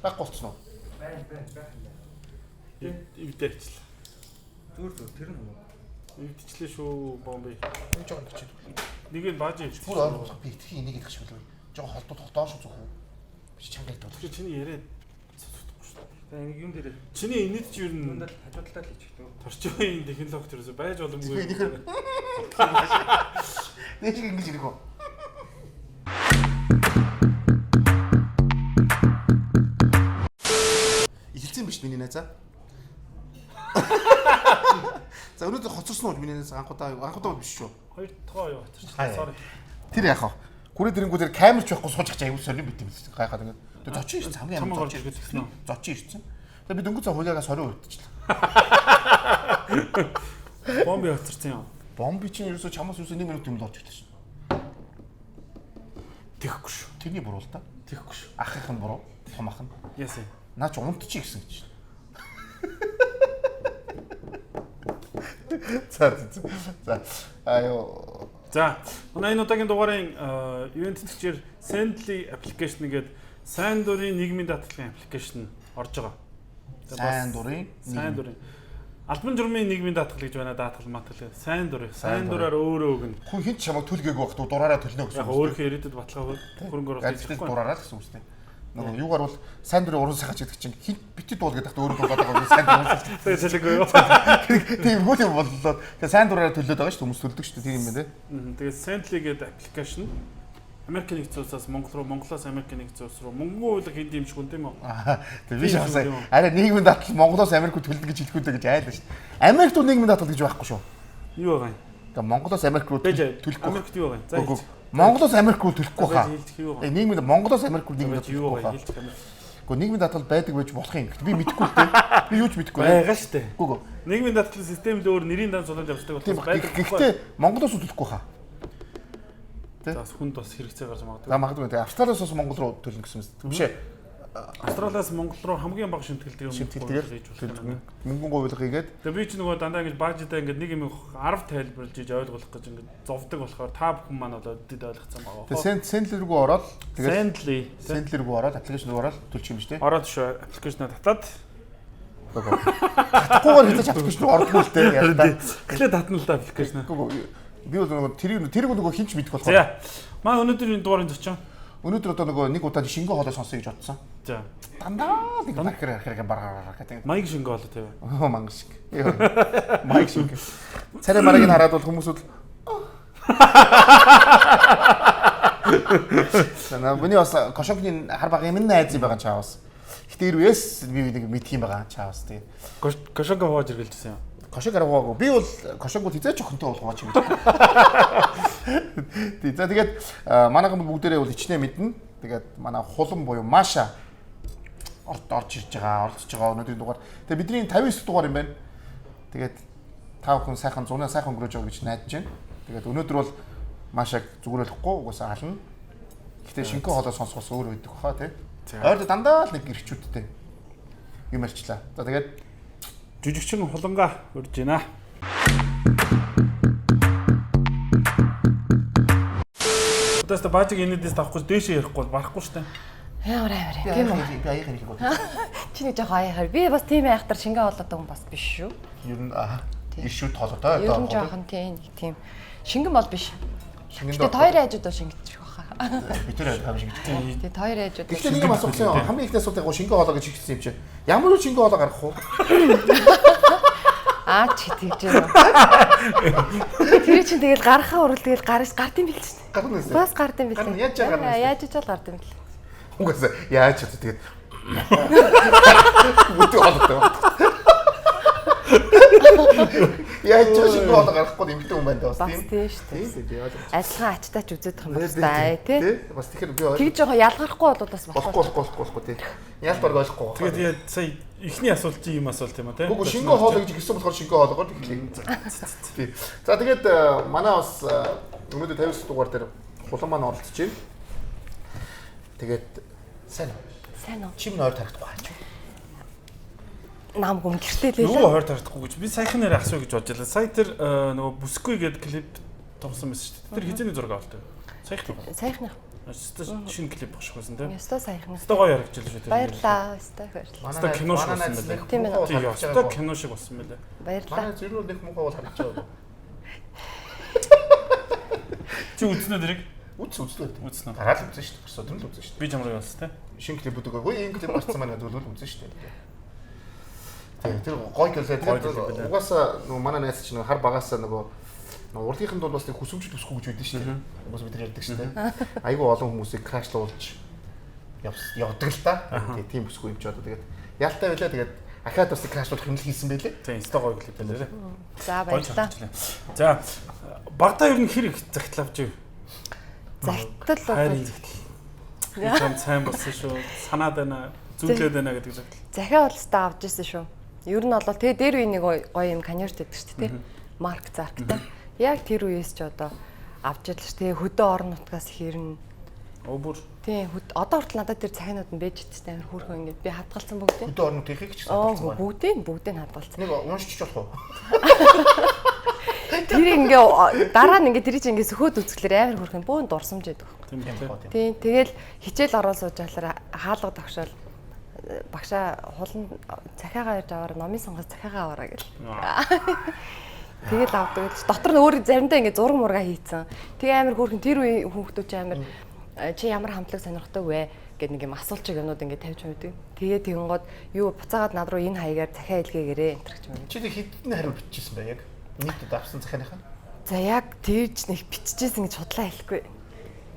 Байхгүй болцсон уу? Байна байна байх юм байна. Эвдээчлээ. Зүгээр зүгээр тэр нь уу. Эвдчихлээ шүү бомби. Нэг жоохон хичээл. Нэг нь бааж эвдчихлээ. Бүр ойлгох би итгэх энийг идэх шиг билүү. Жоохон холдууд доош үзэх үү? Би чанга идэх. Тэгэхээр чиний яриад сонсохдохгүй шүү дээ. Тэгээ нэг юм дээр Чиний инээд чи ер нь юундал хажуу талдаа л хийчих дөө. торчвын технологи төрөөсөө байж боломгүй. Нэг шиг ингэж ирэх үү? Эхэлсэн биш миний найзаа. За өнөөдөр хоцорсон уу миний найз анхудаа анхудаа биш шүү. Хоёр дахь юу хоцорчлаа. Sorry. Тэр яах вэ? Хүрээ дэрэнгүү тэр камерч байхгүй сууж чаж аюу сонирн бит юм л гайхаад ингээд. Тэгээ зочин ирсэн хамгийн Чамаг амар орж зочин ирэх гэсэн үү? Зочин ирсэн. Тэгээ би дөнгөж цаа хуулиагаа сорин өвдчихлээ. Бомби хоцорсон юм. Бомби чинь ерөөсөө чамаас ерөөсөө 1 минут юм л орж ирлээ шин. Тэхгүй шүү. Тэрний буруу л да. Тэхгүй шүү. Ахынх нь буруу, том ах нь. Яасан. Наа чи унтчих гэсэн гэж. За за. За аюу. За, манай энэ удаагийн дугаарын ивент тэтгэгчээр Sendly application гэдэг сайн дурын нийгмийн даатгалын аппликейшн орж байгаа. Тэгээ бас Сайн дурын сайн дурын албан журмын нийгмийн даатгал гэж байна даатгал матгал гэдэг. Сайн дурын Сайн сайн дураар өөрөө өгнө. Хүн хин ч чамайг төлгээгүй байх дураараа төлнө гэсэн Яг үг. өөрийнхөө ирээдүйд баталгаа хөрөнгө оруулалт Галзуу хийхгүй. дураараа л гэсэн үг шүү дээ. Нөгөө юугаар бол сайн дурын уран сайхач гэдэг чинь хин бити дуул гэдэг тахт өөрөө дуулаад байгаа юм сайн дурын уран сайхач. Тэгээ цэлэгүй юу? Тийм хүү юм боллоо. Тэгээ сайн дураараа төлөөд байгаа шүү дээ. Хүмүүс төлдөг шүү дээ. Тийм юм байна те. Тэгээ Sendly гэдэг аппликейшн Америк нэгдсэн улсаас Монгол руу, Монголоос Америк нэгдсэн улс руу мөнгөн уйлга хэд юм шиг үн тийм үү? Аа, Тэгээ би Тийм шахсаа. юм. Арай нийгмийн даатгал Монголоос Америк руу төлдөг гэж хэлэхгүй дээ гэж айлаа шүү дээ. Америкт руу нийгмийн даатгал гэж байхгүй шүү. Юу байгаа юм? Тэгээ Монголоос Америк руу Бэж төлөхгүй. Америкт юу байгаа юм? За Үгүй, үгүй. Монголоос Америк руу төлөхгүй хаа. Хэлчих юу байгаа Э нийгмийн Монголоос Америк руу нийгмийн юм? даатгал Юу төлөхгүй байгаа хаа. юм? Хэлчих Америк. Үгүй нийгмийн даатгал байдаг байж болох юм. Гэхдээ би мэдэхгүй л дээ. Би юу ч мэдэхгүй. Байгаа штэ. Үгүй үгүй. Нийгмийн даатгалын систем л өөр нэрийн дан суланд явцдаг Тийм болохоос баг. байдаг. Гэхдээ Монголоос руу төлөхгүй хаа. За бас хүнд бас хэрэгцээ гарч магадгүй. За магадгүй. Тэгээ Австралиас бас Монгол руу төлнө гэсэн юм. Биш ээ. Австралиас Монгол руу хамгийн бага шимтгэлдэг юм Шимтгэлтэйгээр хийж болох юм байна. мөнгөн говьлого хийгээд Тэгээ би ч нөгөө дандаа ингэж баажидаа ингэж нэг юм 10 тайлбарлаж иж ойлгох гэж ингэж зовдөг болохоор та бүхэн маань бол дэд ойлгоцсон байгаа. тэгээ сент сентлер рүү ороод тэгээ Sendly сентлер рүү ороод аппликейшн рүү ороод төлчих юм шүү дээ. ороод шүү аппликейшнаа татаад Татахгүйгээр хязгаарч аппликейшн рүү ордгоо л дээ. Ялтаа. эхлээд татна л да аппликейшнаа. Үгүй үгүй. Би бол нөгөө тэрийг тэрийг нөгөө хинч мэдэх болохоор За. Маа өнөөдрийн дугаарын зочин. өнөөдөр одоо нөгөө нэг удаа шингэн хоолой сонсъё гэж бодсон. За. Дандаа л нэг бархир бархир баргаар гэдэг. Маяг шингэн хоолой тавь. Оо мангар шиг. Йоо. Маяг шиг. Царай марыг нь хараад бол хүмүүсүүд Наа миний бас кошокны хар баг юм найз юм байгаа чаа бас. Гэтэ ирвэс би нэг мэдх юм байгаа чаа бас тий. Кошонко хувааж эргэлжсэн юм. Кошок аргаагүй. Би бол кошокгүй хизээч охинтой болох ч юм. Тий. За тэгээд манайхан бүгдээрээ бол ичнэ мэднэ. Тэгээд манай хулан буюу Маша орж ирж байгаа, оролцож байгаа өнөөдрийн дугаар. Тэгээд бидний 59 дугаар юм байна. Тэгээд та бүхэн сайхан зунаа сайхан өнгөрөөж байгаа гэж найдаж байна. Тэгээд өнөөдөр бол Машаг зүгрэлэхгүй угаасаа ална. Гэтэ шингэн хоолой сонсох бас өөр байдаг хаа тий. Ойрд дандаа л нэг гэрчүүдтэй юм ярьчлаа. За тэгээд Жүжигчин хулангаа урьж байна. Одоос та баажиг энэдээс тавахгүй дээшээ ярихгүй бол барахгүй штэ. Ямар амар юм. Тийм үү? Би аяг хэрэг бод. Чи нэг жоохон аяхаар. Би бас тийм айхтар шингэн хоолойтой хүн бас биш шүү. Ер нь аа ишүүд толготой Ер нь жоохон тийм нэг тийм шингэн бол биш. Шингэн Гэтэ хоёр айжууд бол шингэж баха. Би тэр хам шингэж. Тэ хоёр айжууд. Гэхдээ нэг юм асуусан юм. Хамгийн ихний асуулт яг шингэн хоолой гэж хэлсэн юм чи. Ямар үе шингэн хоолой гаргах вэ? Аа чи тэгж байна. Тэр чинь тэгэл гарахаа урал тэгэл гарч гардын бил чинь. Гарна үстэй. Бас гардын бил. Гарна, яаж гарна үстэй? Яаж ч бол гардын бил. Угаасаа яаж ч тэгээд Бүтэн хоолойтой. Яаж ч шингэн хоолой гаргахгүй эмэгтэй хүн байна даа бас Бас тийм. тийм шүү дээ. Тийм тийм ойлгож. Адилхан ачтаа ч үзээд их юм байна та тий. Тий. Бас тэгэхээр би ойлгож Тэгж жоохон ялгархгүй бол бас болохгүй болохгүй. болохгүй болохгүй тий. Яалт барг ойлгохгүй. Тэгээд яа сая эхний асуулт чи юм асуулт юм а тий. Үгүй шингэн хоолой гэж хэлсэн болохоор шингэн хоолойгоор эхлэе. Тий. За тэгээд манай бас өнөөдөр 59 дугаар дээр хулан маань оролцож байна. Тэгээд сайн уу? Сайн уу? Чим нойр тарахгүй хаач. Нам гүм гэртээ лээ. Нөгөө хойр тардахгүй гэж би саяхан нэр асуу гэж бодож байлаа. Сая тэр нөгөө бүсгүй гээд клип тоглосон байсан шүү дээ. Тэр хизээний зураг авалт. Саяхан. Саяхны. Өстө шинэ клип багш байсан тийм. Ёстой саяхан. Өстө гоё яригчлаа шүү дээ. Баярлаа. Ёстой баярлаа. Өстө кино шиг болсон байлаа. Тийм ээ. Тийм өстө кино шиг болсон байлаа. Баярлаа. Манай зэрэг нэг муухай бол харагдаж байгаа. Чи үзнэ тэрийг? Үз үзлээ. Үзнэ. Дараа л үзэн шүү дээ. Гарсан өдөр л үзэн шүү дээ. Би чамрыг болсон тийм. Шинэ клип үдэг. Гүй энэ клип гарсан маань гэдэг л үзэн шүү дээ. Тийм тэр гоё гэлээ. Гоё клип байлаа. Угаасаа нөгөө манай найз чинь нөгөө хар багаасаа нөгөө урлагийнхан бол бас нэг хүсэмжид өсөхгүй гэж байдаг шүү дээ. Угаасаа бид нар ярьдаг шүү дээ. Айгүй олон хүмүүсийг крашлуулж явдаг л та. Тийм өсөхгүй юм чи одоо тэгээд ялтай байлаа тэгээд ахаад бас крашлуулах юм л хийсэн байлээ. Тийм өстө гоё клип байлаа. За Гоё баярлаа. чарчлаа. За багтаа ер нь хэр их захидал авч ив? Захидал бол Хайрын захидал. Би чам сайн болсон шүү. Санаад байна. Зүйлээд байна гэдэг захидал. захиа бол өстой авч ирсэн шүү. Ер нь бол тэгээ дээр үе нэг гоё юм конверт гэдэг шүү дээ. Марк Зарктай. Яг тэр үеэс ч одоо авч ирлээ шүү. Тэгээ хөдөө орон нутгаас хэрнэ. Оо бүр Тийм одоо хүртэл надад тэр захианууд нь бэж идсэн амар хөөрхөн ингээд би хадгалсан бүгдийг. Хөдөө орон нутгийнхыг ч гэсэн Оо хадгалсан байна. бүгдийг хадгалсан. Нэг уншчих болох уу? Тэр ингээ дараа нь ингээ тэр чинь ингээ сөхөөд үзэхлээр амар хөөрхөн бөөн дурсамж байдаг. тийм Тийм үү. Тийм тэгэл хичээл ороод сууж байхлаар хаалга тогшоол багшаа хулан захиагаа ирж аваараа номын сонгоос захиагаа аваараа гэл. Тэгэл авдаг л. Дотор нь өөр заримдаа ингээ зураг мурга хийцэн. Тэгээ амар хөөрхөн тэр үеийн хүүхдүүд чи амар чи ямар хамтлаг сонирхдаг вэ гэд нэг юм асуулчиг юмнууд ингээ тавьж байдаг. Тэгээ тэгэнгод юу буцаагаад над руу энэ хаягаар захиа илгээгээрээ энэ төр ч юм. Чи тэг хэдэн хариу биччихсэн бэ яг? Нийт удаа авсан захианыхаа? За яг тэрж нэг биччихсэн гэж худлаа хэлэхгүй.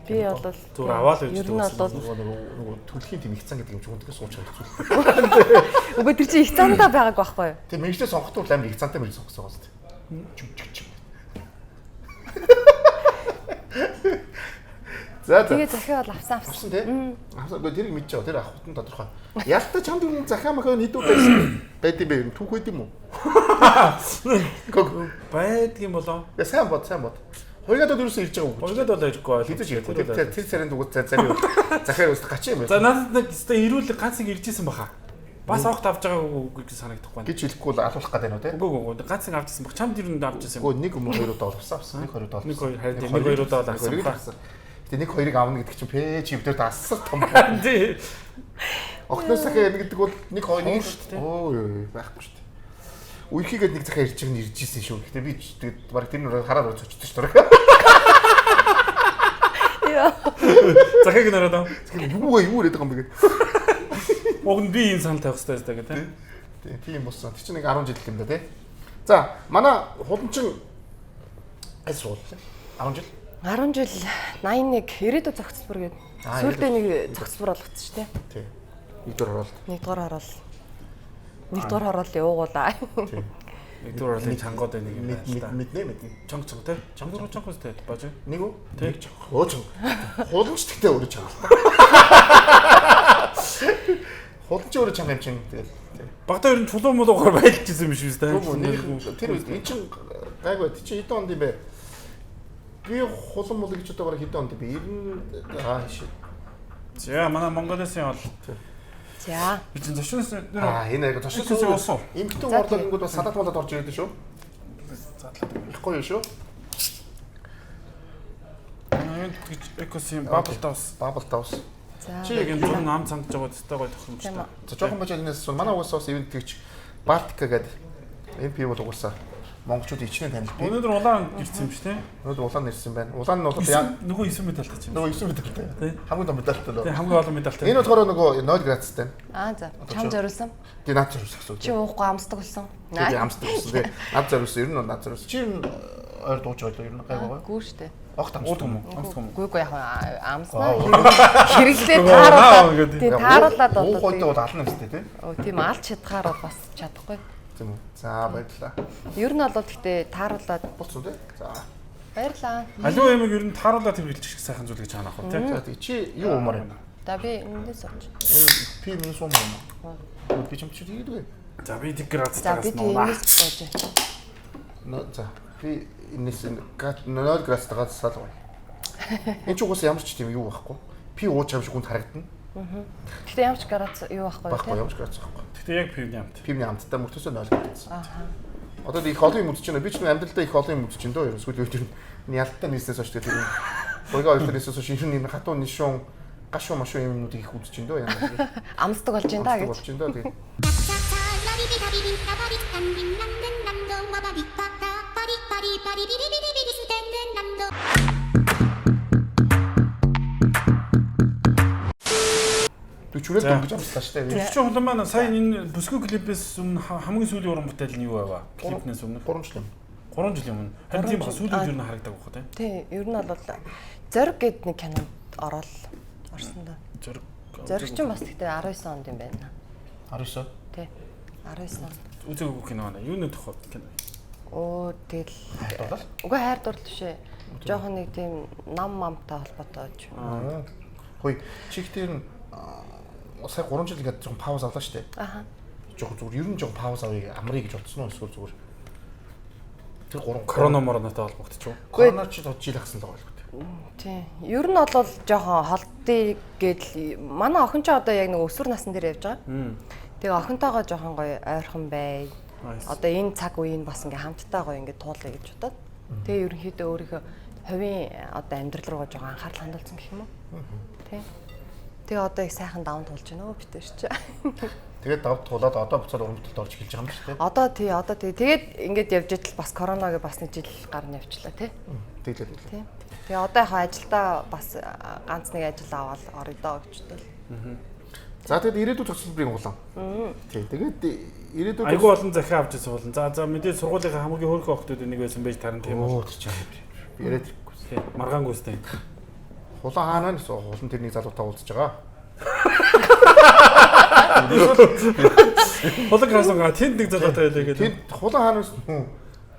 Би бол Зүгээр аваад явж Ер нь бол Нөгөө нөгөө нөгөө төлхийн тийм их цан гэдэг юм чи хүндээс сууж чадах зүйл. үгүй тэр чинь их цандаа байгааг байхгүй юу? Тэг мэрэгчлээ сонгохдоо бол амар их цантай мэрэг сонгосон гоос. Чүг чүг чүг. За за. Тэгээ захиа бол авсан авсан. Авсан тий? Авсан. Үгүй тэрийг мэдж байгаа. Тэр авахт нь тодорхой. Ялтай чамд юм захиа махаа хэд удаа ирсэн байд юм бэ? Түүх байд юм уу? Гог. Байдгийн болоо. Я сайн бод, сайн бод. Хоёроод бол ерөөсөө ирж байгаа үг. Хоёроод бол ирэхгүй байл. Хэзээ ч ирэхгүй. Тэр тэр царийн дугуй зарим захиа ерөөсөө гачин юм За байна. надад нэг өстой эрүүл ганц нэг ирж исэн баха. Бас огт авч байгаа үг гэж санагдахгүй байна. Гэж хэлэхгүй л алуулах гэдэг нь үү те? Үгүй үгүй үгүй. Ганц нэг авч исэн баг. Чамд ер нь авч исэн юм. Үгүй нэг юм хоёр удаа олсон авсан. Нэг хоёр удаа олсон. Нэг хоёр харин тийм, нэг хоёр удаа бол авсан Нэг ба. авсан. Гэтэ нэг хоёрыг авна гэдэг чинь пэ чи бид нар асар том. Тий. Огтноос захиа ярина гэдэг бол нэг хоёр нэг шүү дээ. Оо ёо байхгүй шүү дээ. Үерхийгээд нэг захиа ирж байгаа нь ирж исэн шүү. Гэтэ би ч тэгээд баг тэр нүрээ хараад орж очсон шүү дээ. Яа. Захиаг нараад аа. Тэгэхээр юу вэ юу яриад байгаа юм бэ гэдэг. Уг нь би энэ санал тавих хэрэгтэй байсан гэх тийм. Тийм тийм болсон. Тэр чинь нэг 10 жил юм да тий. За манай худамчин аль сургууль вэ? 10 жил. 10 жил 81 ирээдүйд зохицолбор гээд Аа, сүүлдээ нэг зохицолбор болгоцсон шүү дээ. Тий. Нэгдүгээр оролт. Нэгдүгээр хороол. Нэгдүгээр хороол явуулаа. Тий. Нэгдүгээр орлын чангууд нэг юм Мэд байна л та. мэднэ мэднэ. Чонг чонг тий. Чонг руу чонг үстэй баж. Нэг үү? Тий. Нэг чанга. Өө чанга. Хууламч гэхдээ өөрөө чанга л та. Хууламч өөрөө чанга юм чинь тэгэл. Тий. Багтаа ер нь чулуу мулуугаар байлж исэн юм шиг үстэй. Үгүй нэг тэр үед эн чин гайгүй тэр чин хэдэн онд юм бэ? Би хулан мул гэж одоо бараг хэдэн онд юм бэ? 90 аа ши. За манай Монголын бол За. би чинь зочноос нэр Аа энэ яг зочноос Зочноос уусан. Эмгтэн За, орлогонгууд бас салат малад орж ирээд шүү. Задлаад. Их гоё шүү. Манай гэж экосим бабл таус. Бабл таус. За. Чи Яг энэ зун нам цангаж байгаа өстэй гоё тохиромжтой. Тийм үү. За жоохон бажаа энэс асуу. Манай угаасаа бас ивент тэгч Балтика гэдэг MP бол угаасаа монголчууд ичнэ танилдаг. Өнөөдөр улаан ирсэн юм чи тий. Өнөөдөр улаан ирсэн байна. Улаан нь бол яа Нөгөө 9 медальтай ч юм. нөгөө 9 медальтай. Тий. Хамгийн том медальтай лөө. Тий хамгийн олон медальтай. Энэ болохоор нөгөө 0 градустай. Аа за. Одоо Чам чи- зориулсан. Тий над зориулсан гэсэн үг. Чи уухгүй амсдаг болсон. Тий би амсдаг гэсэн тий. Над зориулсан. Ер нь бол над зориулсан. Чи ер нь ойр дууж байлаа ер нь гайгүй гоё. Гүү штэ. Огт амсдаг Уудаг юм уу? Амсдаг юм уу? Гүү гүү яг амснаа. Аа, Хэрэглээ Нөгөө наа тааруулаад. гэдэг. Тийм тааруулаад Уух бол. хойдоо бол ална өстэй тий. Оо тийм алж чадхаар бол бас чадахгүй. Тийм үү. За баярлалаа. Ер нь бол гэхдээ тааруулаад Болцсон тий. За. баярлаа. Аливаа ямиг ер нь тааруулаад хэрэглэж их сайхан зүйл гэж хаанах уу тий. За тий чи юу уумаар юм? За би эндээс сууч. Энэ пи минус уумаар юм уу? Би чам чи хийдгүй. За би тэг За би градустаас тийм нууна. эндээс сууж. Но за би энэс энэ 0 градустайгаа салгав. Энэ ч угаасаа ямар ч тийм юу байхгүй. Пи ууж юм шиг хүнд харагдана. Гэхдээ ямар ч градус юу байхгүй Байхгүй тийм. ямар ч градус байхгүй. Гэхдээ яг пивний амт. Пивний амттай мөртөөсөө 0 градус. Ааха. Одоо их олон юм үзэж байна. Би ч нэг амьдралдаа их олон юм үзэж байна дөө. Ерөөсөө л ер нь ялттай нийснээс хойш тэгээд Хуйгаа хоёр талаас хойш ер нь юм хатуу нишүүн гашуу машуу юм юмнуудыг их үзэж байна дөө яа. Амсдаг болж байна да гэж. Болж байна дөө тэгээд. Төчрээд дөнгөж амслаа штэ. Жүжигчин хулан маань сая энэ бүсгүй клипээс өмнө хамгийн сүүлийн уран бүтээл нь юу байваа? Клипнээс өмнө 3 жил юм. 3 жилийн өмнө. Харин тийм баха сүүлийн үед ер нь харагдаг байхгүй тийм. Тий, ер нь бол Зориг гэд нэг кинонд ороод орсон доо. Зориг. Зориг ч бас гэхдээ 19 онд юм байна. 19. Тий. 19 онд. Үзээгүй кино байна. Юуны тухай кино? Оо тэгэл Хайр дурлал? Үгүй хайр дурлал биш ээ. Жохон нэг тийм нам мамтай холбоотой ч юм. Хөөе, чи ихтер нь сая 3 жил ингээд жоохон пауз авлаа штэ. Аха. Жоохон зүгээр ер нь жоохон пауз авъя амрыг гэж бодсон уу эсвэл зүгээр тэр 3 Корона моронотой холбогдчих уу? Корона ч жил хасан л байгаа юм. Тий. Ер нь бол жоохон холдъё гэдэл манай охин ч одоо яг нэг өсвөр насн дээр явж байгаа. Тэгээ охинтойгоо жоохон гоё ойрхон бай. Одоо энэ цаг үеийн бас ингээ хамтдаа гоё ингээ туулъя гэж бодоод. Тэгээ ерөнхийдөө өөрийнхөө хувийн одоо амьдрал руугаа жоохон анхаарал хандуулсан гэх юм уу? Тий. Тэгээ одоо их сайхан даван туулж байна өө битэр чи. Тэгээд давд туулаад одоо буцаад уран бүтээлд орж эхэлж байгаа юм шүү дээ. Одоо тий, одоо тий. Тэгээд ингээд явж идэл бас коронагийн бас нэг жил гарна явчлаа тий. Тэглээ тэглээ. Тий. Тэгээ одоо яг ажилдаа бас ганц нэг ажил аваад орё доо гэж бодвол. За тэгээд ирээдүйд цоцлбрын улаан. Тий. Тэгээд ирээдүйд Айгүй олон захиа авч ирсэн болон. За мэдээ сургуулийнхаа хамгийн хөөрхөн охтууд нэг байсан байж таран тийм үү. Тэр чинь яриад ирэхгүй. Тий. Маргаан гүйстэй. Хулан хаана гэсэн хулан тэр нэг залуутай уулзж байгаа. Хулан хаасан тэнд нэг залуутай байлаа гэдэг. Тэнд хулан хаана гэсэн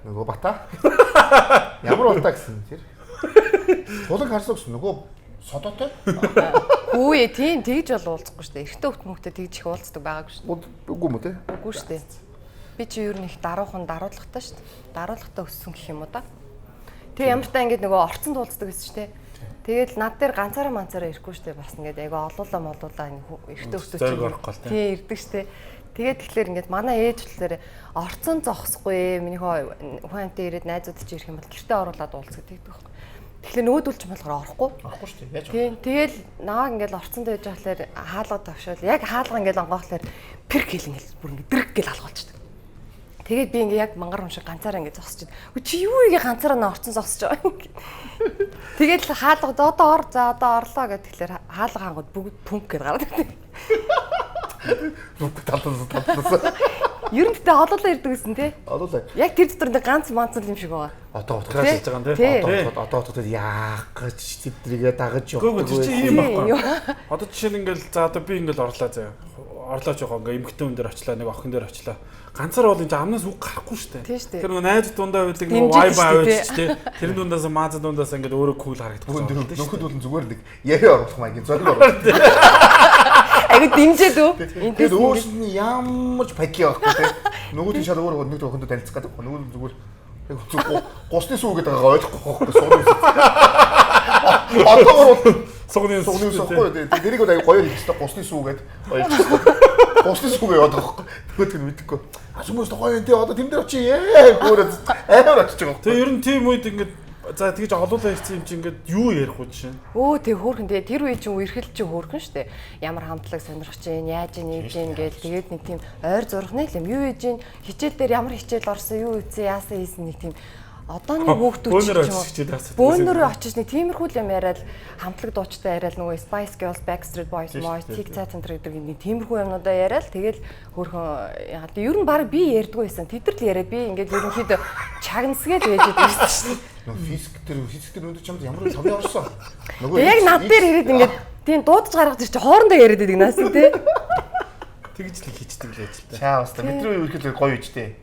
нөгөө бата. Ямар бата гэсэн тэр. Хулан харсан гэсэн нөгөө содотой. Хүү тийм тэгж бол уулзахгүй шүү дээ. Эрэгтэй хөлт мөхтэй тэгж их уулздаг байгаагүй шүү дээ. Үгүй юм уу те? Үгүй шүү дээ. Би чи ер нь их даруухан даруулгатай шүү дээ. Даруулгатай өссөн гэх юм уу да. Тэгээ ямар ч та ингэж нөгөө орцонд уулздаг гэсэн шүү дээ. Тэгэл над дээр ганцаараа манцаараа ирэхгүй шүү дээ. Бас ингээд айгаа олуулаа молуулаа эрэгтэй хөлтөө чинь орохгүй л тий ирдэг шүү дээ. Тэгээд тэгэхээр ингээд манай ээж болохоор орцон зогсохгүй. Миний хүн амтаа ирээд найзууд чи ирэх юм бол гэртээ оруулаад уулзах гэдэг байхгүй. Тэгэхээр нөгөөдөл ч болохоор орохгүй. Орохгүй шүү дээ. Яаж вэ? Тийм. Тэгэл наваа ингээл орцонд байж байхлаар хаалга тавшаал. Яг хаалга ингээл онгоохлоор пэрк хэл ингээл бүр ингээ дэрэг гэл алгуулчихдаг. Тэгээд би ингээ яг мангар хүн шиг ганцаараа ингээ зогсож байна. Үгүй чи юу ингээ ганцаараа нөө орцон зогсож байгаа юм. Тэгээд л хаалга одоо ор за одоо орлоо гэх тэгэхээр хаалга хангууд бүгд пүнк гэдээ гараад ирдэг. Пүнк талаас. Ер нь гэтээ олоолаа ирдэг гэсэн тий. Олоолаа. Яг тэр дотор нэг ганц манцал юм шиг байгаа. Одоо утгаараа шилж байгаа юм тий. Одоо утгаар яах гэж тэднийгээ дагаж явдаг. Үгүй тэр чинь ийм байхгүй. Одоо жишээ нь ингээл за одоо би ингээл орлоо заяа. Орлоо жоохоо ингээ эмгтэн хүн дээр очлаа, нэг охин дээр очлаа. Ганцаар бол энэ амнаас үг гарахгүй шүү дээ. Тэр нөгөө найз дундаа байдаг нөгөө vibe аваач тий. Тэр дундаас мааз дундаас ингээд өөрөө кул харагдах гэж байна. Нөхөд бол зүгээр нэг яриа оруулах маягийн зориг оруулах. Айгу дэмжээд үү? Тэгээд өөрсөнд нь ямар ч падли байхгүй тий. Нөгөөд нь шал өөр нэг охиндоо танилцах гэдэг. Нөгөөд нь зүгээр гусны сүү гэдэг байгаа ойлгохгүй байхгүй сууны үс. Одоо бол сугны үс байхгүй. Тэрийг бол аяг гоёор хэлчихсэн гусны сүү гэдэг ойлгочихсон. Гусны сүүгээ яваад байгаа байхгүй. Нөгөөд нь мэдэхгүй. А хүмүүс гоё юм тий одоо тэм дээр очие. Хөөрөө амар очиж байгаа. Тэгээ ер нь тийм үед ингээд за тэгж олуулаа ирсэн юм чи ингээд юу ярих вэ жишээ? Өө тэг хөөрхөн тэгээ тэр үе чинь үерхэл чинь хөөрхөн штэ. Ямар хамтлаг сонирхож чинь, яаж ийн, ийж ийн гээл тэгээд нэг тийм ойр зурхны л юм. Юу ийж ийн, хичээл дээр ямар хичээл орсон, юу үзсэн, яасан хийсэн нэг тийм одооны хүүхдүүд ч юм уу бөөнөрөө очиж нэг тиймэрхүү л юм яриад хамтлаг дуучтай яриад нөгөө Spice Girls, Backstreet Boys, Moist, Tic Tac энэ гэдэг нэг тиймэрхүү юмнуудаа яриад тэгэл хөөрхөн яагаад ер нь баг би ярьдгүй байсан. Тэд нар л яриад би ингээд ерөнхийдөө чагнасгээл байж байдаг шүү дээ. Нөгөө физик дээр өндөр чамд ямар цомын орсон. Нөгөө яг над дээр ирээд ингээд тийм дуудаж гаргаж ир чи хоорондоо яриад байдаг наас тий. Тэгж л хийчдэг л байж л та. Чаа бас та бидний үерхэл гоё үжтэй.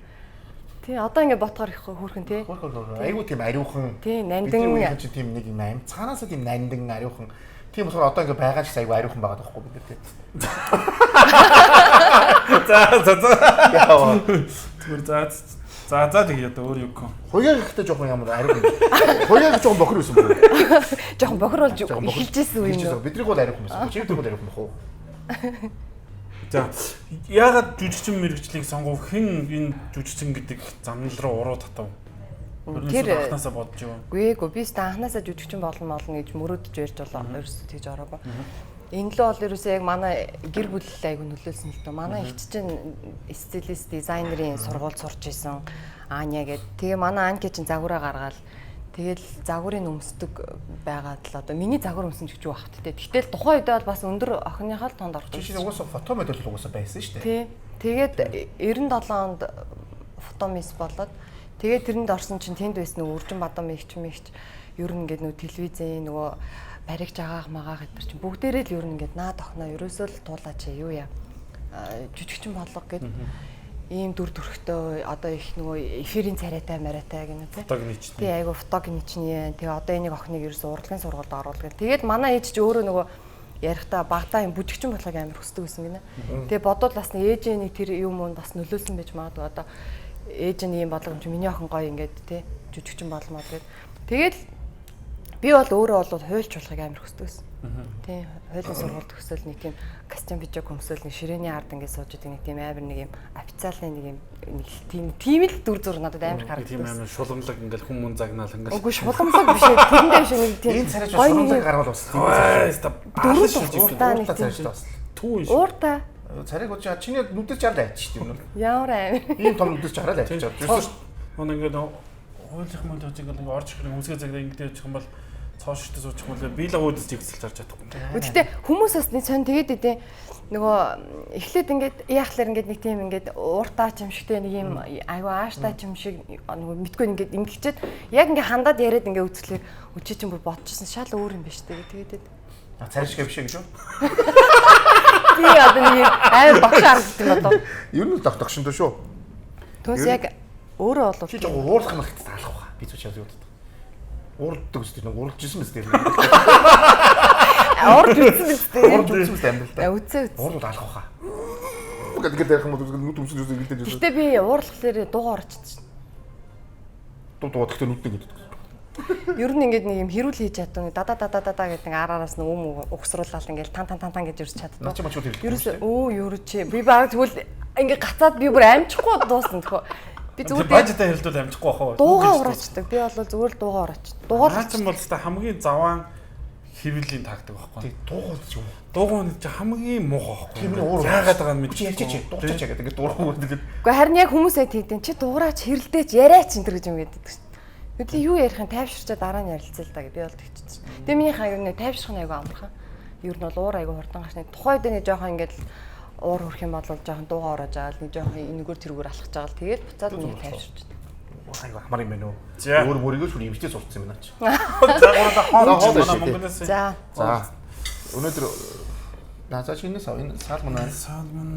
Тий, одоо ингээ ботгоор их хөөрхөн тий. Хөөрхөн. Айгуу тийм ариухан. Тий, нандин. Бидний үеийн чинь тийм нэг юм аим. Цаанаасаа тийм нандин ариухан. Тийм болохоор одоо ингээ байгаа ч айгуу ариухан байгаа байхгүй бид нар тий. За за за. Яа. Зүгээр за за за тэгье одоо өөр юу гэх юм. Хуяа гэхдээ жоохон ямар ариухан. Хуяа жоохон бохор байсан бүү. Жоохон бохор болж эхэлжсэн үе юм. Бидний гол ариухан байсан. Чи бидний гол ариухан бах уу? За яагаад жүжигчин мэргэжлийг сонгов? Хэн энэ жүжигчин гэдэг замнал руу уруу татав? Тэр анхнаасаа бодож юу? Үгүй би өстө анхнаасаа жүжигчин болно гэж мөрөөдөж ярьж болоо. Ерөөсөө тэгж ороогүй. Энэ л бол ерөөсөө яг манай гэр бүл айгу нөлөөлсөн л дөө. Манай эгч чинь стилист дизайнерын сургуульд сурч исэн Аня гээд. Тэгээ манай Анки чинь загвараа гаргаал. Тэгэл загварын өмсдөг байгаад л одоо миний загвар өмсөн ч гэж юу бах тэ. Гэтэл тухайн үедээ бол бас өндөр охиныхоо л тонд орж Чи чинь угаасаа фото модель угаасаа байсан шүү дээ. Тий. Тэгээд 97 онд фото мис болоод тэгээд тэрэнд орсон чинь тэнд байсан нөгөө Үржин Бадам ихч мэгч ер нь ингээд нөгөө телевизийн нөгөө баригч агаах магаах гэтэр чинь бүгдээрээ л ер нь ингээд наад охиноо ерөөсөө л туулаач юу яа жүжигчин болго гэд ийм дүр төрхтөө одоо их нөгөө эфирийн царайтай марайтай гэнэ тий. Фотогеничний. Тий айгу фотогеничний. Тэгээ одоо энийг охиныг ерөөсөө урлагийн сургуульд оруулах гэх. Тэгээд манай ээж чи өөрөө нөгөө ярихдаа багтаа юм бүжигчин болохыг амар хүсдэг байсан гинэ. Тэгээ бодвол бас нэг ээжээ нэг тэр юм уу бас нөлөөлсөн байж магадгүй одоо ээж нь ийм бодлого юм чи миний охин гоё ингээд тий жүжигчин болмоо гэд. Тэгээд би бол өөрөө бол хуульч болохыг амар хүсдэг байсан. Тий хуулийн сургуульд төгсөөл нэг тийм костюм пижак өмсөөл нэг ширээний ард ингээд сууж идэг нэг тийм амар нэг юм официалны нэг юм нэг тийм л дүр зур надад амар харагддаг. Тийм амар шуламлаг ингээл хүмүүн загнаал ингээл. Үгүй шуламлаг биш ээ. Тэрэндээ биш нэг тийм. Энэ царайч шуламлаг гарвал бас тийм. Ой, ста дөрөв ууртаа нэг царайч тийм. бас. Түү юм шиг. Ууртаа. Царайг удаа чиний нүдээс жарал айч тийм үү? Ямар амар. Ийм том нүдээс жарал айч. Ерөөсөө нөө ингээд хуулийнх мөн гэж ингээд орж ирэх өмсгөө загнаа ингээд явчих юм бол цооштой суучих юм бол би л үүдээс жигсэлж харж чадахгүй. Гэхдээ хүмүүс бас нэг сонь тэгээд идэв нөгөө эхлээд ингээд яахлаар ингээд нэг тийм ингээд ууртаа ч юм шигтэй нэг юм айгу ааштай ч юм шиг нөгөө мэдгүй ингээд ингэчээд яг ингээд хандаад яриад ингээд үзлэхээр өчи чинь бүр бодчихсон шал өөр юм биш үү тэгээд идэв. Царай шиг биш гэж үү? Би одоо нэг юм амар багш харагдсан юм одоо. Ер нь л тогтогшин дөө шүү. Түүнээс яг өөрөө бол Чи жоо уурлах юм хэрэгтэй таалах ба. Би зүг чад юу боддог. Уурладаг үстэй нэг уурлж исэн мэт тэр. уурж үзсэн биз дээ. Уурлж үзсэн мэт амьдрал та. Үцээ үцээ. Уурлал алах баха. Гэдэг ярих юм бол нүд өмсөн зүс ингэлдэж байсан. Гэтэ би уурлахлаар дуугаа орчсон. Дуу дуу гэхдээ нүд нэг гэдэг. Ер нь ингээд нэг юм хэрүүл хийж чаддаг. Дада дада дада гэдэг нэг ар араас нэг өм угсруулаад ингээд тан тан тан тан гэж ерөөс чаддаг. Наа чи мачууд хэрэг. Ерөөсөө өө юу чи би баг тэгвэл ингээд гацаад би бүр амжихгүй дуусна төхөө. Би зүгээр Бажтай хэрэлдвэл амжихгүй бах уу? дуугаа ураачдаг. Би бол зүгээр л дуугаа ураач. Дуугаа Наа чинь бол өстой хамгийн заваан хэрвлийн тактик байхгүй. Тий дуугаа ч юм. Дуугаа нь чи хамгийн муухай байхгүй. Тийм уур. Яагаад байгаа юм Чи ярьчих чи дуугчаач гэдэг ингээд дургу гэдэг. Гэхдээ харин яг хүмүүс яг тэгдэв. Чи дуугаач хэрэлдээч яриач энэ төр гэж юм гэдэг чинь. Үгүй юу ярих юм тайвширчаа дараа нь ярилцъя л да гэж би бол тэгчихсэн. Тэгээ миний хаа ер нь тайвшрах нь айгүй амархан. Ер нь бол уур айгүй хурдан гарчны. Тухайн үед нэг жоохон ингээд уур хөрөх юм бол жоохон дуугаа ороож байгаа л нэг жоохон энэгээр тэрүүгээр алхаж байгаа л тэгээд буцаад нэг тайвширч. Айгүй амар юм байна уу? За. Өөр мөрийгөө шүр эмчтэй сурцсан юм байна чи. За гурлаа хоол хоол шүү манай дээ. Монголоос. За За. Өнөөдөр наа за чи энэс ав. Энэ салмон байна. Салмон.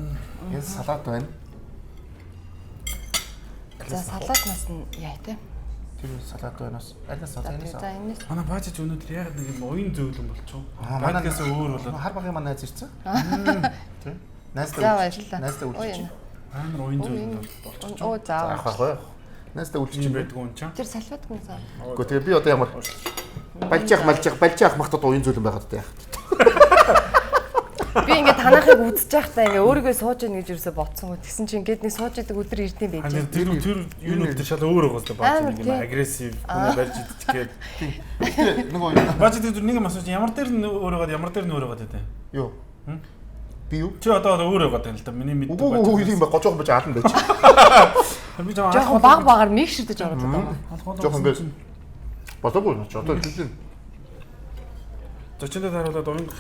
Энэ салат байна. за салаатнаас нь яа те. Тэр салат байна бас. Аль салат энэс За ав. энэс Манай баажич өнөөдөр яагаад нэг юм уян зөөлөн болчихов? Аа, манай- Баажигаас өөр болоод Хар багын маань найз ирсэн. Тэ. Найзтай За үлдчих. баярлалаа. Найзтай үлдчих. Ой, амар уян зөөлөн болчихов. Оо за. Яах вэ? Найзтай үлдчих Юм юм байдгүй юм чинь. Тэр салфетка нь за. Гэхдээ тэгээ би одоо ямар балжаах малжаах балжаах махтад уян зөөлөн байгаад одоо яах. Би ингээд танахыг үзэж байхдаа ингээд өөрийгөө сууж ийн гэж юусоо бодсонгүй. Тэгсэн чинь ингээд нэг сууж идэг өдөр ирдэм байж. Харин тэр тэр юунууд тэр шал өөр байгаа юм бааж Амар, нэг юм тий. агрессив хүн барьж идчих гээд. Тэгээ нөгөө Бааж тэр нэг юм асууж ямар дээр нь өөр байгаад ямар дээр нь өөр байгаад байдаг. юу? Би юу? Чи одоо өөр байгаад байна л да. Миний мэддэг Үгүй үгүй юм ба гожоохон байж аална байж. Би жоо Жохон баг багаар микшердэж ороод байгаа юм. Жохон байж. Болоогүй юм чи одоо хэлсэн. Зочиндоо харуулад уян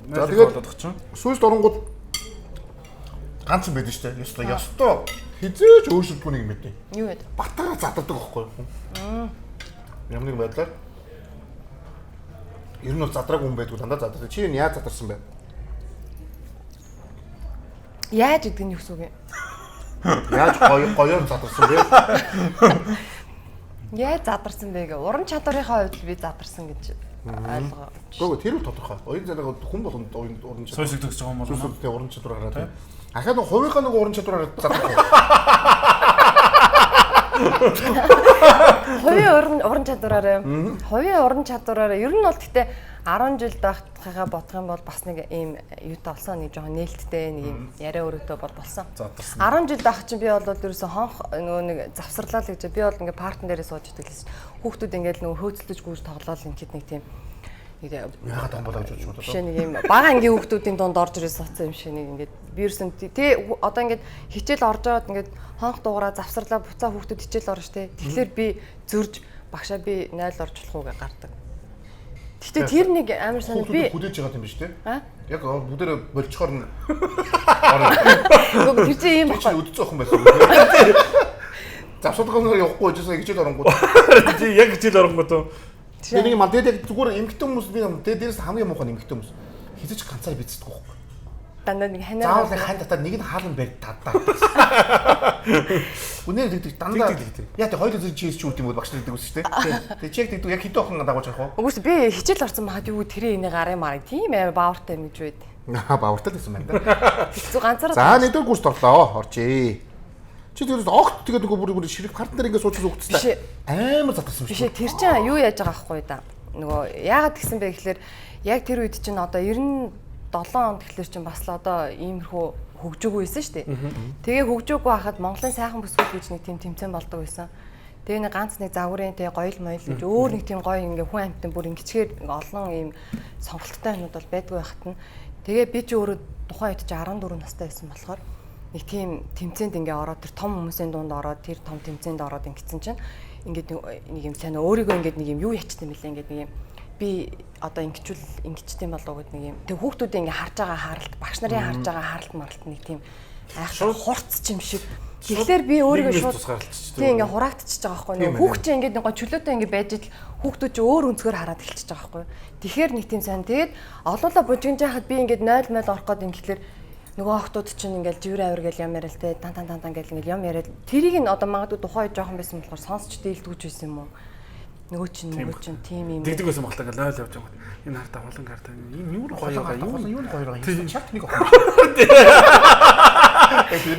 За, тэгээд- болоод чинь. Сүйс дорнгууд ганц юм байдаг шүү дээ. Ёстой ёстой хизээж өөрчлөлтгүй нэг юм байдаг. Юу вэ? Батараа задардаг байхгүй юу? Ямар нэгэн байдлаар ер нь бол задраагүй хүн байдгүй дандаа задардаг. Чи энэ яаж задарсан бэ? Яаж идэх нь юу гэсэн үг юм? Яаж гоё гоёор задарсан бэ? Яаж задарсан бэ гэ? Уран чадварынхаа хувьд л би задарсан гэж ойлгоо. Гэхдээ тэр үл тодорхой. Оюун занаа хүн болгонд оюун уран чадвар. Сүйсэг төгсөж байгаа юм болов уу? Сүсэг уран чадвар гараад. Ахаад нэг хувийнхаа нэг уран чадвараар задрах. Хувийн уран чадвараараа. Хувийн уран чадвараараа ер нь бол гэхдээ 10 жил байхтайгаа бодох юм бол бас нэг ийм юутай болсон, нэг жоохон нээлттэй нэг ийм яриа өрөөтэй бол болсон. 10 жил байх чинь би бол ерөөсөн хонх нөгөө нэг завсарлаа л гэж би бол ингээ партн дээрээ сууж идэг лээс. Хүүхдүүд ингээл нөгөө хөөцөлдөж гүйж тоглоал ингээд нэг тийм нэг яагаад юм болоо гэж бодож байна. Биш нэг ийм бага ангийн хүүхдүүдийн дунд орж ирээ сууцсан юм шиг нэг ингээд би ерөөсөн тий одоо ингээд хичээл орж аваад ингээд хонх дуугараа завсарлаа буцаа хүүхдүүд хичээл орно штэ. Тэгэхээр би зөрж багшаа би 0 орж болох уу гэж гардаг. Гэтэ тэр нэг амар санаа би хүлээж байгаа юм биш үү? Яг бүгдээрээ болчхоор нь тэр чинь ийм баггүй өдөрцөн охин байсан. Завсарлагаар явахгүй байжсэн хичээл оронгууд. Тий яг хичээл оронгууд. Тэр нэг мал тэгээд яг зүгээр эмгтэн хүмүүс би тэгээд дээрээс хамгийн муухай эмгтэн хүмүүс хизэж ганцаар бицдэг байхгүй. Дандаа нэг ханаа. Заавал нэг хань татаад нэг нь хаалан барь татаа. Үнээр тэгдэг дандаа. Яа тэг хоёул зэрэг чийс ч үт юм уу багш нар гэдэг үс шүү дээ. Тэг чек тэгдэг яг хэдэн охин дагуулж явах уу? Үгүй би хичээл орсон махад юу тэрээ энийг гарын марыг тийм амар баавартай юм гэж байд. Аа баавартай л байсан байна да. Хэцүү ганцаараа. За нэгдүгээр курст орлоо. Оржээ. Чи тэрээс огт тэгээд нөгөө бүр ширэг партнер ингээд сууж үгтсэн. Амар задарсан биш. Биш тэр чинь юу яаж байгаа байхгүй да. Нөгөө яагаад тэгсэн бэ гэхэлэр яг тэр үед чинь одоо 97 онд тэгэхээр чинь бас л одоо иймэрхүү хөгжөөгүй байсан шүү дээ. Тэгээ хөгжөөгүй хахад Монголын сайхан бүсгүүд гэж нэг тийм тэмцээн болдог байсан. Тэгээ нэг ганц нэг загварын тэгээ гоёл моёл гэж өөр нэг тийм гоё ингээ хүн амьтан бүр ингэчгээр олон ийм сонголттой юмнууд бол байдгүй байхад нь тэгээ би чи өөрөө тухайн үед чи 14 настай байсан болохоор нэг тийм тэмцээнд ингээ ороод тэр том хүмүүсийн дунд ороод тэр том тэмцээнд ороод ингэсэн чинь ингээд нэг юм сайн өөрийгөө ингээд нэг юм юу ячт юм бэлээ ингээд нэг юм би одоо ингэчүүл ингэчтэй болов гэд нэг юм тэг хүүхдүүдээ ингээ харж байгаа харалт багш нарын харж байгаа харалт маралт нэг тийм айхтар хурц юм шиг. Тэгэхээр би өөрийгөө шууд тийм ингээ хураагдчихж байгаа байхгүй юу. Хүүхд чинь ингээ нэг гоо чөлөөтэй ингээ байж ил хүүхдүүд чи өөр өнцгөр хараад эхэлчихэж байгаа байхгүй юу. Тэгэхээр нэг тийм сайн тэгээд олоолаа бужигнж яхад би ингээд 0 0 орох гээд ингэхлээр нөгөө охтууд чинь ингээл живэр авир гэл юм яриа л те дан дан дан дан гэл ингээл юм яриад тэрийг нь одоо магадгүй тухайн үед жоохон байсан болохоор сонсч дийлдгүүч байсан юм уу? Нөгөө чинь тийм юм. Дэгдэг байсан багтаа ингээл 0 явж байгаа. Энэ хартаа хулан хартаа энэ юу гоё байгаа юу юу гоё байгаа юм. Чат нэг охин.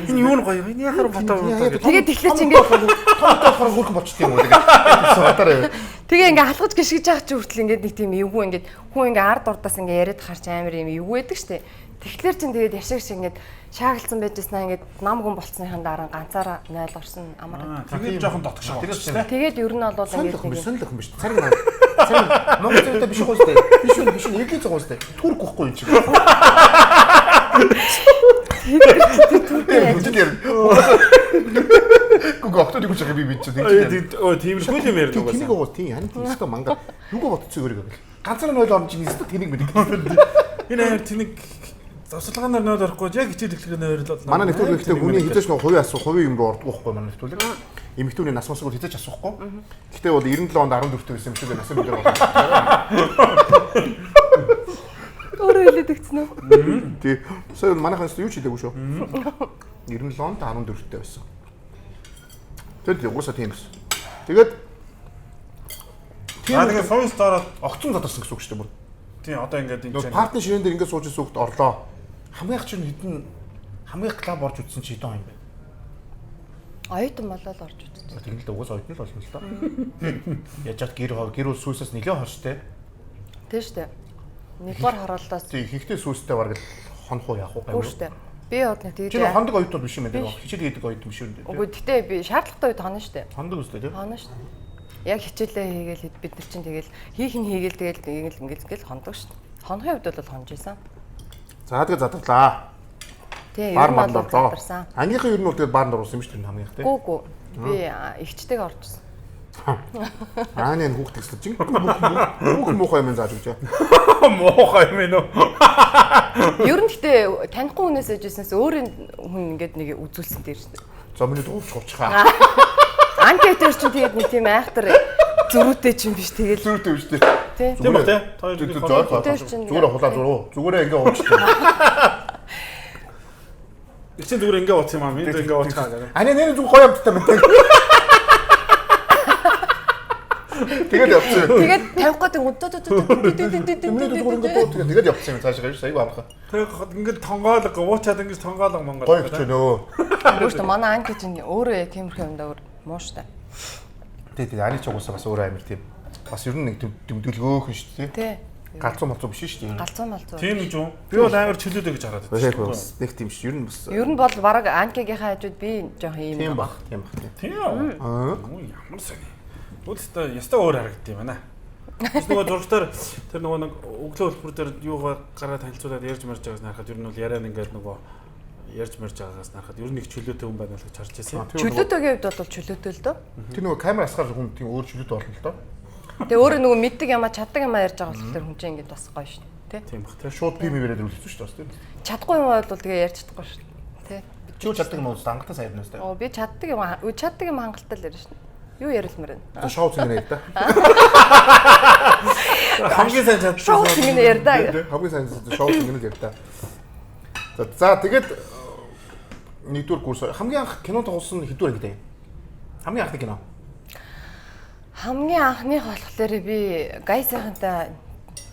Энэ юу гоё юм. Энэ яхаар ботоо. Тэгээд тэгэхээр чи ингээд томтой болохоор хөрхөн болчт юм уу тэгээд суудаарай. Тэгээ ингээ халахж гიშгэж байгаа чи хүртэл ингээд нэг тийм эвгүй ингээд хүн ингээ ард урдаас ингээ яриад харч амар юм эвгүй байдаг штэ. Тэгэхээр чин тэгээд яшиг шиг ингээд шаагалцсан байжснаа ингээд нам гүн болцсныхан дараа ганцаараа 0 орсон амар. Тэгээд жоохон дотгошоо болчихсон. Тэгээд ер нь бол ингээд нэг сонирхол юм биш. Цариг цариг Монгол зэрэгтэй биш үгүй шүү. Биш үү биш үү эргийн цог үстэй. Турк байхгүй юм чи. Тэр турк яг. Гүг октод юу гэж би мэдчихсэн. Өө тиймэрхүү юм ярина угаасаа. Тэнийг угаас тийм харин тийм өстө мангар. Юугаа бодцсон өөрийгөө гэл. Ганцаараа 0 орно чинь өстө тэнийг мэддэг. Энэ амар тэнэг завсарлагаанаар 0 орохгүй яг хичээл эхлэхээр 0 орлоо. Манай нэвтрүүлэг ихтэй хүний хизээч нэг хувийн асуу хувийн юм руу ордгоо байхгүй манай нэвтрүүлэг. Эмэгтэйний нас масыг бол хизээч асуухгүй. Гэхдээ бол 97 онд 14-т байсан юм шиг насан дээр болно. Өөрөө хэлээд өгсөн үү? Тий. Сая манайхан юу ч хэлээгүй шүү. 97 онд 14-т байсан. Тэгээд угаасаа тийм байсан. Тэгээд тэгээ сууст ороод огцон задарсан гэсэн үг шүү дээ бүр. Тийм одоо ингээд энэ чинь партийн ширээн дээр ингээд сууж исэн хүүхд орлоо. Хамгийн их чинь хэдэн хамгийн клуб орж үзсэн чи хэдэн он юм бэ? Оюутан болоод орж үзсэн. Тийм л дээ угаас оюутан л болно л доо. Яаж чад гэр бол сүйсээс нэлээд хорштой. Тийм шүү дээ. Нэгдүгээр хорооллоос. Тийм ихэнхдээ сүйстэй бараг л хонох уу яах уу гайгүй. Шүү дээ. Би бол нэг тэгээд чи хондог оюутан биш юм байна. Хичээл хийдэг оюутан биш юм дээ. Үгүй гэхдээ би шаардлагатай үед хонно шүү дээ. Хондог үстэй тийм. Хонно шүү дээ. Яг хичээлээ хийгээл бид нар чинь тэгэл хийх нь хийгээл тэгэл ингээл ингээл хондог шүү дээ. Хонохын үед бол хонж исэн. За тэгээ задарлаа. Тийм, ер нь бол задарсан. Ангийнхаа ер нь бол тэгээд баарнд оруулсан юм шүү дээ хамгийн их тийм. Гүү гүү. Би эгчтэйг оржсэн. Аа нэ хүүхд гэсэн чинь бүх муухай юм зааж өгч. Муухай юм ээ нөө. Ер нь гэтээ танихгүй хүнээс ээжсэнээс өөрийн хүн ингээд нэг үзүүлсэн дээр шүү дээ. За миний дууч хувчихаа. Анкетер чинь тэгээд нэг тийм айхтар зөрүүтэй ч юм биш тэгэл. Зөрүүтэй биш тий. Тийм ба тий. Зүгээр хулаа зуруу. Зүгээрээ ингээ уучихсан. Их чинь зүгээр ингээ ууц юм аа. Миний ингээ ууцгаа гэх. Ани нэр зүг гоё амттай мэн. Тэгээд явцсан. Тэгээд тавих гэдэг юм. Миний зүгээр ингээ дуу тэгээд явцсан юм цаашаа явж айгүй амархан. Тэгээд ингээ тонгоолго уучаад ингээ тонгоолго монгол. Гоё хичээнөө. Өөртөө манай анки чинь өөрөө яг тиймэрхүү юм даа. Муу штэ. Тий, Ани ч угаасаа бас өөр амир тийм. Бас ер нь нэг дөмдөлгөөхөн шүү дээ. Тий. Галзуу малзуу биш шүү дээ. Галзуу малзуу. Тийм гэж үү? Би бол амар чөлөөтэй гэж хараад байсан шүү дээ. Нэг тийм биш. Ер нь бас Ер нь бол бараг Анкигийнхаа хажууд би жоохон ийм тийм бах, тийм бах тийм. Тийм. Ямар сони. Үгүй ёстой өөр харагдсан юм байна. Тэс нөгөө зурагтаар тэр нөгөө нэг өглөө хөлбөр дээр юугаа гараад танилцуулаад ярьж марж байгаас харахад ер нь бол яриа нь ингээд нөгөө ярьж марж байгаагаас харахад ер нь их чөлөөтэй хүн байна л гэж харж байсан. Чөлөөтэйгийн хувьд бол чөлөөтэй л дөө. Тэр нөгөө камер асгаар хүн тийм өөр чөлөөтэй болно л доо. Тэгээ өөрөө нөгөө мэддэг юмаа чаддаг юмаа ярьж байгаа болохоор хүн чинь ингээд бас гоё шин. Тэ? Тийм бах тий. Шууд пим яриад үлдсэн шүү дээ бас тий. Чадахгүй юм бол тэгээ ярьж чадахгүй шин. Тэ? Чи юу чаддаг юм уу? Хангалттай сайн ярина үстэй. Оо би чаддаг юм чаддаг юм хангалттай л ярина шин. Юу ярилмаар байна? Шоу зингэр ярь та. Хамгийн сайн чаддаг. Шоу зингэр ярь да. Хамгийн сайн шоу зингэр ярь та. За тэгээд нэгдүгээр курс хамгийн анх кино тоглосон хэдвэр ангид юм? Хамгийн анхны кино. Хамгийн анхных болохоор би гайсайхантай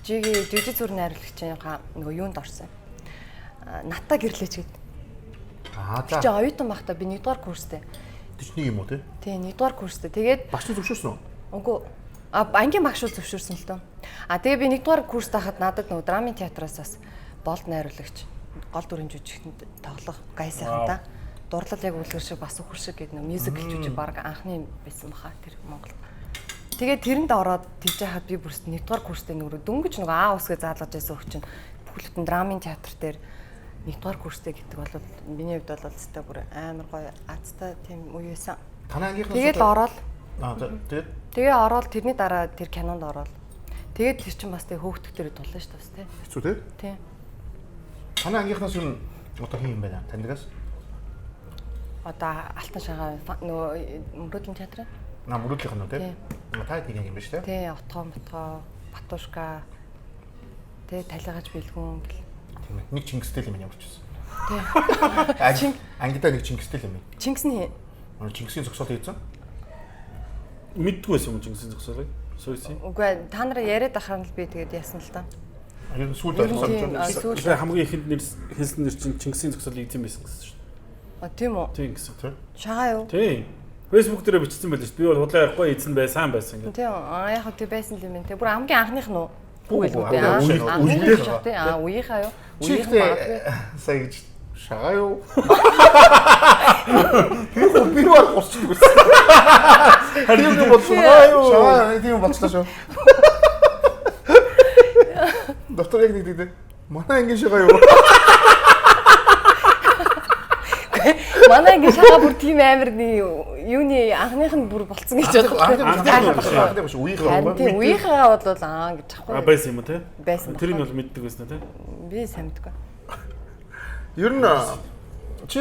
жиги жижиг зүр найруулагчийн нөгөө юунд орсон. Натаа гэрлээч гээд. Аа за. Чи оюутан байхдаа би нэгдүгээр курстэй. Тэчний юм уу те? Тий, нэгдүгээр курстэй. Тэгээд багш нь зөвшөөрсөн үү? Үгүй. А ангийн багш уу зөвшөөрсөн л дөө. А тэгээ би нэгдүгээр курст байхад надад нөгөө драмын театраас бас болд найруулагч гол дүрийн жүжигчэнд тоглох гайсайхантай. Дурлал яг үлгэр шиг бас үхэр шиг гэдэг нөгөө мюзикл жүжиг баг анхны байсан баха тэр Монголд. Тэгээд тэрэнд ороод тэгж яхад би бүрс нэгдүгээр курстэй нөгөө дөнгөж нөгөө А үсгээ заалгаж байсан хөх чинь бүхэл бүтэн драмын театр дээр нэгдүгээр курстэй гэдэг бол миний хувьд бол өстой бүр амар гоё азтай тийм үе байсан. Танай ангийнхнаас тэгээд ороод тэгээд тэгээ ороод тэрний дараа тэр кинонд ороод тэгээд тэр чинь бас тэг хөөхтөх дээр туллаа шүү дээ бас тий. Хэцүү тий? Тий. Танай ангийнхнаас юу одоо хин юм байна таньдагаас? Одоо Алтан шагаа нөгөө мөрөөдлийн театр. На мөрөөдлийнх нь үү тий? Та нэг юм биш тий? Тий, отгоо мотгоо, Батушка тий, талигач бэлгүүн гэл. Тийм ээ. Нэг Чингистэй л юм ямар ч байсан. Тий. Ангидаа нэг Чингистэй л юм. Чингис нь Чингисийн зогсоол хийсэн. Мэддгүй байсан юм Чингисийн зогсоолыг? Сүйсэн. Үгүй та нараа яриад ахаар нь л би тэгээд яасан л та. Ер нь сүүлд ойлгосон юм. Тэгээ хамгийн ихэнд нэр хэлсэн нэр чинь Чингисийн зогсоол хийсэн байсан гэсэн шүү дээ. А тийм үү? Тийм гэсэн. Шагаа юу? Тийм. Facebook дээр бичсэн байлээ шүү дээ. Би бол худлаа ярихгүй эзэн байсан байсан гэдэг. Тийм. Аа яг хөө тий байсан л юм байна. Тэ бүр хамгийн анхных нь уу? Үгүй үеийнхээ тий. Аа үеийнхаа юу? Үеийнх магадгүй. Сая гэж шагаа юу? Би бол гурчдаг байсан. Харин юм болсон юу? Шагаа тийм болчихлоо шүү. Доктор яг нэг дээ. Манай ангийн шагаа юу? Манай ангийн шагаа бүр тийм амар нэг юуны анхных нь бүр болцсон гэж бодлоо. Анхных биш үеийнхээ. Тийм үеийнхээ бол аа гэж ахгүй. А байсан юм уу те? Байсан. Тэрийг бол мэддэг байсан те? Би сайн мэдгүй. Ер нь чи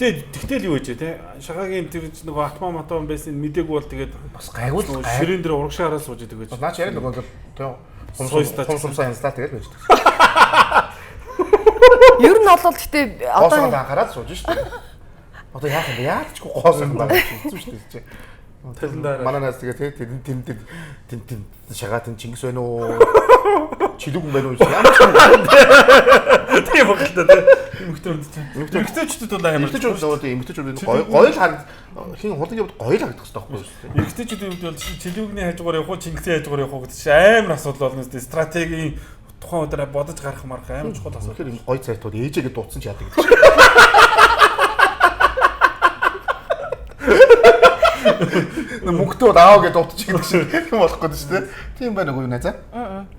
Тэгтэл юу гэж те? Шахаагийн тэр нөгөө атма матан байсан мдээгүй бол тэгээд бас гайгүй л ширээн дээр урагшаа хараад сууж идэг гэж. Наа чи яриад нөгөө те хумсаа янзлаа тэгэл байж байгаа. Ер нь бол гэтээ одоо анхаарал сууж шүү дээ. Одоо яах юм бэ? Яалчгүй гоосон байгаа хэцүү шүү дээ чи. Талан манай найз тэгээ тий тэн тэн тэн тэн шагаа тэн Чингис байна уу? Чилүүгэн байна уу? Ямар ч юм. Тийм баг л да тий. Эмэгтэй хүн чинь. Эмэгтэйчүүд бол амар. Эмэгтэйчүүд бол эмэгтэйчүүд гоё гоё л харагд хин хулан явд гоё л харагдах хэрэгтэй байхгүй юу? Эмэгтэйчүүдийн хувьд бол чилүүгний хажуугаар явах уу, Чингисийн хажуугаар явах уу гэдэг чинь амар асуудал болно шүү дээ. Стратегийн тухайн өдрөө бодож гарах марах амар чухал асуудал. Тэгэхээр юм гоё цайтууд ээжээгээ дуудсан ч яадаг гэдэг чинь. Мөнгөтэй бол аав гэж дуудчих гэдэг шиг юм болох гээд шүү дээ. Тийм байна уу найзаа? Аа.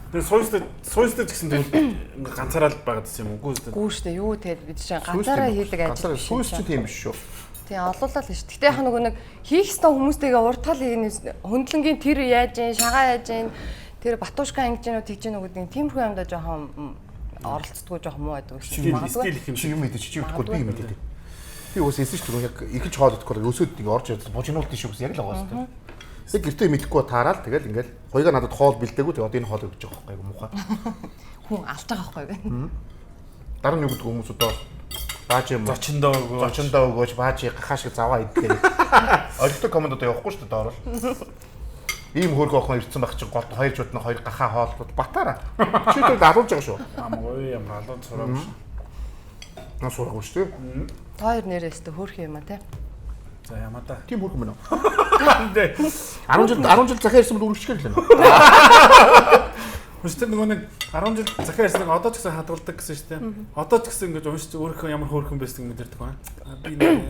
Тэгээ сууйстай ч гэсэн тэгвэл ингээ ганцаараа л байгаад байсан юм уу? Үгүй үү? Гүү штэ юу тэгээд бид чинь ганцаараа хийлэг ажил. Сууйс чинь тийм биш шүү. Тийм олуулаа л шүү. Гэтэ яг нөгөө нэг хийх ёстой хүмүүстэйгээ уртгал хийх хөндлөнгийн тэр яаж юм, шагаа яаж юм, тэр Батушка ингэж гинүү тэгж гинүү гэдэг тиймэрхүү юмдаа жоохон оролцдоггүй жоохон муу байдаг шүү. Магадгүй стил их юм чи юм мэдээ чи идэхгүй би юм мэдээ. Би өөс эсэн шүү дээ. Яг ихэнх хоол идэхгүй өсөөд нэг орж ирсэн. Бужигнуулт шүү гэсэн яг л байгаа шүү. Яг гэртээ мэдэхгүй таараад тэгэл ингээл хоёгаа надад хоол бэлдээгүй тэгээ одоо энэ хоол өгч байгаа байхгүй муухай. Хүн алж байгаа байхгүй юу? Дараа нь юу гэдэг хүмүүс одоо бааж юм зочиндоо өгөөч. Зочиндоо өгөөч бааж гахаа шиг заваа идлээ. Олигтой команд одоо явахгүй шүү дээ доор л. Ийм хөөрхөн охин ирсэн байх чинь гол хоёр жууд нь хоёр гахаа хоолтод батаараа. Чи тэр алуулж байгаа шүү. Амгүй ямар алуун цураа биш. Нас сурахгүй шүү дээ. Та хоёр нэрээ өстө хөөрхөн юм а тий. За ямаа да. Тийм хөөрхөн байна уу? Тэ. 10 жил захиа ирсэн бол үргэлжлэхээр л байна. Хүч тэр нөгөө нэг 10 жил захиа ирсэн нэг одоо ч гэсэн хадгалдаг гэсэн шүү дээ. Одоо ч гэсэн ингэж уншиж өөрийнхөө ямар хөөрхөн байсан мэдэрдэг байна. Би нэ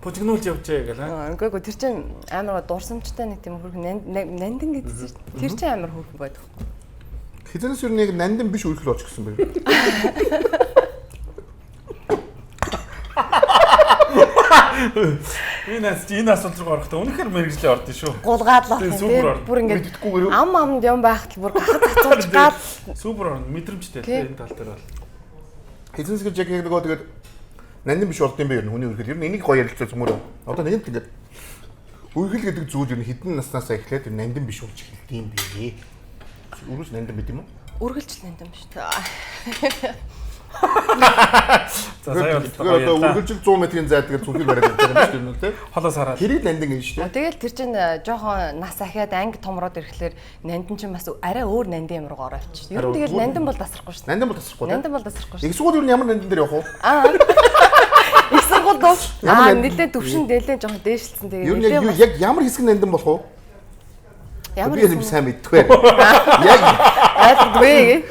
бужигнуулж явжээ гэл аа. Үгүй ээ тэр чинь амар дурсамжтай нэг тийм хөөрхөн нандин гэдсэн шүү дээ. Тэр чинь амар хөөрхөн байдаг. Хизэнээс ер нь яг нандин биш үргэлж болж гисэн байх. Энэ асуулт руу орохдоо үнэхээр мэрэгжлээ ордон шүү. Гулгаад л орох тийм бүр ингээд ам амд юм байхад л бүр гахад цацуулж гал супер орно мэдрэмжтэй тийм энэ тал дээр бол. Хизэнс гэж яг нөгөө тэгээд нандин биш болд юм бэ ер нь хүний үргэлж. Ер нь энийг гоё ярилцаа зүмөр. Одоо нэгэнт ингээд үргэлж гэдэг зүйл ер нь хэдэн наснаасаа эхлээд ер нандин биш болж эхэлдэг юм бэ. Үргэлж нандин байд юм уу? Үргэлж нандин биш. За сая бол одоо үргэлжил 100 метрийн зайд тэгээд зүрхийг бариад явж байгаа юм шүү дээ тийм. Холоос хараад. Тэрийг нандин гэж шүү дээ. Тэгэл тэр чинь жоохон нас ахиад анги томроод ирэхлээр нандин чинь бас арай өөр нандин юм руу ороо авчих. Ер нь тэгэл нандин бол тасрахгүй шүү дээ. Нандин бол тасрахгүй. Нандин бол тасрахгүй шүү. Их сургууль ер нь ямар нандин дээр явах вэ? Аа. Их сургууль дуу. Аа нэлээд төвшин нэлээд жоохон дээшилсэн тэгээд. Ер нь яг ямар хэсэг нандин болох вэ? Ямар би юм сайн мэддэггүй. Яг ойлгодгүй.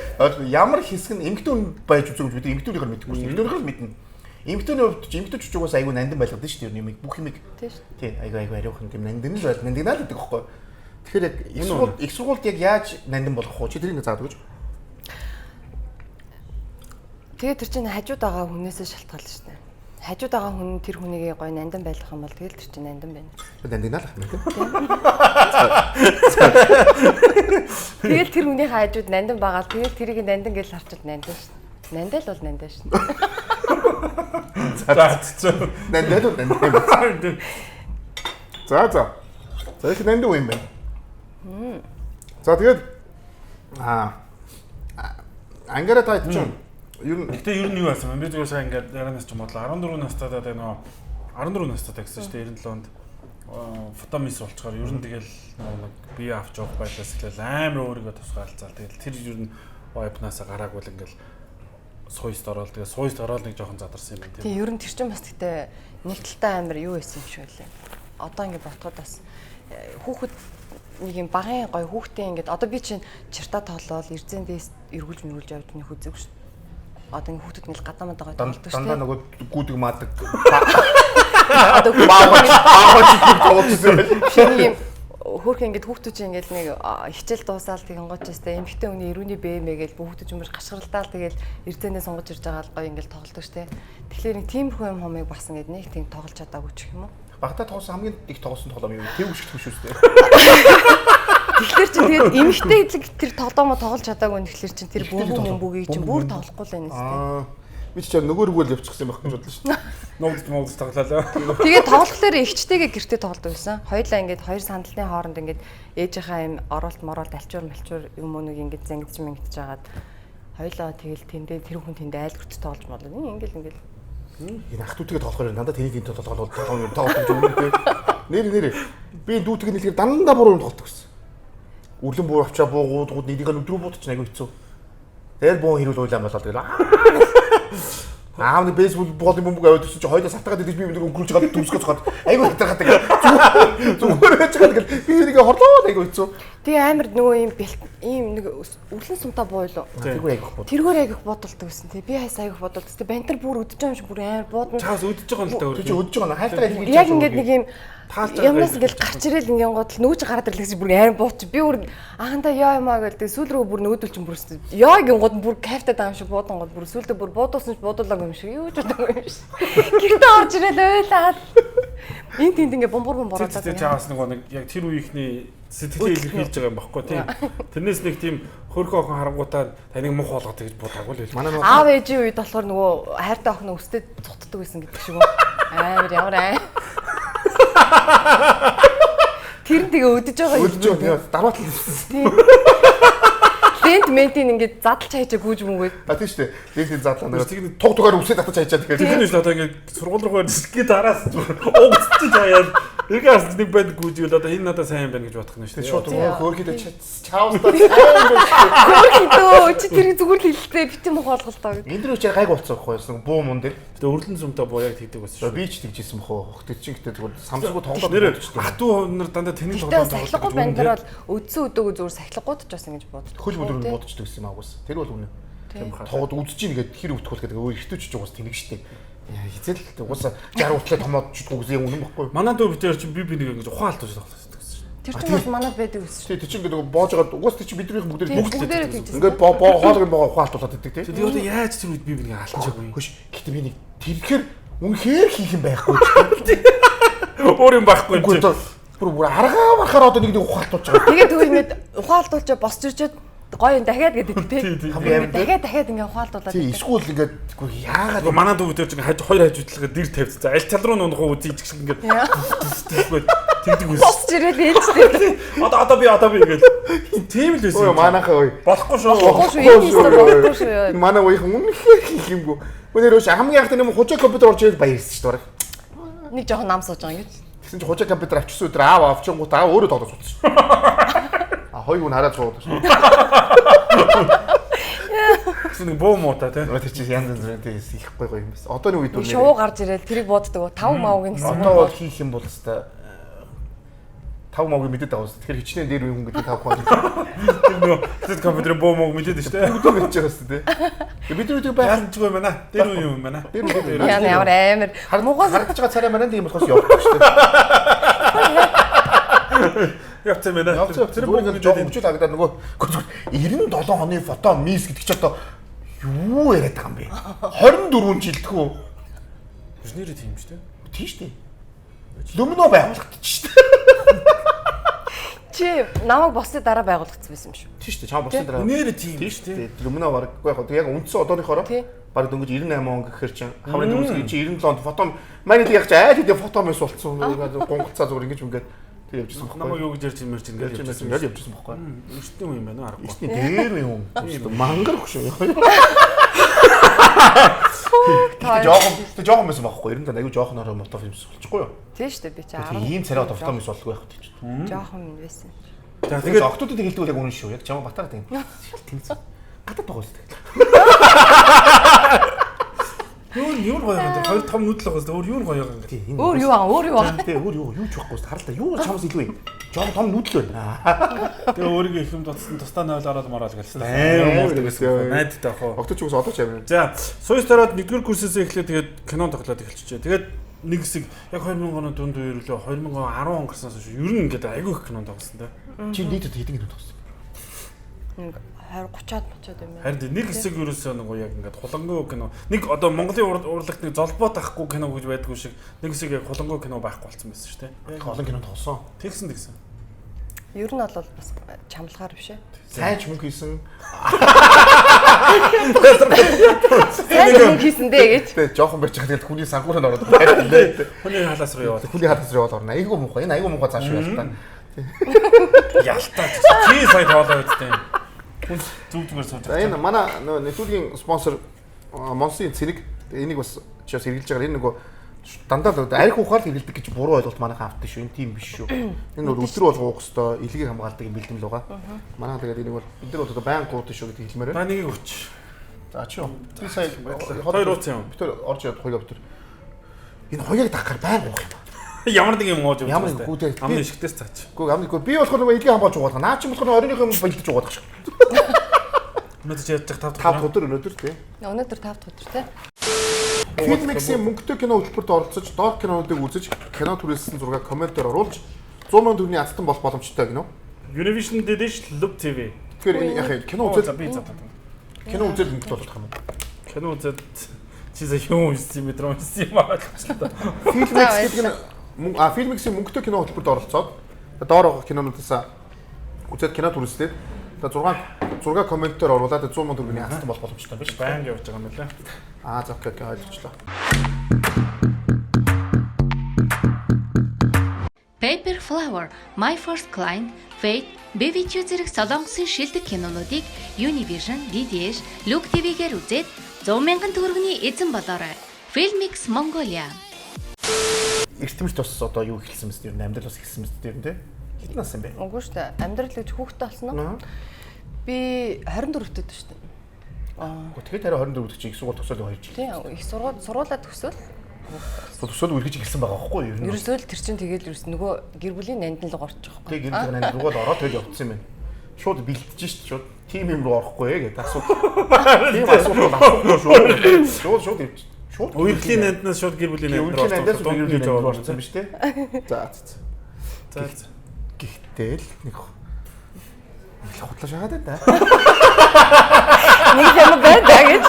Ямар хэсэг нь эмэгтэй хүн байж үзээгүй бид эмэгтэйнийхээ мэддэггүй шүү. Эмэгтэйнийхээ мэднэ. Эмэгтэйний хувьд ч эмэгтэйч угаас айгүй нандин байлгадаг шүү дээ. Юм бүх юмыг. Тийм шүү. Тий, айгүй айгүй ариухан тийм нандин л байл. Нандинаа л гэдэг аахгүй. Тэгэхээр яг их сургуульд яг яаж нандин болох вэ? Чи тэрийг заадаг гэж. Тэгээ тэр чинь хажууд байгаа хүнээсээ шалтгаална шүү дээ. Хажууд байгаа хүн тэр хүнийг гоё нандин байлгах юм бол тэгэл тэр чинь нандин байна. Нандинаа л юм тийм. Тэгэл тэр хүнийхээ хажууд нандин байгаа л тэгэл тэрийг нандин гэж харчвал нандин шүү. Нандин л бол нандин шүү. За нандин л нандин. За за. За их нандин юм байна. За тэгээд ангара тайт чинь Ер нь гэтээ ер нь юу байсан бэ? Би зүгээр сайн ингээд ярианаас ч юм бодлоо. 14 настайдаа тэгээ нөгөө 14 настайдаа гэсэн чинь 97 онд фотомис болчоор ер нь тэгэл нөгөө нэг бие авч явах байдлаас эхлээл амар өөрийгөө тусгаалцаал. Тэгэл тэр ер нь vibe-наасаа гараагүй л ингээд сууст ороод тэгээ сууст ороод нэг жоохон задарсан юм байна тийм. Тийм ер нь тэр чинь бас гэтээ нэг талтай амар юу байсан юм шиг үлээ. Одоо ингээд ботход бас хүүхэд нэг юм багын гоё хүүхдээ ингээд одоо би чинь чирта тоолол эрзэн дээс эргүүлж мэргүүлж явж нэг үзээгүй шүү. Одоо ингэ хүүхдүүд ингээл гадаа мадаа тоглолдог шүү дээ. Дандаа нөгөө гүдэг маадаг. Одоо бааваач тоглолцсон юм байна. Шинэ юм хөөрхөн ингээд хүүхдүүд чинь ингээл нэг хичээл дуусаал тэгэн гоочстай эмэгтэй хүний эрүүний бэмэ гээл хүүхдүүд юмш гашгиралдаал тэгэл эрзэнээ сунгаж ирж байгаа л гоё ингээл тоглолдог шүү дээ. Тэгэхээр нэг тиймэрхүү юм хомыг бас ингээд нэг тийм тоглож чадаагүй ч юм уу. Багтаа тоглосон хамгийн их тоглосон тоглоом юу? Тэв үшгэх шүү дээ. Тэгэхээр чинь тэгээд эмэгтэй хэдлэг тэр тоглоомоо тоглож чадаагүй нь тэгэхээр чинь тэр бөмбөг мөмбөгийг чинь бүр тоглохгүй л байна тест. Би ч нөгөө рүүгээл явчихсан байх гэж бодлоо шүү дээ. Нуугдж муугдж тоглолоо. Тэгээд тоглохлоор эгчтэйгээ гэртээ тоглодог байсан. Хоёулаа ингээд хоёр сандалны хооронд ингээд ээжийнхаа юм оролт моролт альчуур малчуур юм уу нэг ингээд зангидж мэнгдэж хагаад хоёулаа тэгэл тэндээ тэр хүн тэндээ айл гэрт тоглож молоо. Ингээл ингээл Энэ ах дүүтэйгээ тоглохоор дандаа тэрийг энэ тоглоод тоглож юм те. Нэр би дүүтэйг нэлгээр дандаа буруу юм тоглодог гэсэн. Үрлэн буу авчаа буугууд нэрийг нь өдрөө буудчих айгүй хэцүү. Тэгэл буу хэрүүл уйлаа болоод тэгэл. Аав нэг бейсбол боолын бөмбөг аваад ирсэн чи хоёулаа сатгаад идэж би нэг өнгөрүүлж байгаа төмсгөө цохоод айгүй хатархаад тэгэл зүгээр байж байгаа тэгэл би тэрийг хорлоо айгүй хэцүү. Тэгээ амар нөгөө юм ийм нэг үрлэн сумтай буу юу? Тэргүй айгүйх бууд. Тэргээр айгүйх буудалдаг гэсэн тий. Би хайс айгүйх буудалдаг. Тэ бантер бүр өдөж байгаа юм шиг бүр амар буудна. Чаас өдөж байгаа юм л да өөр. Тэр чи өдөж байгаа хайлтаа айгүй. Яг ингээд нэг юм ямнаас ингээд гарч ирэл ингээд гол нүүж гараад ирлээ гэсэн бүр амар бууч. Би бүр аахандаа ёо юмаа гэл тэг сүүл рүү бүр нүүдэл чинь бүр ёо гингууд бүр кайфтай байгаа юм шиг буудан гол бүр сүүлдээ бүр буудуулсан ч буудуулаагүй юм шиг юу ч удаагүй юм шиг. Гэртээ орж ирэл ойлаад энд тэнд ингээд бомбор бомбор болоод. Тэр чаас нөгөө нэг яг тэр үеийнхний сэтгэлээ илэрхийлж байгаа юм баггүй тийм. Тэрнээс нэг тийм хөрхөн охин харангуутаа таныг мух болгоод гэж бодоогүй л байл. Манай аав ээжийн үед болохоор нөгөө хайртай охин өстэй цутдаг байсан гэдэг шиг үү. Амар ямар аа. Тэр нь тэгээ өдөж байгаа юм. Өдөж байгаа. Дараатал тийм. Лент ментийн ингээд задлж хайчаа гүйж мөнгөд. А тийм шүү дээ. Лентийн задлаа нэг туг тугаар үсээ татаж хайчаа тэгэхээр. Тэр нь шүү дээ одоо ингээд сургууль руу гээд дараас угцчих хаяад Эргээ харсан нэг банд гүйжвэл одоо энэ надад сайн юм байна гэж бодох нь шүү дээ. Шууд хөөрхөдөө чаустаа сайн юм байна. Хөөрхөдөө чи тэрийг зүгээр л хэлэлтэй бити мөх олголтоо гэж. Энэ дэр үчээр гайг болцсон байхгүй юу? Буу мун дээр. Тэгээ өрлөн зумтай буу яг тэгдэг байсан шүү. Би ч тэгжсэн бах уу. Тэр чинь гэтээ зүгээр самсгүй тоглоод Нэр атуу нар дандаа тэнэг тоглоод сахилгагүй банд нар бол өдсөн өдөөгөө зүгээр сахилгагууд ч бас ингэж боддог. Хөл мөдөр нь бодчихдаг гэсэн юм агуус. Тэр бол үнэ. Тоглоод үзэж ийн гэдэг хэр өвтөх бол гэдэг өөр эртүүч ч угаас тэнэг штэ. Хизээл угаасаа 60 хутлаа томоодчихгүй гэсэн юм үнэн баггүй. Манай дүү битэр чи би нэг ингэж ухаан алдаж тоглоод гэсэн шин. Тэр чинь бас манад байдаг гэсэн шин. Тэр чинь ингээд боож байгаа угаас тэр чинь биднийх бүгдээр тэгжсэн. Ингээд боо хоолыг боогоо ухаан алдуулаад идэг тий. Тэгээ одоо яаж тэр үед би нэг алдчихаагүй. Хөш гэтээ би нэг тэрхээр үнэхээр хийх юм байхгүй ч. Өөр юм байхгүй юм чи. Бүр аргаа барахаар одоо нэг ухаан алдуулж байгаа. Тэгээ тэгвэл ингээд ухаан алдуулчаа босч ирчээд гоё юм дахиад гэдэг тий. Дахиад ингээ ухаалдуулаад. Тий, эсвэл ингээд үгүй яагаад манай дүү дээр чинь хоёр хажуудлагаа дэр тавьчихсан. Аль тал руу нунах уу үзий гэх шиг ингээд тэгдэг үс. Босч ирээд ээлжтэй. Одоо би ингээд тийм л байсан. Ой манайхаа ой. Болохгүй шүү. Болохгүй шүү. Манай үеийнхэн үнэхээр хийх юмгүй. Өнөр өөш хамгийн анх нэг хужаа компьютер орж ирээд баярлсан шүү дээ. Нэг жоохон нам сууж байгаа ингэж. Тэгсэн чинь хужаа компьютер авчирсан өдөр аав авчингууд аав өөрөө тоглож суудсан шүү. А хоёр хүн хараад суудаг шүү. Гэсэн нэг буу муута тий. Тэр чинь янз янз тий их гой гой юм байна. Одооны үед үл шувуу гарч ирэл тэрийг бууддаг. 5 мавгийн гэсэн. Одоо бол хийх юм бол хэвээр 5 мавыг мэдээд байгаа юм. Тэгэхээр хичнээн дээр үе хүн гэдэг 5 хүн. Тэр нөө тэд компьютерийн буу мууг мэдээд шүү дээ. Бүгд мэдж байгаа шүү дээ. Бид нар үгүй байх ч юм байна. Дээр үе юм байна. Дээр үе. Яа ямар амар. Муухай харагдаж байгаа царай маань тийм болохоос явахгүй шүү дээ. Явцсан байна. Тэр бүр ингэ жоох хөгжил хагдаад нөгөө 97 оны фото мис гэдэг чи одоо юу яриад байгаа юм бэ? 24 жилдэх үү? Нэрээ тийм шүү дээ. Тийм шүү дээ. Люмино байгуулагдчих шүү дээ. Чи намайг босны дараа байгуулагдсан байсан юм шүү. Тийм шүү дээ. Чам босны дараа. Нэрээ тийм шүү дээ. Люмино бараггүй яг яг үндсэн одооныхороо бараг дөнгөж 98 он гэхэр чинь хамрын дөнгөж чи 97 онд фото маань яг чи айл хэдийн фото мис болцсон гунгалцаа зүгээр ингэж ингээд тэр явжсэн байхгүй. Намайг юу гэж ярьж юм ярьж ингээд явжсэн ингээд явжсэн байхгүй. Эртний хүн юм байна уу аргагүй. Эртний дээр юм. Мангар хөшөө. Жоохон байсан байхгүй. 97 аягүй жоохон орой мотов юмс болчихгүй юу? Тийм шүү дээ би чи 10. Ийм царай мотов юмс болдгүй байх тийм. Жоохон юм байсан. За тэгээд октоудыг хэлдэг бол яг үнэн шүү. Яг чамаа батараад юм. Тэнцэн. Гадаад байгаа үстэй. Юу гоё юм бэ? Хоёр том нүдэл байгаа үстэй. Өөр юу гоё юм бэ? Өөр юу аа? Өөр юу аа? Тий, өөр юу юу ч байхгүй үстэй. Харалта юу чамаас илүү юм. Жоохон том нүдэл байна. Тэгээ өөрийгөө их юм дутсан тусдаа 0 ороод мороод гэлсэн. Амар муулдаг гэсэн. Найдтай ах уу. Окточ угсаа одоо ч амар. За, суйс тараад 1-р курсээс эхлээд тэгээд кино тоглоод эхэлчихээ. Тэгээд нэг хэсэг яг 2000 оны дунд үеэр лөө 2010 он гарснаас хойш ер нь ингээд айгүй их кино тоглосон те. Чи нийтэд хэдэн кино тоглосон? Нэг 20 30-аад мочоод юм байна. Харин нэг хэсэг ерөөсөө нөгөө яг ингээд хулангуу кино. Нэг одоо Монголын урлагт нэг золбоо тахгүй кино гэж байдгүй шиг нэг хэсэг яг хулангуу кино байхгүй болсон байсан шүү дээ. Олон кино тоглосон. Тэгсэн. Ер нь бол бас чамлахаар биш ээ. Сайн ч мөнгө хийсэн. Сайн мөнгө хийсэн дээ гэж. Тэ жоохон барьж байгаа тэгэл хүний санхүүрээр ороод байна. Хүний халаас руу яваад. Хүний халаас руу яваад орно. Айгүй муухай. Энэ айгүй муухай зааш ялтаа. Ялтаа. Чи сая тоолоо үсттэй. Хүн зүг зүгээр сууж байгаа. Энэ манай нөгөө нэвтрүүлгийн спонсор Монсын цэрэг энийг бас чи бас хэрэглэж байгаа. Энэ нөгөө дандаа л арх ухаал хэрэглэдэг гэж буруу ойлголт манайхан авдаг шүү. Энэ тийм биш шүү. Энэ бол өдрө болго уух хэвээр илгийг хамгаалдаг юм бэлтгэл байгаа. Манай тэгээд энийг бол бид нар бол одоо байнга гуудсан шүү гэдгийг хэлмээр байна. Та нэгийг өч. За чи юу. Би сая хоёр ууц юм. Бид тэр орж яваад хоёроо бид тэр энэ хоёрыг дагахаар байнга уух юм. Ямар нэг юм ууж явж байна. Ямар нэг амны ишгтээс цаач. Үгүй амны би болохоор нөгөө илгийг хамгаалж угаалга. Наа чи болохоор оройных юм бэлдэж угаалгах шиг. Өнөөдөр чи яаж 5 дахь өдөр өнөөдөр тий. Өнөөдөр 5 дахь өдөр тий. Filmix-ийн мөнгөтэй кино хөтөлбөрт оролцож, доор кинонуудыг үзэж, кино түрээссэн зургийг комментээр оруулж 100 сая төгрөгийн азтан болох боломжтой гинөө. Univision Dish Look TV. Тэгэхээр энэ яг кино үзэл би зав. Кино үзэл мөнгөтэй болох юм уу? Кино үзээд чи сая юм үзсэн юм метро үзсэн юм аа. Filmix гэдэг нь Filmix-ийн мөнгөтэй кино хөтөлбөрт оролцоод доор байгаа кинонуудаас үзээд кино түрээслээд 6 комментээр оруулаад 100 сая төгрөгийн азтан болох боломжтой биш. Баян явж байгаа юм байна лээ. Аа за окей ойлголцлоо. Paper Flower, My First Client, Fate, BBQ зэрэг солонгосын шилдэг кинонуудыг Univision, DTH, Look TV-гээр үзээд 100 мянган төгрөгийн эзэн болоорой. Filmix Mongolia. Эртмэрт бас одоо юу эхэлсэн мэт ер нь амьдрал бас эхэлсэн мэт ер нь тий. Хэдэн нас юм бэ? Үгүй шүү дээ. Амьдрал гэж хүүхдтэй болсон уу? Би 24-т шүү дээ. Аа. Тэгэхээр тарай 24 гэдэг чинь их сургууль төгсөөл 2 жил. Тийм, их сургууль сургуулаа төгсөөл Төгсөөл үргэж эхэлсэн байгаа байхгүй юу? Ер нь. Ерөөсөө л тэр чинь тэгэл ерөөс нөгөө гэр бүлийн нандин руу орчих واخгүй. Тэг гэр бүлийн нандин руу ороод тэгэл явцсан юм байна. Шууд бэлтэж шít шууд тим юм руу орохгүй гэдэг асуулт. Тийм асуулт асуухгүй шүү. Шууд шууд явчих. Шууд Үерхлийн нандинаас шууд гэр бүлийн нандин руу Үерхлийн нандинаас орсон. гэр бүлийн нандин руу орсон биз дээ. За за. За. Гэхдээ л нэг нэг хутлаа шагаад байна. Нэг юм байна да гэж.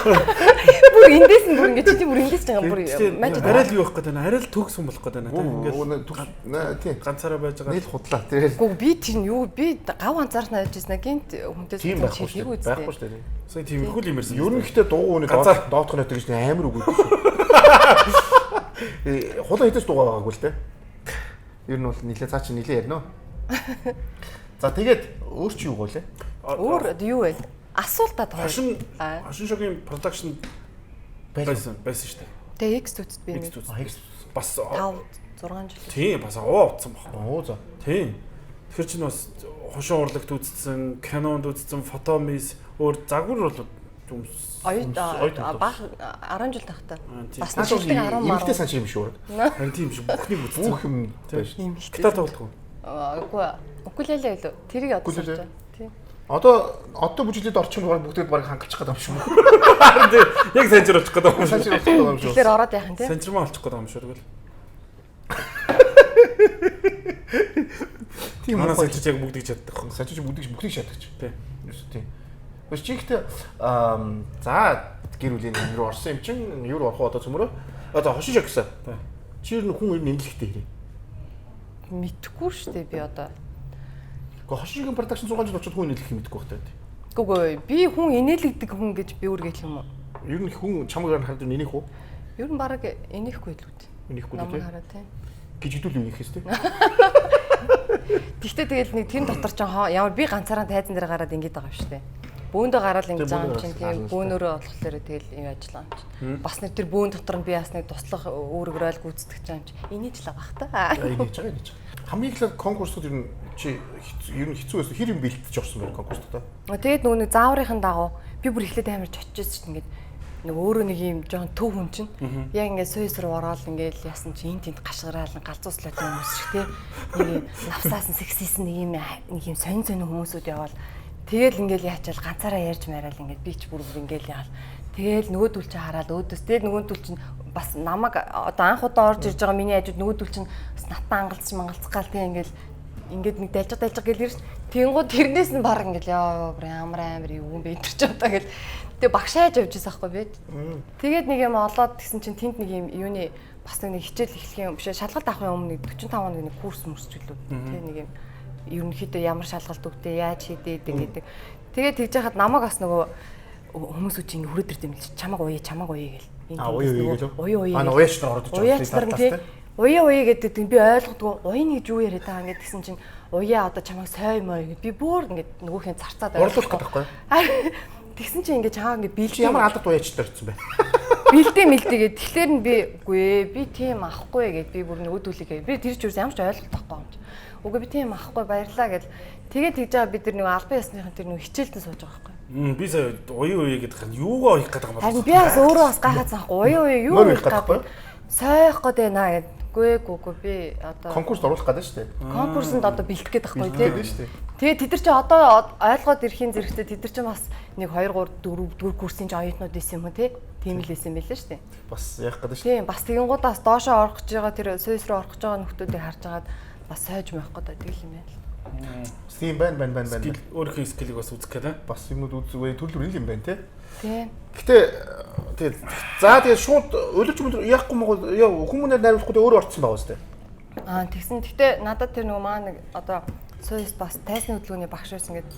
Бүр эндээс нь бүр ингэ чи бүр эндээс ч юм бүр маж арай л юу явах гэдэг нь арай л төгс юм болох гэдэг нь тийм ингээл тийм ганцаараа байж байгаа. Нийл хутлаа тийм. Гүг би тэр нь юу би гав ганцаархнаа явж ирсэн гинт хүнтэй Тийм байхгүй шүү дээ. Байхгүй шүү дээ. Сая тиймэрхүү л юм ярьсан. Ер нь ихтэй дуугүй үний доотх нөт гэж амар үгүй шүү. Хулан хэдэж дуугаа байгаагүй л дээ. Ер нь бол нилээ цаа чи нилээ ярина уу? За тэгээд өөр чи юу гоолээ? Өөр юу вэ? Асуултаа тоо. Хошин хошин шогийн production байсан байсан шүү дээ. Тэгээ X зүтд би нэг X бас 5 6 жил. Тийм бас овоо утсан байхгүй. Оо за. Тийм. Тэгэхээр чинь бас хошин урлагт үзсэн, кинонд үзсэн, фотомис өөр загвар бол юмс. Оюут баг 10 жил тахта. Бас нэг 10 мар. Эмэгтэй санч юм шүү. Харин тийм биш бүхнийг үзсэн. Бүх юм байж. Гитар тоглох уу? Үгүй. Укулеле илүү. Тэрийг одоо сорж байгаа. Тийм. Одоо бүжиглээд орчих юм бол бүгдээд баг хангалчих гэдэг юм шиг. Харин тийм яг санчир болчих гэдэг юм шиг. Санчир болчих гэдэг юм шиг. Тэгэхээр ороод яах юм те? Санчирмаа болчих гэдэг юм шиг тэгвэл. Тийм манай санчирч яг бүгдийг чаддаг. Санчирч бүгдийг чаддаг. Тийм. Ерөөсөө тийм. Биш чи ихтэй за гэр бүлийн юм руу орсон юм чин юу руу орох уу одоо цөмөрөө? Одоо хошин шог гэсэн. Чи ер нь хүн ер нь инэлхтэй хэрэг. Мэдхгүй шүү дээ би одоо. Гэхдээ хошин шогийн production 6 жил очоод хүн инээлэх юм мэдэхгүй байх таа. Үгүй би хүн инээлэгдэг хүн гэж би өөрийгөө хэлэх юм уу? Ер нь хүн чамайг хараад инээх үү? Ер нь баг инехгүй л үү. Инехгүй л үү? Намайг хараад тийм. Гэж хэдүүл юу инех хэвтэй. Тэгтээ тэгэл нэг тэр дотор ч ямар би ганцаараа тайзан дээр гараад ингэж байгаа юм шүү дээ. Бөөндөө гараад ингэж байгаа юм чинь тийм бөөнөрөө болохоор тэгэл юм ажиллаа юм чинь. Бас нэг тэр бөөн дотор нь би бас нэг туслах үүрэг рол гүйцэтгэж байгаа юм чинь. Инээж л байгаа хта. Инээж байгаа инээж. Хамгийн эхлээд конкурсууд ер нь чи ер нь хэцүү байсан. Хэр юм бэлтэж орсон бэ конкурсууд? Тэгээд нөгөө нэг зааврынхан дагуу би бүр эхлээд амар чочижсэн чинь ингээд нэг өөрөө нэг юм жоон төв хүн чинь яг ингээд суйс руу ороод ингээд яасан чинь энд тэнд гашгараал галзууслаатай хүмүүс шиг те нэг юм навсаасан сексисэн нэг юм сонин сонин хүмүүсүүд яваал тэгэл ингээд яачаал ганцаараа ярьж мараал ингээд би ч бүр бүр ингээд яал тэгэл нөгөөдөл чинь хараад өөдөөс тэгэл нөгөөдөл чинь бас намайг одоо анх удаа орж ирж байгаа миний хажууд нөгөөдөл чинь бас натаа ангалцж мангалцах гал те ингээд ингээд нэг дайлжиг дайлжиг гэл ирж тэнгууд тэрнээс нь баг ингээд яа ямар амар юу юм бэ энэ ч одоо гэл тэгээ багшааж явж байсан байхгүй би. Тэгээд нэг юм олоод тэгсэн чинь тэнд нэг юм юуны бас нэг хичээл эхлэх юм биш шалгалт авахын өмнө нэг 45 хоног нэг курс мөрсч үлээ. Тэгээ нэг юм ерөнхийдөө ямар шалгалт өгдөө яаж хийдээ гэдэг. Тэгээд тэгж яхад намайг бас нөгөө хүмүүс үчи ингэ хүрээд ирд юм л чамаг уя чамаг уя гэл. Энд уя уя. Аа уяач нар ороод иж байгаа. Уяач нар уя уя гэдэг нь би ойлгодгоо уяна гэж юу яриад байгаа ингээд тэгсэн чинь уяа одоо чамайг сой мой гэд би бүр ингээд нөгөөхийг зарцаад ойлгох гэдэг байхгүй. Тэгсэн чинь ингээд чамаа ингээд бэлж ямар алдарт уяач нар очсон бэ? Бэлдээ мэлдээ гэд тэгэхээр нь би үгүй ээ би тийм ахгүй гэд би бүр нөгөөдүүлээ би тэр ч юус ямар ч ойлголт байхгүй юм чи. Үгүй би тийм ахгүй баярлаа гэл тэгээд тэгж байгаа бид нар нөгөө албан ёсныхын тэр нөгөө хичээлдэн сууж байгаа байхгүй. Би сая уя уя гэдэг нь юугаа уях гэдэг юм бэ? Харин би бас өөрөө бас гайхаад байгаа уя уя юу уях гэдэг. Сойх гээд байна гэд. Үгүй үгүй би одоо конкурст оруулах гэдэг шүү дээ. Конкурсонд одоо бэлтгэх гээд байхгүй тий. Тэгээ тэд нар чи одоо ойлгоод ирэхийн зэрэгтэй тэд нар чи бас 1 2 3 4 дөрөв курсын чи оюутнууд исэн юм уу тий? Тийм л исэн байлээ шүү дээ. Бас яах гэдэг шүү. Тийм бас тэгэнгуутаас доошоо орох гэж байгаа тэр сүйс рүү орох гэж байгаа нөхдүүдийг харж агаад бас сойж моих гэдэг тэгэл юм байна л. Бас тийм байна байна байна байна. Өөрийнхөө скиллийг бас үзэх гэдэг. Бас юмнууд үзэх төрөл бүрийн юм байна тий. Тийм. Гэтэ тэгээд за тэгээд шууд өлөрч мөлөр яахгүй мөгөө хүмүүнээр найруулахгүй өөрөө орцсон байгаа үстэй. Аа тэгсэн. Гэтэ надад тэр нөгөө маа нэг одоо сууяс бас тайсны хөдөлгөөний багш байсан ингээд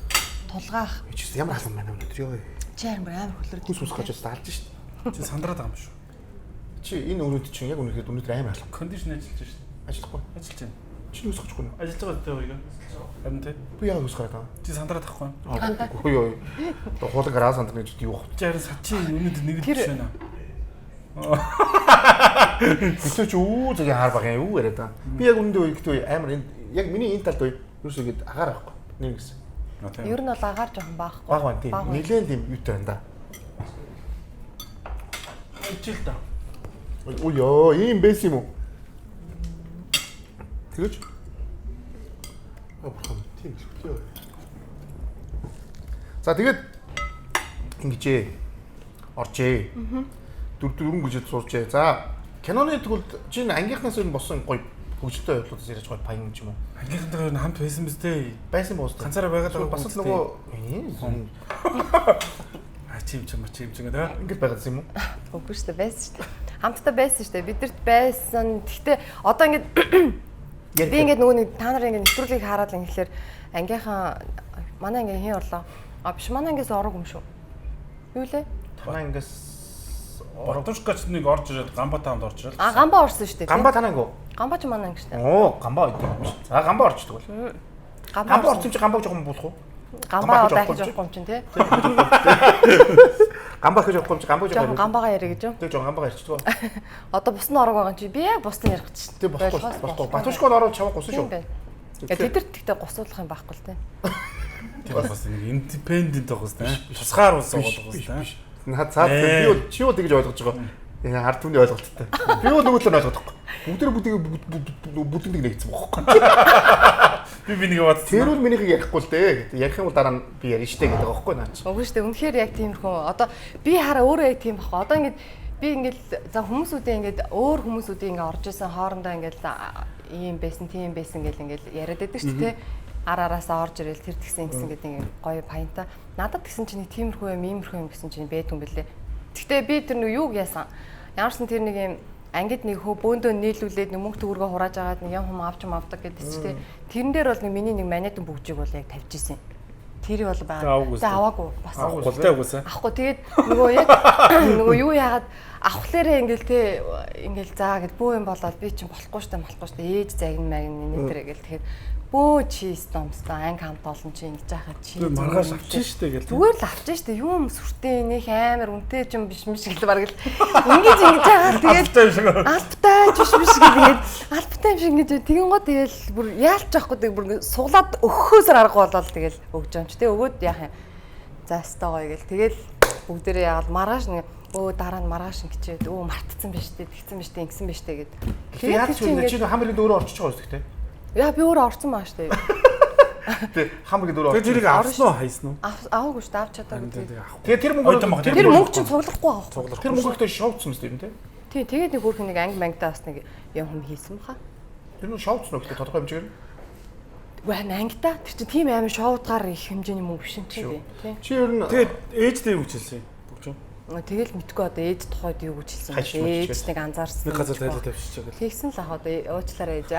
тулгаах. Чи ямар халуун байна өнөөдөр ёо. Чи амар амар хөлөр. Хүс ус гаж алж шít. Чи сандраад байгаа юм шүү. Чи энэ өрөөнд чинь яг үнэхээр өнөөдөр амар халуун. Кондишн ажиллаж шít. Ажиллахгүй. Ажиллаж байна. Чи нүс гочихгүй нэ? Ажиллаж байгаа гэдэг үгүй. Харин тий. Би яагаад нүс гараад байгаа? Чи сандраад тахгүй. Үгүй юу. Одоо хуулан гараа сандрах гэж юу вэ? Чи харин чи өнөөдөр нэг л биш байна. Битүү чи үү зэрэг хаар баг юм юу яриад байгаа. Би яг үүндээ ихтэй амар энэ яг миний энэ талд ерөөсөө ингэж агаар байхгүй. Нэр гэсэн. Ер нь бол агаар жоохон баахгүй. Баг байна тийм. Баг байна. Нилээн тийм юутай байна да. Ичил та. Ой ёо, ийм байсан юм уу? Тэгэж. Аа бурхан тийм л үү. За тэгээд ингэжээ. Оржээ. Дөрвөн гүжид сурчээ. За киноны тэгвэл чи энэ ангийнхнаас ер нь болсон гоё хөгжилтэй явдлуудаас яриач гоё паян юм уу? Ангийнхантайгаа ер нь хамт байсан биз дээ. Байсан бууз. Ганцаараа байгаад байгаа бас л юм нөгөө А чи юм чи мачи юм чи гэдэг. ингэж байгаад юм уу? Үгүй шүү дээ, байсан шүү дээ. Хамтдаа байсан шүү дээ. Бидэрт байсан. Гэхдээ одоо ингээд би ингээд нөгөө нэг та нарын ингээд нэвтрүүлгийг хараад ингэхлээр ангийнхаа манай ангийн хин орлоо. А биш манай ангиас орог юм шүү. Юу лээ? Танаа ингээс Батушкач нэг орж ирээд гамба таамд орж ирэл. А гамба орсон шүү дээ. гамба танаа гоо. Гамба ч манай анги шүү дээ. Оо, гамба ойд юм шиг. За гамба орчдөг бол. Гамба Гамба орсон чи гамбаг жоохон буулах уу? Гамба Гамба одоо хийж ахиж явахгүй юм чинь тий. Гамба хийж явахгүй юм чи гамбаг Жоохон жоохон. гамбагаа яриа гэж юу? Тэг жоохон гамбага ярьчихдаг. Одоо бус нь орог байгаа юм чи би яг бусдыг ярих гэж чинь. Тэг болохгүй болохгүй. Батушко ороод чамаа гусан Тийм шүү. байна. Тэдэрт тэгтээ гусуулах юм байхгүй л тий. Тийм бас нэг индепендент байх хэвээр. Тусгаар улс байгаа Биш хэвээр. биш. Наа цаад би бол чи бол тэгж ойлгож байгаа. Энэ ард түмний ойлголттой. Би бол нөгөө талаар ойлгохгүй. Бүгдээр бүгдийг бүгдийг нэгдсэн бохоггүй. Би нэг бодсон. Тэр бол минийхийг ярихгүй л дээ. гэдэг. Ярих юм бол дараа нь би ярина штэ гэдэг байгаа байхгүй наа чи. Үгүй шүү дээ. Үнэхээр яг тиймэрхүү. Одоо би хараа өөрөө яг тийм байхгүй. Одоо ингээд би ингээд за хүмүүсүүдээ ингээд өөр хүмүүсүүдээ ингээд орж исэн хоорондоо ингээд ийм байсан, тийм байсан гэл ингээд яриад байдаг шүү дээ. Ар араасаа орж ирэл тэр тэгсэн ингэсэн гэдэг ингээд гоё паянта. Надад тэгсэн чинь нэг тиймэрхүү юм, иймэрхүү юм гэсэн чинь байдгүй юм бэлээ. Гэхдээ би тэр нэг юуг яасан. Ямар ч сан тэр нэг юм ангид нэг хөө бөөндөө нийлүүлээд нэг мөнгө төгрөгөө хурааж агаад нэг юм хүм авч юм авдаг гэдэг чинь тий. Тэрэн дээр бол нэг миний нэг манайдын бүгжийг бол яг тавьж исэн. Тэр бол байгаа. Аваагүй Тэгээ аваагүй бас. Гултай угсаа. Авахгүй тэгээд нөгөө яг нөгөө юу яагаад авахлаарэ ингээл те ингээл заа гэд бөө юм болоод би чинь болохгүй штэ болохгүй штэ ээж загин магин энэ тэр гэл тэгэхэд бөө чи стомстой анги хамт олон чи ингэж яхаа чи Түр маргааш авчин штэ гэл. Зүгээр л авчин штэ юм сүртэй нэх амар үнэтэй ч юм биш миш гэл бараг л ингэж ингэж яагаад тэгээд Албатай юм шиг. албатай ч биш биш гэл ингээд албатай юм шиг ингэж тэгэн гоо тэгэл бүр яалч авахгүй тэг бүр ингээд суглаад өгөхөөсөр аргагүй болоод тэгэл өгч юм чи тэг өгөөд яах юм за өстой гоё гэл тэгэл бүгдээрээ яагаад маргааш нэг өө дараа нь маргааш ингэчээд өө мартцсан биш үү тэгсэн биш үү ингэсэн биш үү гэд Тэгэхээр яаж тэр чинь чи чи хам хэрэгэнд өөрөө орчиж байгаа юм шүү дээ. яа би өөрөө орцсон маа штэ Тэ хам хэрэгэнд өөрөө Тэгээд орчиж. тэрийг авсан уу хайсан уу? Аваагүй штэ авч чадаагүй Тэгээд авахгүй. Тэгээ тэр мөнгө Ойтон баг, тэр мөнгө чинь цуглахгүй аахгүй Тэр мөнгө ихтэй шоуцсан мэт юм те. тий тэгээд нэг хөөрхөн нэг анги мангидаа бас нэг юм хүм хийсэн баха. Тэр нь шоуцсан уу гэхдээ тодорхой хэмжээгээр. Үгүй ангидаа тэр чинь тийм амар шоудгаар их хэмжээний мөнгө биш юм чи тий. Тий. Чи ер нь Тэгээд ээжтэй юу гэж хэлсэн юм? Бүгч. Тэгэл мэдгүй одоо ээж тухайд юу гэж хэлсэн Хайч бэ? мачиж Ээж нэг анзаарсан. Нэг газар тайлаа тавьчих гэл. Тэгсэн л ах одоо уучлаарай ээж.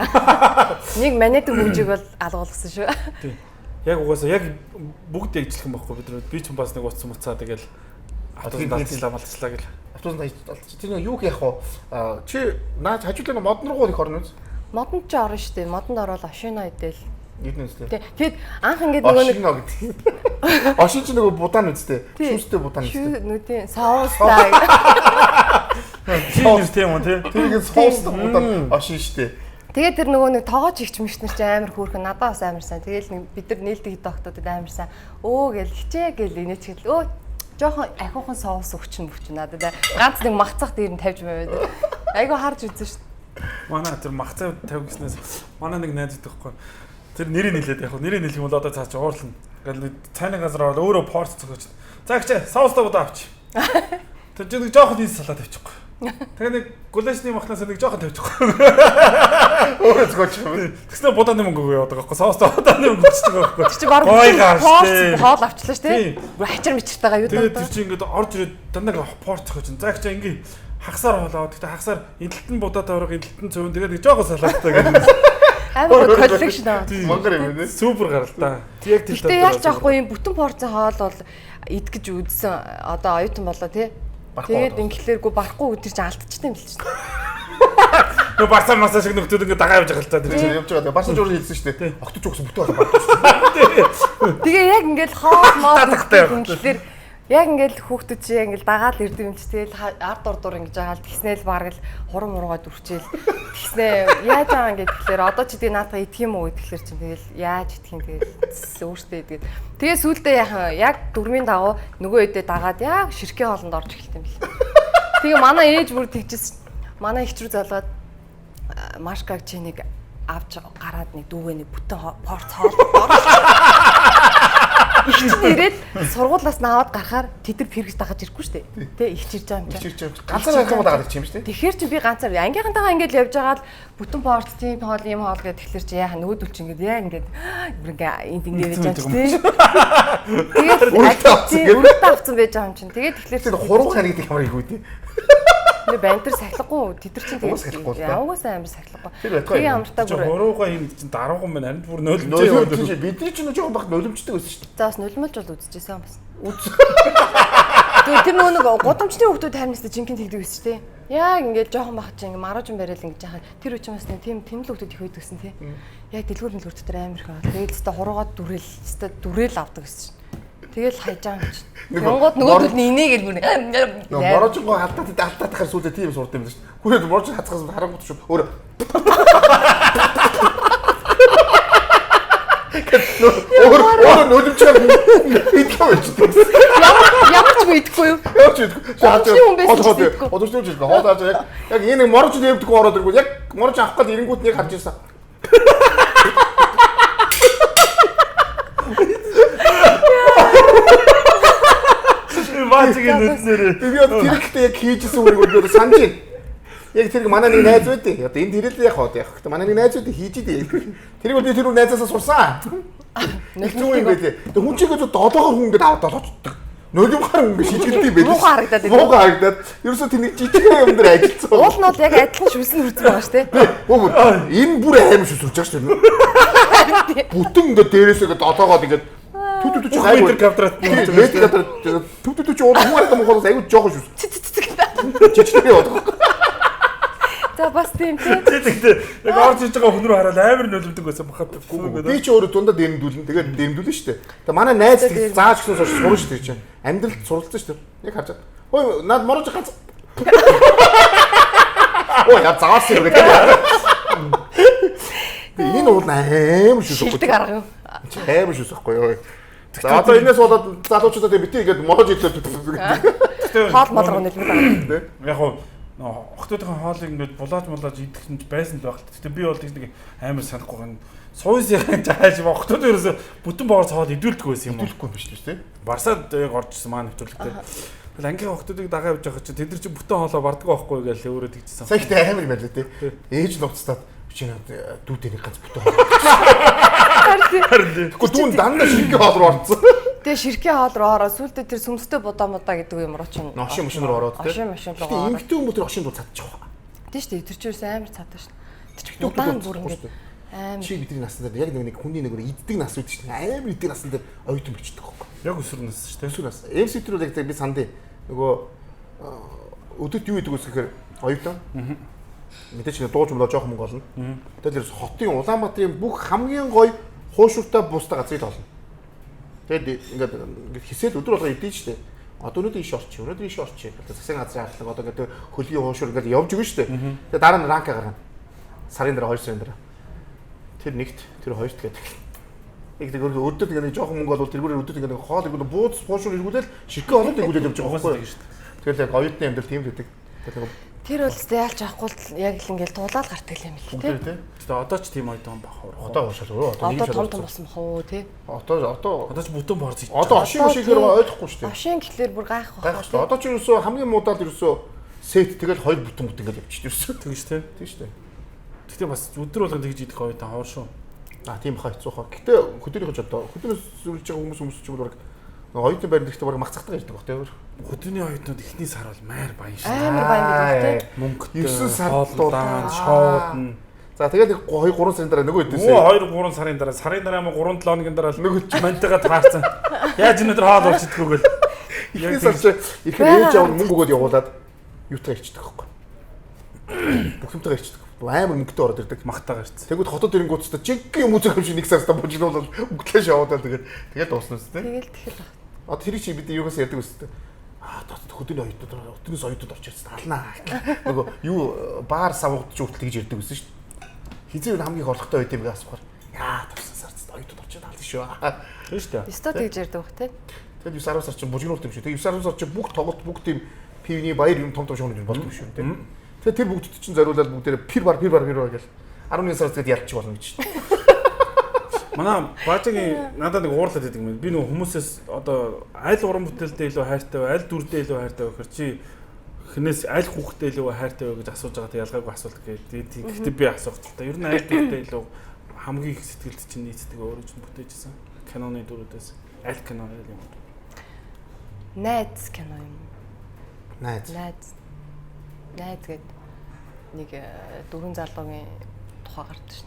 Нэг манайд хөгжиг бол алгуулсан шүү. Тийм. Яг угаасаа яг бүгд ээжлэх юм байхгүй бид нар. Би ч бас нэг утсан муцаа тэгэл автобус алдчихлаа малцлаа гэл. автобусанд хайж тэр нэг юу яах вэ? Чи наа хажуудлаа модон руу их орно үз? Модонд ч орно шүү дээ. Модонд ороод ошино идэл. Эдэн үстэй. Тий. Тэгэд анх ингээд нөгөө нэг Ошино гэдэг. Ошин чи нөгөө будаан үстэй. Шүүстэй будаан үстэй. Шүү нүдийн соустай. Чи нэр тийм үү тий? Тэрийг соустай будаан ошин штэ. Тэгээд тэр нөгөө нэг тоогооч ихч мэгч нар чи амар хөөрхөн надад бас амар сайн. Тэгэл нэг бид нар нээлттэй доктодод амар сайн. Өө гэл хичээ гэл инээч гэл өө жоохон ахиухан соус өгчин мөвч надад. Ганц нэг махцах дээр нь тавьж маваад. Айгу харж үзсэн шүү. Манай тэр махцаа тавь гэснээс манай нэг найз өгдөг байхгүй. Тэр нэрийг нэлээд яг нэрийг нэлэх юм бол одоо цаа чи уурлна. Ингээл нэг цайны газар ороод өөрөө порц зохиоч. За гिचээ соустай будаа авч. Тэр чинь нэг жоохон нийс салаа тавьчихгүй. Тэгээ нэг гулашны махнаас нэг жоохон тавьчихгүй. Өөрөө згооч юм. Тэгснэ будааны мөнгө өгөө яваад байгаа байхгүй. Соустай будааны мөнгө өгч байгаа байхгүй. Тэр чи баг Гой гарч порц тий. хоол авчлаа шүү Тий. дээ. Бүр хачир мичиртэйгаа юу Тэгээд даа. тэр чинь ингээд орж ирээд дандаа порц зохиоч. За гिचээ ингээ хагасаар хоолоо. Тэгтээ хагасаар энэлтэн будаа тавраг энэлтэн цөвн тэгээд нэг жоохон салааттай гэдэг. Амар коллекшн аа. Монгол юм бэ? Супер гаралтай. Яг тэр Гэтэ яалч аахгүй юм бүтэн порцийн хоол бол идгэж үзсэн одоо оюутан болоо тий. Барахгүй Тэгээд одоо. ингэлээргүй барахгүй тэр чинь алдчихсан юм л чинь. Нөө барсаа масаа шиг нөхдүүд ингээд дагаа явж байгаа л та тэр чинь. Явж байгаа. Барсан журал хэлсэн шүү дээ. Огтож өгсөн бүтэн болоо. Тэгээ яг ингээл хоол моо Татахтай явах. ингэлээр Яг ингээл хүүхдүүд чи яг ингээл дагаал ирдэг юм чи тэгэл ард дур дур ингэж байгаа л тэгснээл бараг л хурам муруугаа дүрчээл тэгснэ яаж байгаа ингээд тэгэхээр одоо чи тэгээ наадах идэх юм уу гэхлээр чинь тэгэл яаж идэх юм тэгэл өөртөө идэгээд тэгээ сүулдэ яахан яг дөрмийн дагуу нөгөө үедээ дагаад яг ширхгийн хоолнд орж эхэлт юм бэл. Тэгээ манай ээж бүр тэгжсэн. Манай эгч рүү залгаад Машкаг чи нэг авч гараад нэг дүүгээ нэг бүтэн порц хоол Их чинь ирээд сургуулиас наваад гарахаар тэд нар пэргэж дагаж ирэхгүй шүү дээ. Тэ их чирж байгаа юм Их чинь. чирч байгаа. Ганцаар байх юм дагаад ирчих юм шүү дээ. Тэгэхээр чи би ганцаар ангийнхантайгаа ингээд явж байгаа л бүтэн порц тийм хоол ийм хоол гэдэг тэгэхээр чи яа нөгөөдөл чи ингээд яа ингээд бүр ингээд энд ингээд байж байгаа юм чи тэ. Тэгээд Үрэлтээ авцсан гэдэг. үрэлтээ авцсан байж байгаа юм чинь. Тэгээд тэгэхээр Тэр хуруу харигдах ямар их үү те. Нэ бантер сахилахгүй тэд нар чинь Угаас сахилахгүй л да. тэгээд угаасаа амар сахилахгүй. Тэр байтугай Тэгээ юм. амартаа Чи бүр хуруугаа юм чинь даруухан байна. Харин бүр нөлөмжөө яваад. Нөлөмж чи бидний чинь жоохон баг нөлөмждөг байсан шүү дээ. За бас нулимлж бол үзчихсэн юм бас. Үз. Тэгээ тэр нөгөө нэг гудамжны хүүхдүүд харин нэстэ жинхэнэ тэгдэг байсан шүү дээ. Яг ингээд жоохон бах чи ингээд маруучин барайл ингэж яхаа тэр үчин бас нэг тийм тийм л хүүхдүүд их байдаг гэсэн тий. Яг дэлгүүр мэлгүүр дотор амар их аа. Тэгээд өстө хуруугаад дүрэл өстө дүрэл авдаг гэсэн чинь. Тэгэл хайж байгаа юм чинь. Тэнгууд нөгөөдөл нь инээгээл бүр Нөгөө морожингоо алдаад алдаад тахаар сүүлдээ тийм сурд юм байна шүү дээ. Хүрээд морожин хацгаас харангуут шүү. Өөр өөр өөр нөлөмжөөр идэхгүй байж тийм. Ямар ч үгүй идэхгүй юу? Ямар ч идэхгүй. Гудамжны хүн байсан ч идэхгүй. Гудамжны хүн идэхгүй. Хоол авч яг яг энэ нэг морожин дэвдэхгүй ороод ирэнгүүт яг морожин авах гээд ирэнгүүт нэг харж ирсэн. Баачгийн нүднээр Би одоо тэр ихтэй яг хийжсэн үрийг өдөр санаж байна. Яг тэрийг манай нэг найз байдیں۔ Одоо энд тэрэл яг хоо яг. Гэтэ манай нэг найз байдیں хийж идэв. Тэрийг бол би тэр найзаасаа сурсан. Хэцүү юм байлээ. Тэг хүн чигээ зөв долоогоор хүн ингээд аваад долоочдөг. Нөлөмхөр хүн ингээд шижгэлдэг юм байлээ. Муухай харагдаад байдаг. Муухай харагдаад. Ерөөсөө тэр нэг жижигхэн юм дээр ажилласан. Уул нь бол яг адилхан шүлсэн хүрсэн байгаа шүү дээ. Үгүй энэ бүр аим шүс үрж байгаа шүү дээ. Бүтэн ингээд дээрээс ингээд долоогоод ингээд тү тү тү чи метр квадрат метр квадрат тү тү тү чи уул хүн харагдах муухай айгүй жоохон шүс. Жижигхэн яваад. За бас тийм тий. Тэгтээ яг орж иж байгаа хүн рүү хараад амар нөлөмдөг байсан бахад. Би ч өөрөө дундаа дэрэмдүүлнэ. Тэгээд дэрэмдүүлнэ шүү дээ. Тэгээ манай найз тэг зааж гисэн хойш сурна шүү дээ чинь. Амьдралд суралцсан шүү дээ. Яг харж байгаа. Ой над морож гац. Ой я заасан юм гэдэг. Энэ уул аим шүс Шилдэг арга юм. Аим шүс байхгүй юу. За одоо энэс болоод залуучуудаа тэг бити ингээд морож идлээ. Хоол молгоо нөлмөл байгаа. Яг хуу охтуудын хоолыг ингээд булааж мулааж идэх нь байсан л байх л. Гэтэ би бол нэг амар санахгүй байна. Суусын жааж охтууд ерөөсө бүтэн боорц хоол идүүлдэг байсан юм уу? Идэхгүй юм биш үү те. Барсаад яг орж ирсэн маань нэвтрүүлэгтэй. Тэгэл ангийн охтуудыг дагаа явж байгаа чинь тэд нар чинь бүтэн хоолоо барддаг байхгүй гэж өөрөө тэгжсэн. Сайн ихтэй амар юм байлаа те. Ээж нууцтаад чи дүүтэй нэг ганц бүтэн хоол. Харин Тэгэхгүй дүүн дандаа ширхэг хоол руу орсон. Тэгээ ширхгийн хоол руу ороод сүултээ тэр сүмстэй будаа мудаа гэдэг юм руу чинь. Ошин мошин руу ороод те. Ошин мошин руу Гэтэ ороод. эмэгтэй хүмүүс тэр ошин дуу цадчих واخ. Тийм шүү дээ. Тэр чинь ерөөсөө амар цаадаг шүү. Тэр чинь Эмэгтэй удаан хүмүүс бүр цадахгүй ингээд шүү амар. Чи бидний насан дээр яг нэг хүний нэг иддэг нас үүд чинь амар иддэг насан дээр оюутан бичдэг байхгүй. яг өсвөр нас шүү дээ. Өсвөр нас. MC тэр бол яг би сандын нөгөө өдөрт юу идэг вэ гэхээр оюутан. Мэдээч нэг дууж мөлөө жоохон мөнгө олно. Тэгэл ерөөс хотын Улаанбаатарын бүх хамгийн гоё хуушуртай бустай газрыг олно. Тэгээд ингээд ингээд хисэл өдөр болго идэж штэ. Одоо өнөөдөр иш орчих, өнөөдөр иш орчих. Одоо засгийн газрын хардлага одоо ингээд хөлгийн хуушур ингээд явж өгнө штэ. Тэгээд дараа нь ранка гаргана. Сарын дараа 2 сарын дараа. Тэр нэгт, тэр хоёрт гэдэг. Яг тэр өдөр ингээд нэг жоохон мөнгө олвол тэргүүрээр өдөр ингээд нэг хоол эргүүл бууз хуушур эргүүлэл ширхэг олоод эргүүлээд явж байгаа Угаасаа байхгүй. тэгэж шүү дээ. Тэгэл яг оюутны амьдрал тийм л гэдэг. Тэгэл нэг Тэр бол зөв яалч авахгүй л яг л ингээд тулаал гардаг юм л тий. тий. Гэтэ одоо ч тийм оюутан байх уу? Одоо уушаал өөрөө одоо Одоо том том болсон бах уу тий. Одоо Одоо ч бүтэн борц идэж. одоо ошин ошин гэхээр ойлгохгүй шүү дээ. Ошин гэхлээр бүр гайх бах. Гайх шүү дээ. Одоо ч ерөөсөө хамгийн муудаал ерөөсөө сет тэгэл хоёр бүтэн бүтэн ингээд явчих ерөөсөө. Тэгэж тий. Тийм шүү дээ. Гэтэ бас өдөр болгон тэгж идэх оюутан хоор шүү. А тийм хаа хэцүү хаа. Гэтэ хөдөөнийхөө ч одоо хөдөөнөөс зүрлж байгаа хүмүүс ч юм бол баг оюутан байранд ихтэй баг мах цахтаг ирдэг баг тийм. Хөдөөний оюутнууд эхний сар бол майр баян шүү. Амар баян гэдэг тий. Мөнгөтэй, 9 сар хооллон, шоудна. За тэгээд нэг 2 3 сарын дараа нөгөө хэдээс Өө 2 3 сарын дараа, сарын дараа ма 3 7 хоногийн дараа л Нөгөө нөгөө мантайгаа таарсан. Яаж өнөөдөр хоол болж идэггүй гэл. эхний сар чи ихээр ээж аав нь мөнгө өгөөд явуулаад юутаа ирчихдэг байхгүй. Бүх юмтайгаа ирчихдэг. Амар мөнгөтэй ороод ирдэг. Махтайгаа ирсэн. Тэгвэл хотод ирэнгүүт ч жинхэнэ юм үзэх юм шиг нэг сарстаа бужигнуулал мөнгөлөө шавуудаа тэгээд тэгээд дуусна үстэй. Тэгэл тэгэл баг. Одоо тэр чи бид юугаас ярьдаг үстэй. Аа хөдөөний оюутнууд өтнөөс оюутнууд орж ирсэн алнаа. Нөгөө юу баар савгдж хүртэл тэгж ярьдаг байсан шүү дээ. Хизээ юу хамгийн их орлоготой байд юм бэ асуухаар. Яа 9 сард оюутнууд орж ирээд ална шүү. Тийм шүү дээ. Өстө тэгж ярьдаг бах тий. Тэгээд 9 10 сар чинь бужигнуулт юм шүү. Тэгээд 9 10 сар чинь бүх тоглолт бүх тийм пивний баяр юм том том шоунууд юм болдог шүү тийм. Тэгээд тэр бүгдд чинь зориулаад бүгдээрээ пир бар пир бар пир бар гэл 11 сар тэгээд ялчих болно гэж шүү. Манай баажигийн надад нэг уурлаад байдаг юм. Би нөгөө хүмүүсээс одоо аль уран бүтээлдээ илүү хайртай вэ, аль дүрдээ илүү хайртай вэ гэхээр чи хинээс аль хүүхдтэй илүү хайртай вэ гэж асууж байгаа та ялгаагүй асуулт гэдэг. Гэхдээ би асуух л та. Ер нь аль дүрдээ илүү хамгийн их сэтгэлд чинь нийцдэг өөрөө чинь бүтээжсэн. Киноны дүрүүдээс аль кино аль юм. Найз кино юм. Найз. Найз. Найз гээд нэг дөрвөн залуугийн тухай гардаг шин.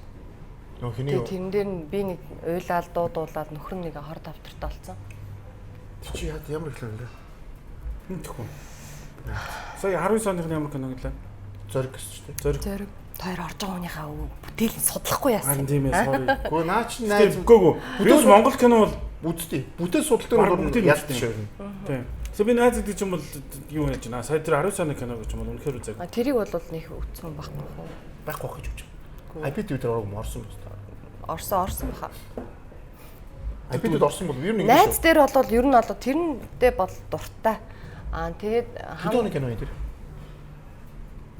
Нөгөө хиний Тэгээ тэрэн дээр нь би нэг уйлаал дуудуулаад нөхөр нь нэг хор давтарт олцсон. Чи яа ямар их юм бэ? Мэдхгүй. Сая 19 оных нь ямар кино гэлээ? Зориг гэсэн шүү дээ. Зориг. Зориг хоёр орж байгаа хүнийхээ бүтээл нь судлахгүй яасан. Харин тийм ээ, sorry. Гэхдээ наа чи найз Үгүй ээ. Би бас Монгол кино бол үзтий. Бүтээл судал дээр Бараг бол бүгдийг ялт үзтий. шүү. тийм. Тэгээ би найз гэдэг чинь бол юу яаж байна? Сая тэр 19 оны кино гэж юм бол үнэхээр үзээгүй. А тэрийг бол нэг үтсэн байхгүй хөө. Байхгүй байх гэж бодож байна. IPTV дээр орог морсон байна. Орсон баха. IPTV-д орсон бол ер нь ингэ Найз шүү. дээр бол ер нь бол тэрэндээ бол дуртай. Аа тэгээд Хэдэн оны кино юм тэр?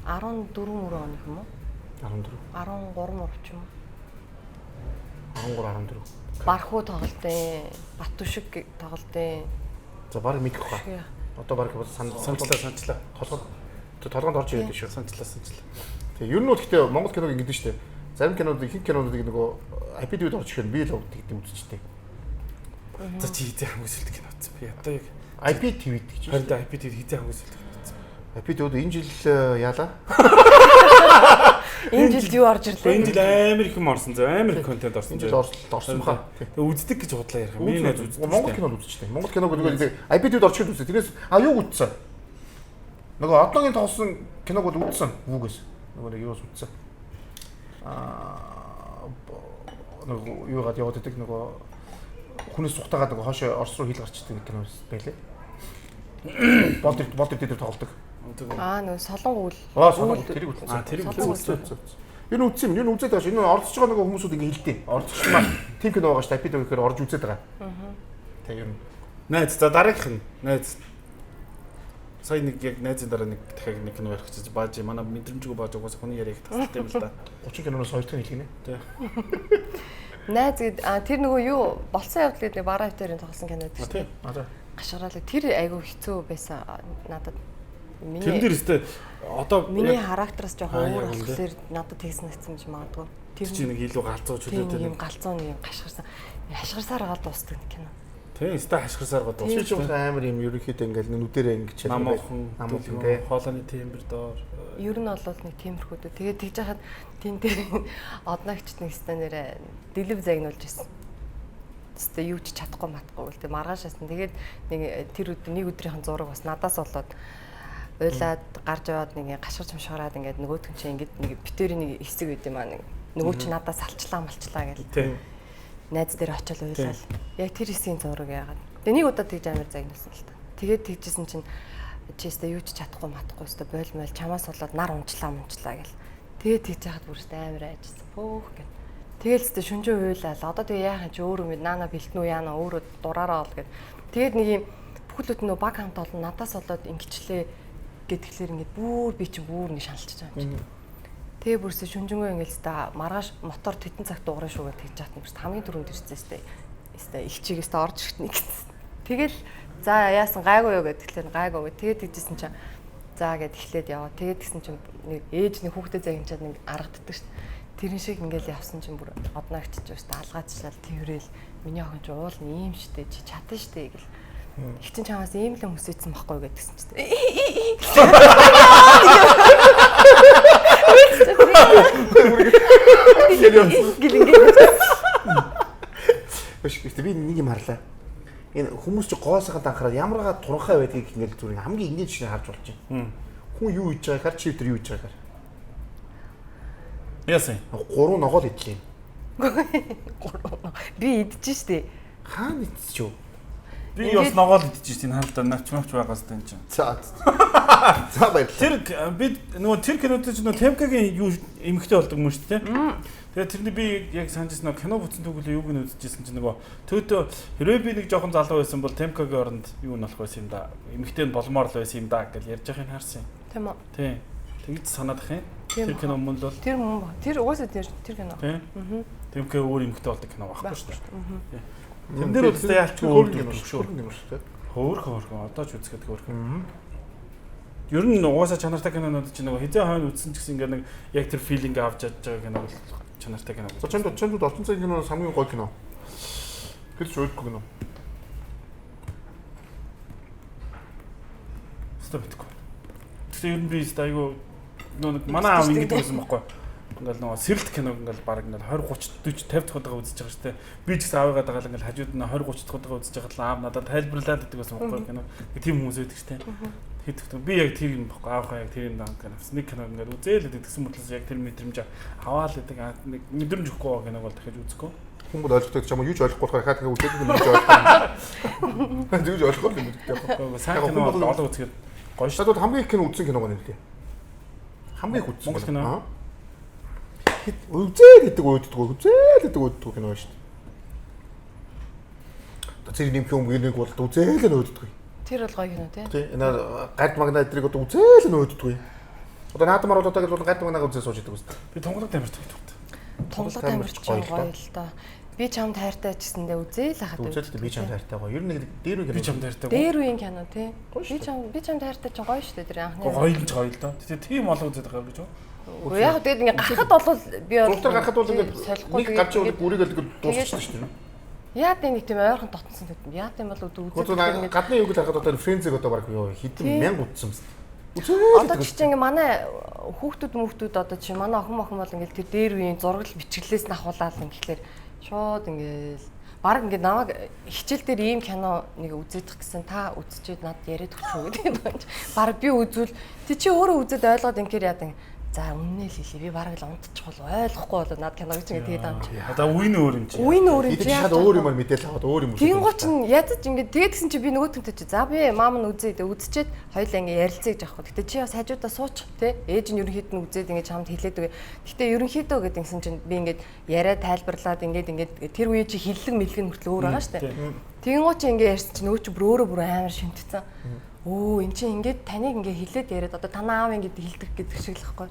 14 мөрөө оны юм уу? 14. 13 мөр ч юм уу? 13 14. Бархуу тоглолтын, Батүшиг тоглолтын. За баг мэдэх байх. Одоо баг Санчлаа. Толгой толгойд орж ирээд шүү. Санчлаа. Тэгээ ер нь бол гэхдээ Монгол киног ингэдэж штэ. Зарим кинонууд ихэнх кинонуудыг нөгөө IPTV-д орж ирэхээр би л тэгдэм үзчихтэй. За чи хизээ хамгийн сүүлд кино үзсэн. Би одоо яг IPTV-д гэж харин шүү. IPTV хизээ хамгийн сүүлд кино үзсэн. IPTV-д энэ жил яалаа? Энэ жилд юу орж ирлээ? Энэ жил амар их юм орсон зөө. Амар их контент орсон. Энэ жил орсон баха. Тэгээ үздэг гэж худлаа ярих юм. Миний найз үздэг. Монгол кинод үзчихтэй. Монгол киног нөгөө IPTV-д орж ирэхэд үзсэн. Тэрнээс а юу үзсэн? Нөгөө одоогийн тоглосон киног бол үзсэн. Вүүгээс. Нөгөө нэг юус үзсэн. Аа нөгөө юугаад яваад идэг нөгөө хүнээс сухтаагаад нөгөө хоошоо Орос руу хил гарчдаг нэг кино байлээ. Болд дээр тоглодог. Аа нөгөө солон үйл. Аа солон тэрийг үзсэн. Аа тэрийг Солон үзсэн. Ер нь үзсэн юм. Ер нь үзээд байгаа ш. Энэ оролцож байгаа нөгөө хүмүүсүүд ингэ хэлдэг. Оролцогч маань тийм кино байгаа ш. IPTV гэхээр орж үзээд байгаа. Тэг ер нь Найз за дараагийнх нь найз. Сая нэг яг найзын дараа нэг дахиад нэг кино ярих гэж бааж манай мэдрэмжгүй бааж угаас хүний яриаг тасалтай юм л да. 30 киноноос хоёр дахь нь хэлгэнэ. Тэ. Найз гээд тэр нөгөө юу болсон явдал гээд нэг бараа хвтэрийн тоглосон кино гэдэг Тийм. чинь. Аа за. Гашгараалаа тэр айгүй хэцүү байсан надад. Миний Тэрэн дээр өстэй одоо миний характераас жоохон Аа, өөр яг үнэ. болохоор надад тэгсэн нэгсэн юм магадгүй. Тэр чи нэг илүү галзуу тийм чөлөөтэй юм нэг. галзуу нэг юм гашгарсан. Хашгирсаар гаал дуустдаг нэг кино. Тийм өстэй хашгирсаар гоо Чи ч дуусчих. амар юм ерөнхийдөө ингээл нүдэрээ ингэж Намуухан, намуухан тий. хоолойны тембер доор. Ер нь бол нэг тиймэрхүү дээ. Тэгээд тэгж хахад тэн дээр одногчд нэг станерэ дэлэв загнуулж ирсэн. Тэстэ юу ч чадахгүй матахгүй гэл тэг маргааш шаасан. Тэгээд нэг тэр өдөр нэг өдрийнхэн зураг бас надаас болоод уйлаад гарч яваад нэг гашгаж мшгараад ингээд нөгөөтгөн чинь ингээд нэг битэрийн нэг хэсэг байд юм аа нэг нөгөө чинь надаас алчлаа малчлаа гэл Тийм. найз дээр очил уйлал. Яг тэр хэсгийн зураг яагаад. Тэгээ нэг удаа тэгж амар загнуулсан л та. Тэгээд тэгжсэн чинь чи өстө юу ч чадахгүй матахгүй өстө бойл мойл чамаас болоод нар унчлаа мунчлаа гэл. Тэгээд тэгж яхад бүр өстө амар айжсан. Хөөх гэл. Тэгэл өстө шүнжэн уйлал. Одоо тэгээ яахан чи өөрөө мэд наана бэлтнүү яана өөрөө дураараа ол гэд. Тэгээд нэг юм бүхлөд нөө баг хамт олон надаас болоод ингэчлээ гэдгэлэр ингээд бүр би чинь бүр нэг шаналчиж байгаа юм чинь. Тэгээ бүрсээ шүнжэнгөө ингээл ста маргааш мотор тэтэн цагт дуурай шүү гэж тэгж яхад бүрс хамгийн түрүүнд ирсэн сте. Ста их чигээс та орж ирэхт нэг гэсэн. Тэгэл за яасан гайгүй юу гэдгэлээр гайгүй гэ. Тэгээд тэгжсэн чинь за гэд эхлээд яваа. Тэгээд тэгсэн чинь нэг ээж нэг хүүхдээ загинчаад нэг аргаддаг шүү. Тэрэн шиг ингээл явсан чинь бүр одноогч ч өстө алгаадчлал тэрэл миний охин чи уул нь ийм штэ чи чадна штэ гэл. Их чин чамаас ийм л юм хүсээдсэн байхгүй гэдгсэн чинь. Гэл ингээд Биш гэхдээ би нэг юм харлаа. Энэ хүмүүс чи гоо сайхан анхаарал ямаргаа туранхай байдгийг ингээл зүгээр хамгийн энгийн жишээ харж болж байна. Хүн юу хийж байгааг хар чи өдр юу хийж байгааг хар. Яасан. Гурван ногоо л идлээ. Би идэж штэ. Хаана идчих юу? Би бас ногоол идчихсэн энэ хаалта навч мавч байгаас тань чинь. За. За баярлалаа. Тэр би нөгөө тэр кинод чинь нөгөө Темкагийн юу эмхтэй болдог юм шүү дээ. Тэгээд тэрний би яг санаж ирсэн нөгөө кино бүтсэн түүхэл юуг нь үзчихсэн чинь нөгөө төөтөө хэрвээ би нэг жоохон залуу байсан бол Темкагийн оронд юу нь болох байсан юм да. Эмхтэй нь болмоор л байсан юм да гэж ярьж байхыг харсан юм. Тийм үү? Тийм. Тэгж санаад ах юм. Тэр кино мөн л бол. Тэр мөн ба. Тэр угаасаа тэр кино. Тийм. Темка өөр эмхтэй болдог кино байхгүй шүү дээ. Тэн дээр бол яалчгүй өөр кино шүү. Өөр кино шүү дээ. Хөөхөн одоо ч үзэхэд хөөхөн. Ер нь угаасаа чанартай кинонууд чинь нөгөө хизээ хойно үзсэн ч гэсэн ингээ нэг яг тэр филинг авч чадж байгаа кино бол чанартай кино. За чамд орчин цагийн кино хамгийн гоё кино. Тэр ч уйдгүй кино. Стоп битгүй. Тэгсэн ер нь би айгу нөгөө нэг манай аав ингэдэг байсан байхгүй. Ингээл нөгөө сэрэлт киног ингээл баг ингээл 20 30 40 50 дахь удаага үзэж байгаа шүү дээ. Би ч гэсэн аавыгаа дагаал ингээл хажууд нь 20 30 дахь удаага үзэж байхад л аав надад тайлбарлаад байдаг байсан байхгүй кино. Тийм хүмүүс байдаг шүү дээ. Хэд би яг тэр юм байхгүй аавхаа яг тэр юм даанг кино. Нэг кино ингээл үзээл гэдэг тэгсэн мөртлөөс яг тэр мэдрэмж аваал гэдэг нэг мэдрэмж өгөхгүй байгаа киног бол дахиж үзэхгүй. Хүн бол ойлгохтой ч юм уу юу ч ойлгохгүй болохоор хаа тэгээ үзээд юм гэж ойлгохгүй. Тэгж ойлгохгүй юм гэдэг. Сайн кино бол олон үзэхэд гоё шүү. Надад хамгийн их кино үзсэн киног нь нэлээ. Хамгийн их үзсэн Монгол кино. Үзээл гэдэг уйддаг, үзээл гэдэг уйддаг кино шүү дээ. Одоо цэрэг нэмэх юм нэг бол үзээл нь уйддаг. Тэр бол гоё кино тий. Тий. Энэ гард магна эдрийг одоо үзээл нь уйддаг. Одоо наадмаар бол одоо гэж бол гард магнагаа үзээ сууж идэг үст. Би тунгалаг тамирч гэдэг. Тунгалаг тамирч гоё л доо. Би чамд хайртай ч гэсэндээ үзээл хахад үзээл би чамд хайртай гоё. Ер нь нэг дээр үеийн кино. Би чамд хайртай. Дээр үеийн кино тий. Би чамд хайртай ч гоё шүү дээ тэр анхны. Гоё юм ч гоё л доо. Тэгээ тийм олон үзээд байгаа гэж юу? Үгүй яг тэгээд ингээ гарахад бол би бол зуртар гарахад бол ингээ нэг гарч яваад бүрийг л дуусчихсан шүү дээ. Яа тийм нэг тийм ойрхон дотнсон гэдэг. Яа тийм бол үзээд ингээ гадны юг л харахад одоо френзиг одоо баг юу хэдэн мянга үзсэн юм. Үзээ. Одоо чи ингээ манай хүүхдүүд мөхтүүд одоо чи манай охин мохин бол ингээ тэр дээр үеийн зураг бичгэлээс нь ахуулаад ингэхлээр шууд ингээл баг ингээд намайг хичээл дээр ийм кино нэг үзээдэх гэсэн та үзчихэд надад яриад өгч үү гэдэг юм байна. Баг би үзвэл тий чи өөрөө үзээд ойлгоод ингэхээр яадаг. За үннээ л хэлье. Би бараг л унтчих бол ойлгохгүй болоо над кино гэж ингэ тэгээд амч. Одоо үе нь өөр юм чи. Үе нь өөр юм чи. Шал өөр юмар мэдээл аваад өөр юм. Тэнгуут чинь ядаж ингэ тэгээд гисэн чи би нөгөөтөнтэй чи за би маам нь үзье гэдэг үзчихэд хоёулаа ингэ ярилцъя гэж аахгүй. Гэтэ чи бас хажуудаа суучих тий. Ээж нь ерөнхийд нь үзээд ингэ чамд хэлээд үгүй. Гэтэ ерөнхийдөө гэдэг ингэсэн чинь би ингээд яриа тайлбарлаад ингээд ингээд тэр үе чи хиллэг мэлэг нь хүртэл өөр байгаа шүү дээ. Тэнгуут чи ингэ ярьсан чи нөгөө чи бүр өөрөө бүр амар шимтцэн. Өө эн чинь ингээд таныг ингээ хилээд яриад одоо танаа аав ингээд хилдэг гэдэг шиг л байхгүй.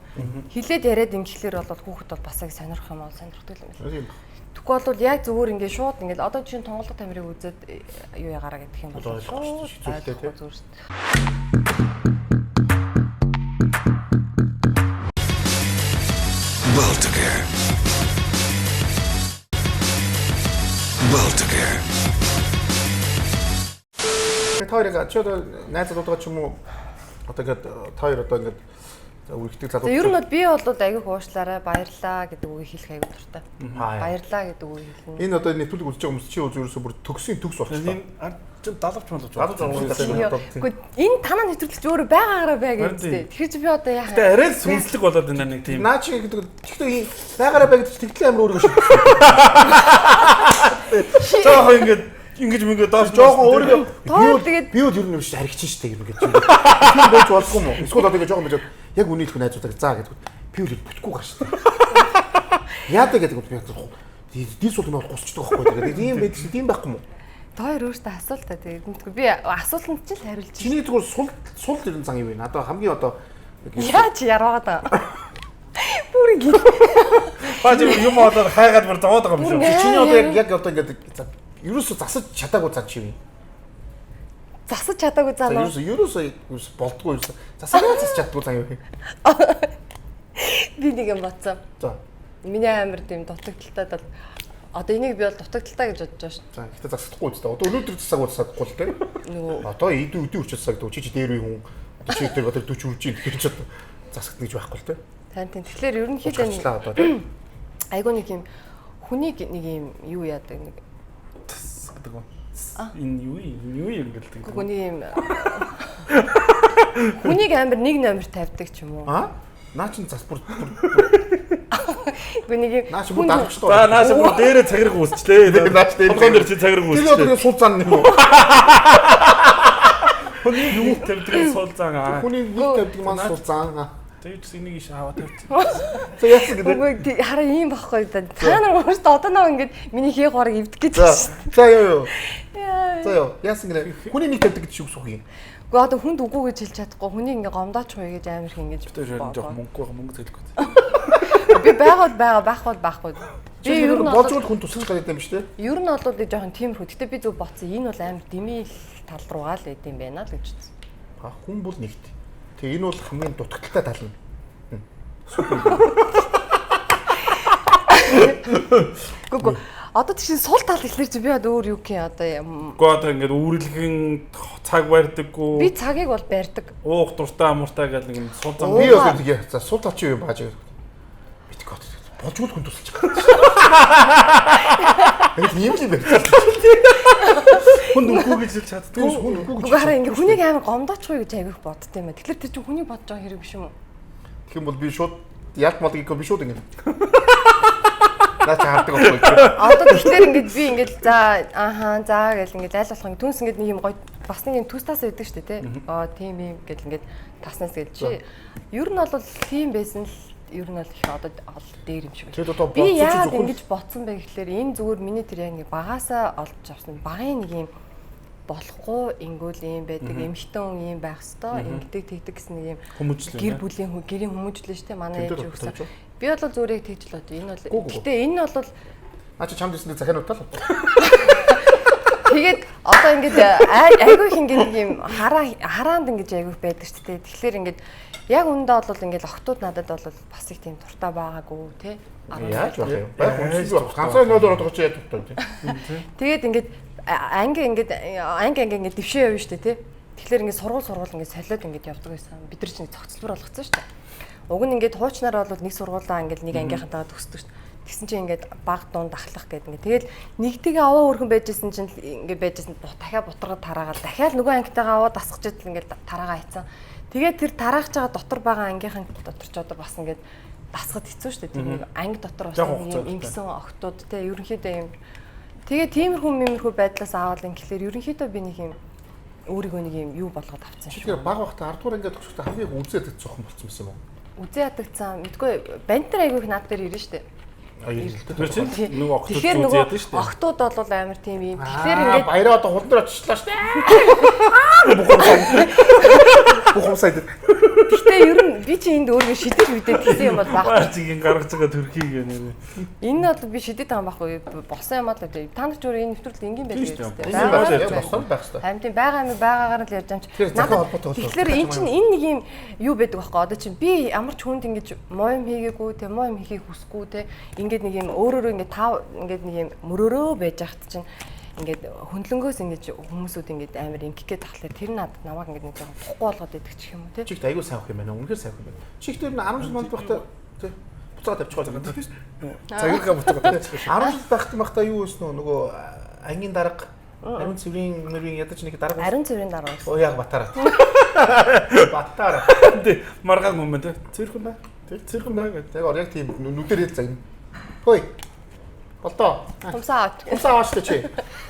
Хилээд яриад ингэхлээр бол хүүхэд бол бас яг сонирхох юм бол сонирхдаг юм байна. Тэгэхгүй бол яг зүгээр ингээ шууд ингээд одоо чинь тунгалаг тамирыг үзээд юу ягаараа гэдэг юм бол ойлгохгүй шүү дээ. Зүгээр шүү дээ. Balticare. Balticare. Та хоёрыг чи одоо найз залуудгаа ч юм уу одоо ингээд та хоёр одоо ингээд үргэлжлэх залуу. Ер нь бол би бол айгүй уушлаарай баярлаа гэдэг үгийг хэлэх айгүй дуртай. Баярлаа гэдэг үгийг хэлнэ. Энэ одоо нэвтрүүлэг үзэж байгаа хүмүүс чи ерөөсөө бүр төгсийн төгс болчихлоо. Энэ ард чи далавч малавч болчихлоо. Үгүй энэ танаа нэвтрүүлэг чи өөрөө байгаагаараа бай гэдэг үү. Тэгэхээр чи би одоо яах вэ? Гэтэ арай л сүнслэг болоод байна нэг тийм. Наа чи гэдэг гэхдээ байгаараа бай гэдэг тэгтлээ амар өөрийгөө шийдсэн. Жохон ингээд ингэж мөнгө доош жоохон өөрийгөө тэгээд би бол ер нь юм шиг аригчин штэ гэж тийм байж болохгүй юм уу? Эсвэл одоо ингэ жоохон байж яг үнийг хэлэх найзуудаа заа гэдэг. Би бол бүтггүй гаш штэ. Яадаг гэдэг би дис бол юм гусчдаг байхгүй тэгээд ийм байдаг тийм байхгүй юм уу? Та хоёр өөртөө асуултаа тэгээд мэдгүй би асуултанд чинь л хариулж. Чиний зүгээр сул ер нь зан юм байна. Одоо хамгийн одоо яаж яраагаад байгаа. Бүр ингэ. Баа юм одоо хайгаад бүр зовоод байгаа юм шиг. Чиний одоо яг одоо ингэ ерөөсө засаж чадаагүй зан чи юм. Засаж чадаагүй зан уу? Ерөөсө болдгоо ерөөсө засаа засаж чаддгүй зан юм. Би нэг юм бодсон. За. Миний амар тийм дутагдaltaй бол одоо энийг би бол дутагдaltaй гэж бодож байгаа шүү. За гэхдээ засахгүй үстэй. Одоо өнөөдөр засаагүй засахгүй л дээ. Нөгөө одоо эдэн өдөө үрчиж засаадаг. Чи дээр үе хүн. Одоо чи дээр одоо 40 үрж ийн тэгэхээр ч одоо засагдана гэж байхгүй л дээ. Тань тийм. Тэгэхээр ерөнхийдөө одоо тийм. Айгуу нэг юм хүнийг нэг юм юу яадаг нэг гэдэг үү? Энэ юу юм? Юу юм гэлдэг. Хүний юм хүнийг амар нэг номер тавьдаг ч юм уу? Аа? Наа чин зас бүр Үгүй нэг юм Наа чи бүр дарагчтай. За нааша бүр дээрээ цагираг үүсчлээ. Наач дээр Толгойн дээр чи цагираг Тэр одоо үүсчлээ. сул зан юм уу? Хүний юу тавьдаг сул зан аа. Хүний нэг тавьдаг маань сул зан. Тэгж энийг иш аваа тавьчих. За яасан гэдэг. Үгүй хараа ийм байхгүй да. Та нар өөртөө одоо наа ингээд миний хээ горыг эвдэх гэж За байна шүү за ёо ёо. дээ. За ёо. Яасан гинэ. Хүний нэг тавьдаг гэж юу гэсэн үг юм? Үгүй одоо хүнд үгүй гэж хэлж чадахгүй. Хүнийг ингээ гомдооч хуй гэж амар их ингэж. Тэр харин жоох мөнгө байх мөнгө зэлгүй. Би байгаа бол байгаа, байхгүй бол байхгүй. Би ер нь болж бол хүн тусах гэдэг юм шүү дээ. ер нь бол би жоохон тиймэрхүү. Гэтэ би зөв бодсон. Энэ бол амар дэмий тал руугаа л идэм байна л гэж бодсон. А хүн бол нэгт. Тэгээ энэ бол хамгийн дутагдaltaй тал нь. Үгүй үгүй. Одоо чинь сул тал ихлээр чи би одоо өөр юу гэх юм одоо юм. Гэхдээ одоо ингээд үүрэлхэн цаг барьдаггүй. Би цагийг бол барьдаг. Уух дуртай амуртай гэл нэг юм сул зам. Би бол тэгээ за сул тал чи юу юм бааж гэдэг. Мэдгүй бод. Болж үл хүн тусалж байгаа. Яг ийм л юм байна. Хүнд үгүй гэж хэлж чаддгүй. Тэгээс хүн үгүй гэж. Үгүй хараа ингээ хүнийг амар гомдооч хуй гэж айгүйх бодд юм байна. Тэгэхээр тэр чинь хүний бодож байгаа хэрэг биш юм уу? Тэгэх юм бол би шууд ялт малыг би шууд ингэ. Наа чи хардаг байхгүй. Одоо тэгэхээр ингээд би ингээд за ааха за гэл ингээд айл болох ингээд түнс ингээд нэг юм гой бас нэг юм төс тас байдаг шүү дээ тий. Аа тийм юм гэл ингээд таснаас гэл чи ер нь бол тийм байсан л ер нь бол их одоо ол дээр юм шиг байна. Тэгэд одоо Би бодсон чи яагаад зөвхөн ингэж бодсон бэ гэхлээр энэ зүгээр миний тэр яг нэг багаасаа олж авсан багын нэг юм болохгүй ингүүл юм байдаг эмхтэн хүн юм байх хэвээр ингэдэг тэгдэг гэсэн нэг юм Хүмүүжлээ, гэр нэ? бүлийн хүн гэрийн хүмүүжлээ шүү дээ манай Тэмдэг ээж өгсөн. тавьж Би бол зүгээр яг тэгж л бодъё. Энэ бол Гүү, гүү, гүү. гэтээ энэ бол Наа чи чамд ирсэндээ захиан утаал. Тэгээд одоо ингээд айгүй их ингээд нэг юм хараа хараанд ингэж айгүй их байдаг шүү дээ. Тэгэхээр ингээд яг үүндээ бол ингээд охтууд надад бол бас их тийм дуртай байгаагүй тий. Яаж байх юм? Байх үнсгүй байх. Ганцаар нөлөөр одох чи яаж дуртай юм тий. Тэгээд ингээд анги ингээд анги анги ингээд дэвшээ явна шүү дээ тий. Тэгэхээр ингээд сургууль сургууль ингээд солиод ингээд явдаг байсан. Бид нар чинь цогцлбор болгоцсон шүү дээ. Уг нь ингээд хуучнаар бол нэг сургуулаа ингээд нэг ангийнхантайгаа төгсдөг шүү дээ. Тэгсэн чинь ингээд баг дунд ахлах гэдэг ингээд. Тэгэл нэгтэйгээ аваа өрхөн байжсэн чинь ингээд байжсэн дахиад бутарга тараагаад дахиад нөгөө ангитайгаа аваа дасгаж идэл ингээд тараагаа хайцсан. Тэгээд тэр тараах байгаа дотор байгаа ангийнхан дотор ч одоо бас ингээд дасгад хэцүү шүү дээ. Тэр нэг анги дотор бас Жог нэг юм хугацаатай. ингэсэн охтууд те ерөнхийдөө юм. Тэгээ тиймэрхүү мэмэрхүү байдлаас аваад ингэхлээр ерөнхийдөө би нэг юм өөрийгөө нэг юм юу болгоод авцсан шүү. Тэгэхээр баг байхдаа 10 дугаар ангид төгсөхдөө хамгийн үзээд цохон болцсон байсан юм уу? Үзээ ядагцсан мэдгүй бантер айгүйх над дээр ирнэ шүү дээ. А ирэлтэй. Тэр чинь нөгөө охтууд Тэгэхээр үзээд нөгөө яадаг шүү дээ. охтууд бол амар тийм юм. Тэгэхээр Тэгэхээр ингээд баяраа одоо хулан дээр очичлаа шүү дээ. Бүх юм сайд. Гэтэ ер нь би чи энд өөрийгөө шидэж мэдээд гэсэн юм бол байхгүй. Баарчгийн гаргаж байгаа төрхийг нэр. Энэ бол би шидэд байгаа юм байхгүй. Босон юм аа л дээ. Та нар ч өөрөө энэ нэвтрүүлэлт энгийн байдаг Тийм шүү гэж дээ. дээ. Энгийн Байгаа байх юм ёстой байх ёстой. Харин тийм байгаа юм байгаагаар л ярьж байгаа юм чи. Тэгэхээр захиа холбоотой болов. Тэгэхээр эн чинь энэ нэг юм юу байдаг байхгүй. Одоо чинь би ямар ч хүнд ингэж муу юм хийгээгүй те муу юм хийхийг хүсэхгүй те ингээд нэг юм өөрөөрөө ингээд тав ингээд нэг юм мөрөөрөө байж хат чинь ингээд хөндлөнгөөс ингэж хүмүүсүүд ингээд амар ингэх гээд тахлаа тэр надад намайг ингээд нэг жоохон тухгүй болгоод идэх ч юм уу те. Чигт айгүй сайн өх юм байна. Үнэхээр сайн өх юм байна. Чигт ер нь 10 жил манд байхдаа тий буцаа тавьчих байгаа юм. Цагиргаа буцаа тавьчих. 10 жил байхад байхдаа юу байсан уу? Нөгөө ангийн дарга ариун цэврийн нэрийн ядаж нэг дарга Ариун цэврийн дараа байсан. Оо яг Батараа. Батараа. Тий маргаан юм байна те. Цэрхэн бай. Цэрхэн бай гэдэг. Яг ор яг тийм нүдээр хэл загна. Хөөе. Болдоо. Хумсаа авч. Хумсаа аваач та чи.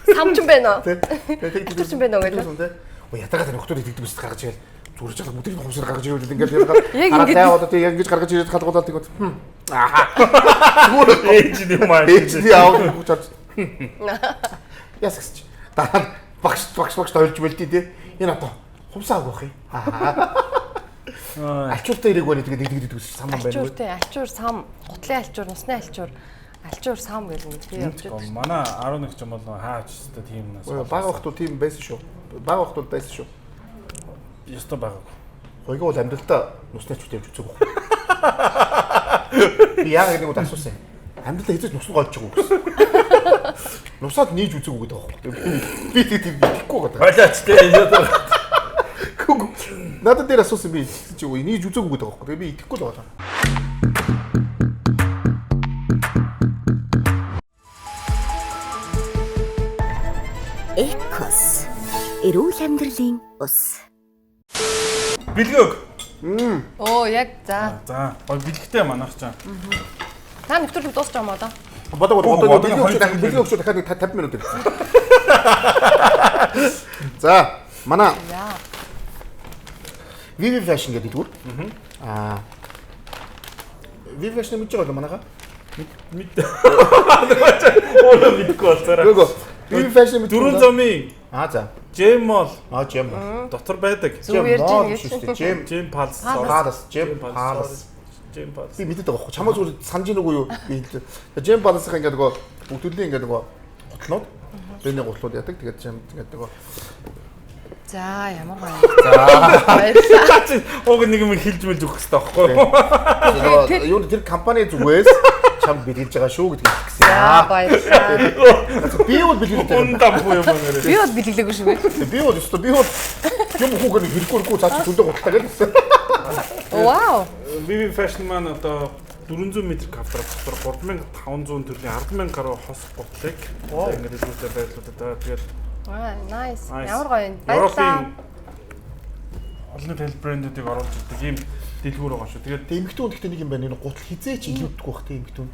Самчин байна уу? Тэ. Тэг Ачуурчин байна уу гэлээ. Тэ. Оо ятагаа тэр нөхдүүд идэгдэг үст гаргаж ирэл. Зүрж чалга нүдийг хумсаар гаргаж ирвэл ингээд яагаад Яг хараад ингэж- тайваа одоо тий яг ингэж гаргаж ирээд халгуулаад тэгвэл ааха. Ээж нь юм аа. Ээж нь аав хүч орж. Ясгсч. Дараа нь багш багш багш тойлж мэлдий тий. Энэ одоо хумсаа авах юм. Аа. Альчууртай ирээг байна тэгээд нэгдэг гэдэг сам юм байна. Альчуур тий, альчуур сам, гутлын альчуур, нусны альчуур, альчуур сам гэл ингэ тий явж байдаг. Манай 11 ч юм бол хаач өстой тийм нас. Бага багт тийм байсан шүү. Бага багт байсан шүү. Ёстой байгаагүй. Хоёг бол амьдралдаа нусны ачуу тавьж үзээгүй. Би яагаад нэг удаа асуусан юм. Амьдралдаа хэзээ ч нусна голж байгаагүй гэсэн. Нусаад нээж үзээгүй гэдэг аахгүй. Би тэг тийм итгэхгүй байгаа. Ойлооч те. Надад дээр асуусан би тэгсэн чи үгүй нээж үзээгүй гэдэг аахгүй. Би итгэхгүй л байгаа. Экос. Эрүүл амьдралын ус. Бэлгөөг. Оо яг за. За, гой бэлгтэй манайх чам. Та нэвтрүүлэг дуусч байгаа юм одоо. Бодог Үгүй, одоо одоо бэлгийн хоёр өгчөө цаг бэлгийн өгчөө дахиад нэг 50 минут ирсэн. За, манай Яа. VV Fashion гэдэг дэлгүүр. Аа. VV Fashion мэдж байгаа юм манайха? Мэд. Өөрөө мэдэхгүй болцоорой. Үгүй. VV Fashion мэдж Дөрвөн замын Аа за. Gem Mall Аа Gem. дотор байдаг. Зүг ярьж Mall ийн биш үү? Gem Gem Palace. Palace, Gem Palace. Gem Palace. Би мэдээд байгаа байхгүй. Чамаа зүгээр санаж ийн үгүй юу? Би хэлж. Gem Palace-ийн ингээд нөгөө бүх төрлийн ингээд нөгөө гутлууд. Бэний гутлууд яадаг. Тэгээд Gem ингээд нөгөө За ямар гоё. за Баярлалаа. Чи уг нэг юм хэлж мэлж өгөх хэрэгтэй байхгүй юу? нөгөө юу тэр компани зүгээс чамд бэлгэлж байгаа шүү гэдгийг хэлсэн. За баярлалаа. Би бол бэлгэлж байгаа. Ундам хуу юм нэрээ. Би бол бэлгэлээгүй шүү. Би бол өстө би бол юм хүүхэн хэрэггүй хэрэггүй цаа чи зөндөө гутлаа гэсэн. Вау. VV Fashion маань одоо 400 м квадрат дотор 3500 төрлийн 100000 гаруй хос гутлыг ингээд дэлгүүрээр байрлуулдаг. Да. Тэгээд Аа, nice. Nice. Ямар гоё юм. Баярлалаа. Европын олон тэл брэндүүдийг оруулж ирдэг ийм дэлгүүр байгаа шүү. Тэгээд Тэг эмэгтэй хүн гэхдээ нэг юм байна. Энэ гутал хизээч илүүддэггүй бах тэг эмэгтэй хүн.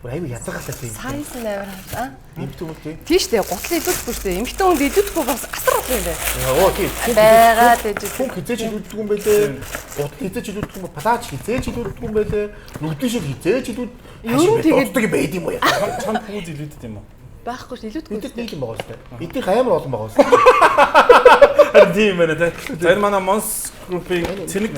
Бүр аюу язгаалаа тэг. Сайз нь амар хаа. Эмэгтэй хүн тий. Тийш дээ, гутал илүүдэхгүй шүү дээ. Эмэгтэй хүнд илүүдэхгүй бас асар олон юм байна. Оо тий. Байгаад ээж. Хүн хизээч илүүддэггүй юм байлээ. Гутал хизээч илүүддэггүй юм. Плаж хизээч илүүддэггүй юм байлээ. Нүдэн шиг хизээч илүүд. Ер нь тэгээд- дууддаг юм байд юм уу яа. чам пүүз илүүдэт юм уу? Байхгүй шүү, илүүдэхгүй. Эдэд нэг юм байгаа сте. Эднийх амар олон байгаа сте. Харин тийм байна те. За энэ манай Mons Group-ийн цэнэг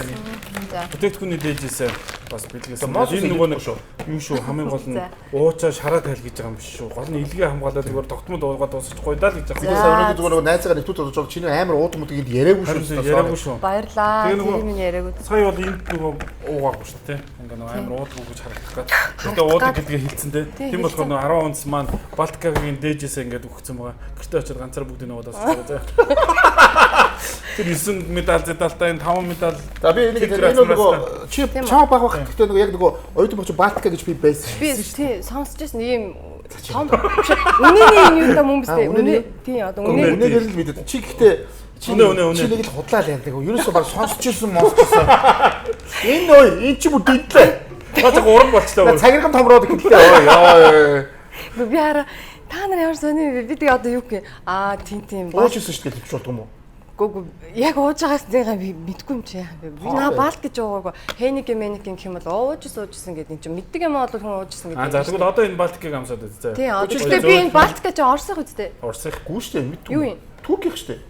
За. бүтээгдэхүүний дээжээсээ бас бэлгэлсэн. Mons Энэ нөгөө нэг шүү. юу шүү хамгийн гол нь За. уучаа шараа тайл гэж байгаа юм биш шүү. Гол нь илгээ хамгаалаад зүгээр тогтмол уугаад дуусчих гоё даа л гэж Би байгаа. сая өнөөдөр зүгээр нөгөө найзаагаа нэгтүүд болж байгаа. Чиний амар уудаг мудаг энд яриаггүй Харин шүү. яриаггүй шүү. Баярлалаа. Тэгээ нөгөө- Тэр минь яриаггүй. Сая бол энд нөгөө уугаагүй шүү дээ. Ингээ нөгөө амар уудаггүй гэж харагдах гээд. Гэтэ уудаг гэдгээ хэлсэн те. Тий, Тийм болохоор нөгөө 10 унц маань Балтикагийн дээжээсээ ингээд өгсөн байгаа. Гэртээ очиод ганцаар бүгдийг нөгөө дуусчих гоё. Тэр 9 медаль зэдалтай энэ 5 медаль За би нэг Тэр энэ нөгөө чи чам баг баг гэхдээ нөгөө яг нөгөө оюутан багч Балтика гэж би байсан шүү. Би тий сонсч байсан ийм том биш. Үнэний энэ юу та мөн биз дээ. Аа, үнэний Үнэ тий одоо үнэ Үнэгээр л мэдээд. Чи гэхдээ чи Үнэ, үнэ, үнэ. Чи нэг л худлаа л ярьдаг. Ерөөсөө баг сонсч ирсэн сонсч ирсэн. Энэ ой энэ чи бүр дэнтлээ. Наа чи уран болчлоо. Цагирган томроод гэлээ. Ой ёо. Үгүй, би хараа та нар ямар сони вэ? Би тэгээ одоо юу гэх аа тийм тийм Ууж ирсэн шүү дээ гэж болдго юм уу? Гүг яг ууж байгаас нэгээ би мэдгүй юм чи яах вэ? Би наа баалт гэж уугаагүй. Хейник мэник гэх юм бол ууж уужсэн гэдэг юм чи мэддэг юм бол хүн уужсэн гэдэг. Аа за тэгвэл одоо энэ Балтикийг амсаад үз заяа. Тийм одоо гэхдээ би энэ Балтик гэж Оросх үстэй. Орсих. Гүү шүү дээ мэдгүй. Юу юм? Туркийнх шүү дээ.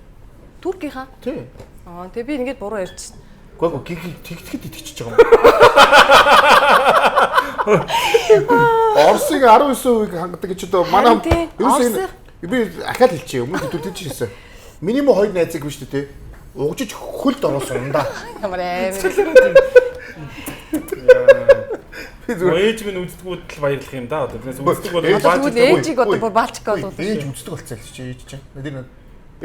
Туркийнхаа. Тий. Аа тэгээ би ингээд буруу ярьчихсан. Гүү гүү тэгтгэхэд итгэчихэж байгаа юм. Оросын 19%-ийг хангадаг гэж одоо манай Харин тий, ерөөсөө энэ Оросынх. би ахаад хэлчихье. Өмнө хэдүүл тийч хэлсэн. Миний мө хоёр найзыг биш үү те. Угжиж хөлд оруулсан юм да. Ямар амар. Би зүгээр Ээж минь үздэггүүд л баярлах юм да. Одоо тэрнээс үздэг бол Ээж- бааж Тэгвэл ээжийг одоо бүр Балтик болов. Ээж үздэг болцсон л чи ээж чинь. Тэр нэг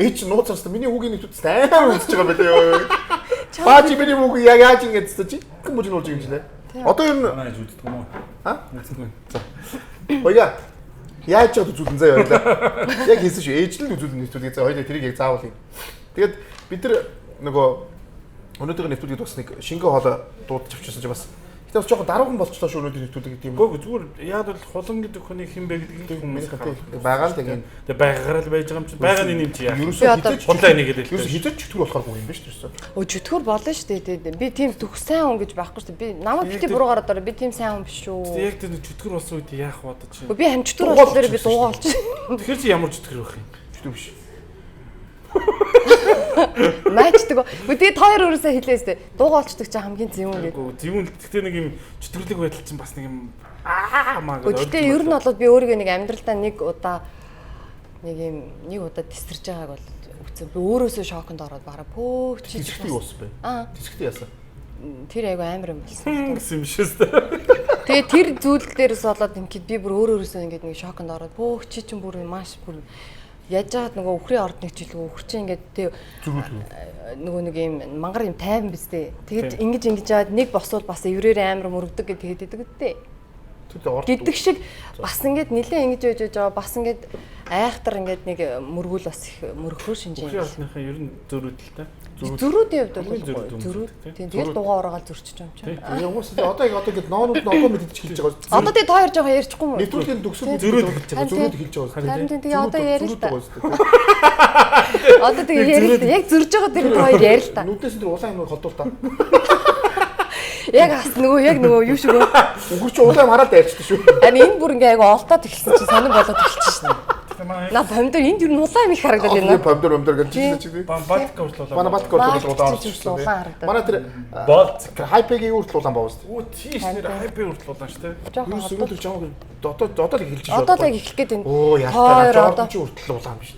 ээж чинь нууц харсан. Миний хүүгийн нэг зүтс амар үзэж байгаа байлаа ёо. Баач миний хүүг яг яаж ингэж зү чи гэн бүжин болж юм шилээ. Одоо ер нь Манай ээж үздэг юм уу? А? Үздэг. хоёа яаж чад үзүүлэн заяа хоёлаа. Яг хэлсэн шүү. Ээж л үзүүлэн нэвтрүүлгийг заяа хоёлаа тэрийг яг заавал юм. Тэгээд бид нар нөгөө өнөөдрийн нэвтрүүлгийг бас нэг шингэн хоолой дуудаж авчихсан чи бас. Гэтэ бас жоохон даруухан болчлоо шүү өнөөдрийн нэвтрүүлэг гэдэг юм. Гүг зүгээр яг бол хулан гэдэг хүний хэн бэ гэдгийг хүмүүс Миний хатыг байгаа л тийм. Тэгээ байгаагаараа л байж байгаа юм чи. Байгаа нь юм чи яа. Ерөөсөө Би одоо хизээч Худлаа энийг хэлээ л Ерөөсөө дээ. хизээч чөтгөр болохооргүй юм байна шүү дээ. Өө чөтгөр болно шүү дээ. тий. Би тийм төх сайн хүн гэж байхгүй шүү дээ. Би намайг бити буруугаар одоо би тийм сайн хүн биш шүү. Яг тэр нэг чөтгөр болсон үед яах вэ одоо чи? Үгүй, Би харин чөтгөр Дуугаа болохоор би болчихсон дуугаа болчих. Тэгэхээр чи ямар чөтгөр байх юм? Чөтгөр биш. Майчдаг. Үгүй тэгээд хоёр өөрөөсөө хэлээс дээ. Дуугаа олчдаг чи хамгийн зөв юм гэдэг. Үгүй зөвүүн гэхдээ нэг юм чөтгөрлөг байдал чинь бас нэг юм аа маа Үгүй гэхдээ ер нь бол би өөрийгөө нэг амьдралдаа нэг удаа нэг юм нэг удаа тесэрж байгааг бол үтсэн. Би өөрөөсөө шоконд ороод бараа пөөх чи Тэсгтээ юу болсон бэ? Аа Тэсгтээ яасан? тэр айгу амар юм болсон. гэсэн юм шиг шүү дээ. Тэгээ тэр зүйл дээрээс болоод ингээд би бүр өөр өөрөөсөө ингээд нэг шоконд ороод пөөх чи чинь бүр маш бүр яаж яагаад нөгөө өхрийн орд нэг жилгүй өхөр чи ингээд тэг нөгөө нэг юм мангар юм тайван биз дээ. Тэгээд ингэж ингэж яагаад нэг босвол бас еврээр амар мөрөгдөг гэж тэгээд идэг үстэй. Тэр Гэдэг шиг бас ингээд нилээ ингэж яж яж байгаа бас ингээд айхтар ингээд нэг мөргүүл бас их мөрөхөр шинж юм. Үхрийн ордныхын ер нь зөрүүдэлтэй. Зөрүүдийн хувьд бол Хамгийн зөрүүд гоё. хүмүүс Зөрүүд. тий. Тийм тэгэл дугаа ороогаал зөрчиж юм чинь. Угаасаа одоо яг одоо ингээд ноонууд нь одоо мэддэж хэлж байгаа. Одоо тий та хоёр жоохон ярьчихгүй юм уу? Нэвтрүүлгийн төгсөл Зөрүүд хэлж байгаа. Зөрүүд хэлж байгаа. Харин тийм тэгээ одоо ярил л та. та. Одоо тэгээ ярил л та. Яг зөрж байгаа тэр та хоёр ярил л та. Нүднээс тэр улаан юм холдуул та. Яг бас нөгөө яг нөгөө юу шиг өө. Үгэр чи улаан юм хараад дайрчдаг шүү. Харин энэ бүр ингээ айгу олтоод эхэлсэн чинь сонир болоод эхэлчихсэн шин. Тэгээ манай На помидор энд юу н улаан юм их харагдаад байна. Помидор помидор гэж чиглэж чи. Балтика хүртэл улаан. Манай Балтик хүртэл Балтик улаан хүртэл орчихсон. улаан харагдаад. Манай тэр Балтик. хайпегийн юу хүртэл улаан боо шүү. Оо тийш нэр хайпи хүртэл улаан шүү дээ. Жоохон Юу холдоо. сөрөөлөж чамаг одоо одоо л хэлж шүү. Одоо л яг эхлэх гээд байна. Оо Хоёр яалтаа одоо. Жордан чи хүртэл улаан биш.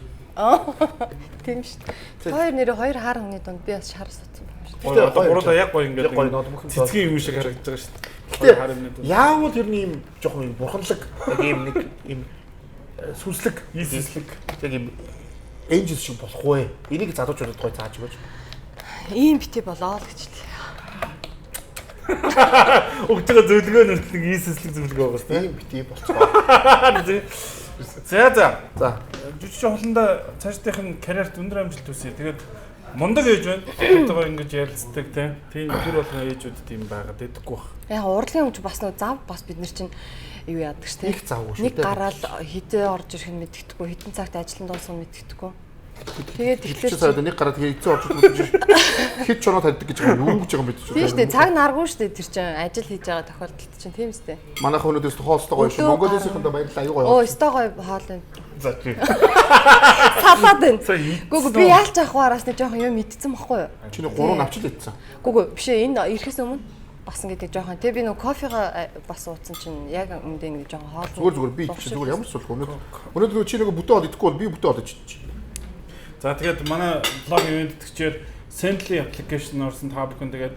Тийм шүү дээ. Хоёр нэрээ хоёр хар хүний дунд би бас шар суудсан юм шүү. Гоё одоо гурлаа яг гоё ингээд Яг гоё, нод бүх юм цэцгийн юм шиг харагдаж байгаа шүү дээ. Хоёр хар юмны Гэтэ дунд. яавал тэр нэг юм жоохон юм бурханлаг яг юм нэг юм сүнслэг Ийсэслэг. яг юм angel шиг болох вэ? Энийг залуучуудад гоё зааж өгөөч. Ийм бити болоо л гэж лээ. Өгч байгаа зөвлөгөө нь хүртэл нэг ийсэслэг зөвлөгөө байгаа шүү дээ. Ийм бити болцгоо. За за. За Жүжигч хуландаа цаашдынх нь карьерт өндөр амжилт хүсье. Тэгээд мундаг ээж байна. Хотоогоо ингэж ярилцдаг тийм. Тийм тэр болгон ээжүүд тийм байгаад идэхгүй бах. Яг урлагийн өмч бас нөө зав бас бид нар чинь юу яадаг ш тийм. Нэг завгүй шүү Нэг дээ. гараал хитээ орж ирэх нь мэддэхгүй, хитэн цагт ажиллан дуусах нь мэддэхгүй. Тэгээд тэгэхээр тэгэхээр цаад нэг гараад тэгээ эцээ орж ирж хэд чоноо тавьдаг гэж байгаа юм юу гэж байгаа юм бэ тийм шүү дээ. Цаг наргүй шүү дээ тэр чинь ажил хийж байгаа тохиолдолд чинь тийм үстэй. Манайх өнөөдрөөс хоолтой гоё шүү. Өглөө Монголынхаа баярлалаа аюу гоё. Оо, өстой гоё хоол байна. За тий. Салаад байна. За, идсэн Гүг би яалч авах араас нэг жоохон юм идсэн бохгүй юу? Чиний гурван авчил идсэн. Гүг биш ээ энэ ирэхээс өмнө бас ингээд нэг жоохон тий би нөгөө кофега бас ууцсан чинь яг өмнөдөө ингээд жоохон хоол. Зүгээр зүгээр би идчих зүгээр ямар ч сулх өнөөдөр өнөөдөр чи нөгөө бүтэн хоол идэхгүй бол би бүтэн хоол идчих. За тэгээд манай блог ивент тэтгэгчээр Sendly application орсон та бүхэн тэгээд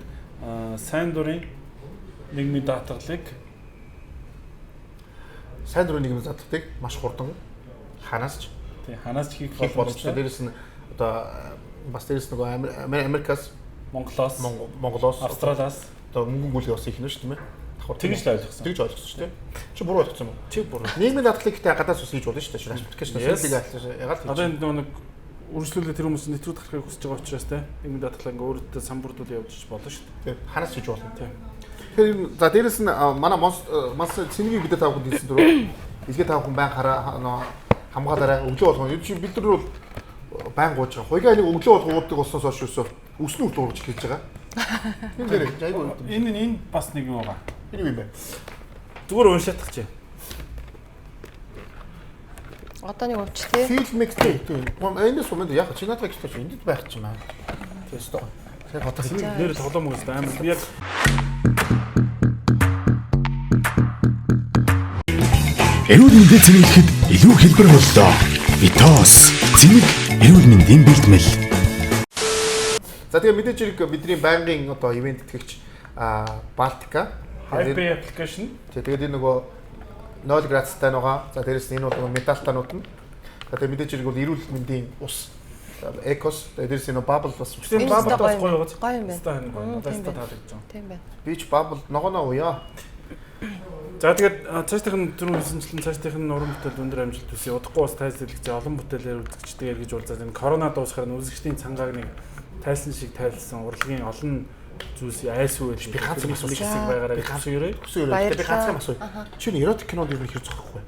сайн дурын нийгмийн даатгалыг Сайн дурын нийгмийн задлалтыг маш хурдан ханаас ч тий ханаас ч хийх хийх боломжтой. Дээрээс нь одоо бас дээрээс нөгөө Америкаас Монголоос, Монголоос Австралиас одоо мөнгөн гүйлгээ бас их нэ шүү тийм ээ. Давхар Тэгж л ойлгосон. Тэгж ойлгосон шүү дээ. Чи буруу ойлгосон юм уу? Чи буруу. Нийгмийн даатгалыг гэтээ гадаас ус хийж болно шүү дээ. Application Yes. Sendly-г ягаад Одоо энэ нөгөө нэг үргэлжлүүлээ тэр хүмүүс нэвтрүүлэг гарахыг хүсэж байгаа учраас те нийгмийн даатгалаа ингээ өөрөдөө самбурдууд явж болно шүү дээ. Тийм ханаас хийж болно. Тийм. Тэгэхээр за дээрэс нь манай монс цэнгийг бид нар та бүхэнд хэлсэн дөрөв. Илгээ та бүхэн байн хараа нөө хамгаалаарай. Өглөө болгоно. Юу чи бид нар бол байн гууж байгаа. Хуйгаа нэг өглөө болгон уудаг болсноос хойш юусоо өснө үрт уурж эхэлж байгаа. Тийм дээр айгүй. Энэ энэ бас нэг юу байгаа. Энэ юу юм бэ? Зүгээр уншаадах чи. Одоо нэг ууч тий. Фильм миктэй тийм. Эндээс өмнө яг чи надад гэж чи энд байх ч юм аа. Тийм өстой. Тэр одоо Нэр тоглоом өгсөн амар би яг Эрүүл мэндийн цэнэглэхэд илүү хэлбэр боллоо. Витос цэник эрүүл мэндийн бэлтгэл. За тэгээ мэдээж хэрэг бидний байнгын одоо ивент тэтгэгч Балтика. Hype application Тэгээд энэ нөгөө 0 градустай байгаа. За дээрэс нь энэ бол нөгөө металтанууд нь. За тэгээ мэдээж хэрэг бол эрүүл мэндийн ус Экос тэгээ дээрэс нь нөгөө bubble бас ус. Тэр Энэ bubble өстой бас гоё гоё юм. байгаа. Гоё юм байна. Өстой хань гоё. Мм, Надад тийм өстой байна. таалагдж байгаа. Тийм байна. Би ч bubble ногооноо уяа. За тэгээд цаашдынх нь түрүү хэлсэнчлэн цаашдынх нь уран бүтээл өндөр амжилт хүсье. Удахгүй бас тайлбарлагдсан олон бүтээлээр үзэгчтэйг эргэж уулзаад энэ корона дуусахаар нь үзэгчдийн цангааг нэг тайлсан шиг тайлсан урлагийн олон зүйлс айсгүй Би ганц юм нэг асууж хэсэг байгаарай Би гэж ганц хүсэн ерөө. Өсөө ерөө. Би ганцхан Баярлалаа. асуу. Чи нэг эротик кинонд ер нь хэр зохих вэ?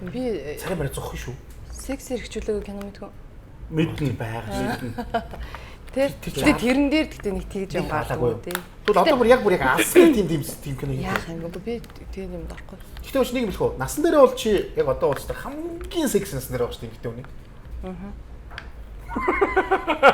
Би Царай мараа зохих шүү. секс хэрэгжүүлээгүй кино мэдгүй. Мэднэ. Байгаа шүү. Тэр тэгтээ тэрэн дээр тэгтээ нэг тэгж юм Алаагүй. гардаг тий. Тэгвэл одоо бүр яг бүр яг алсан тийм тийм тийм кино хийх. Яах юм бэ? Би тийм юмд орохгүй. Гэтэ бол нэг юм хэлэх үү? Насан дээрээ бол чи яг одоо бол хамгийн секси насан дээр байгаа шүү дээ эмэгтэй хүний. Аа.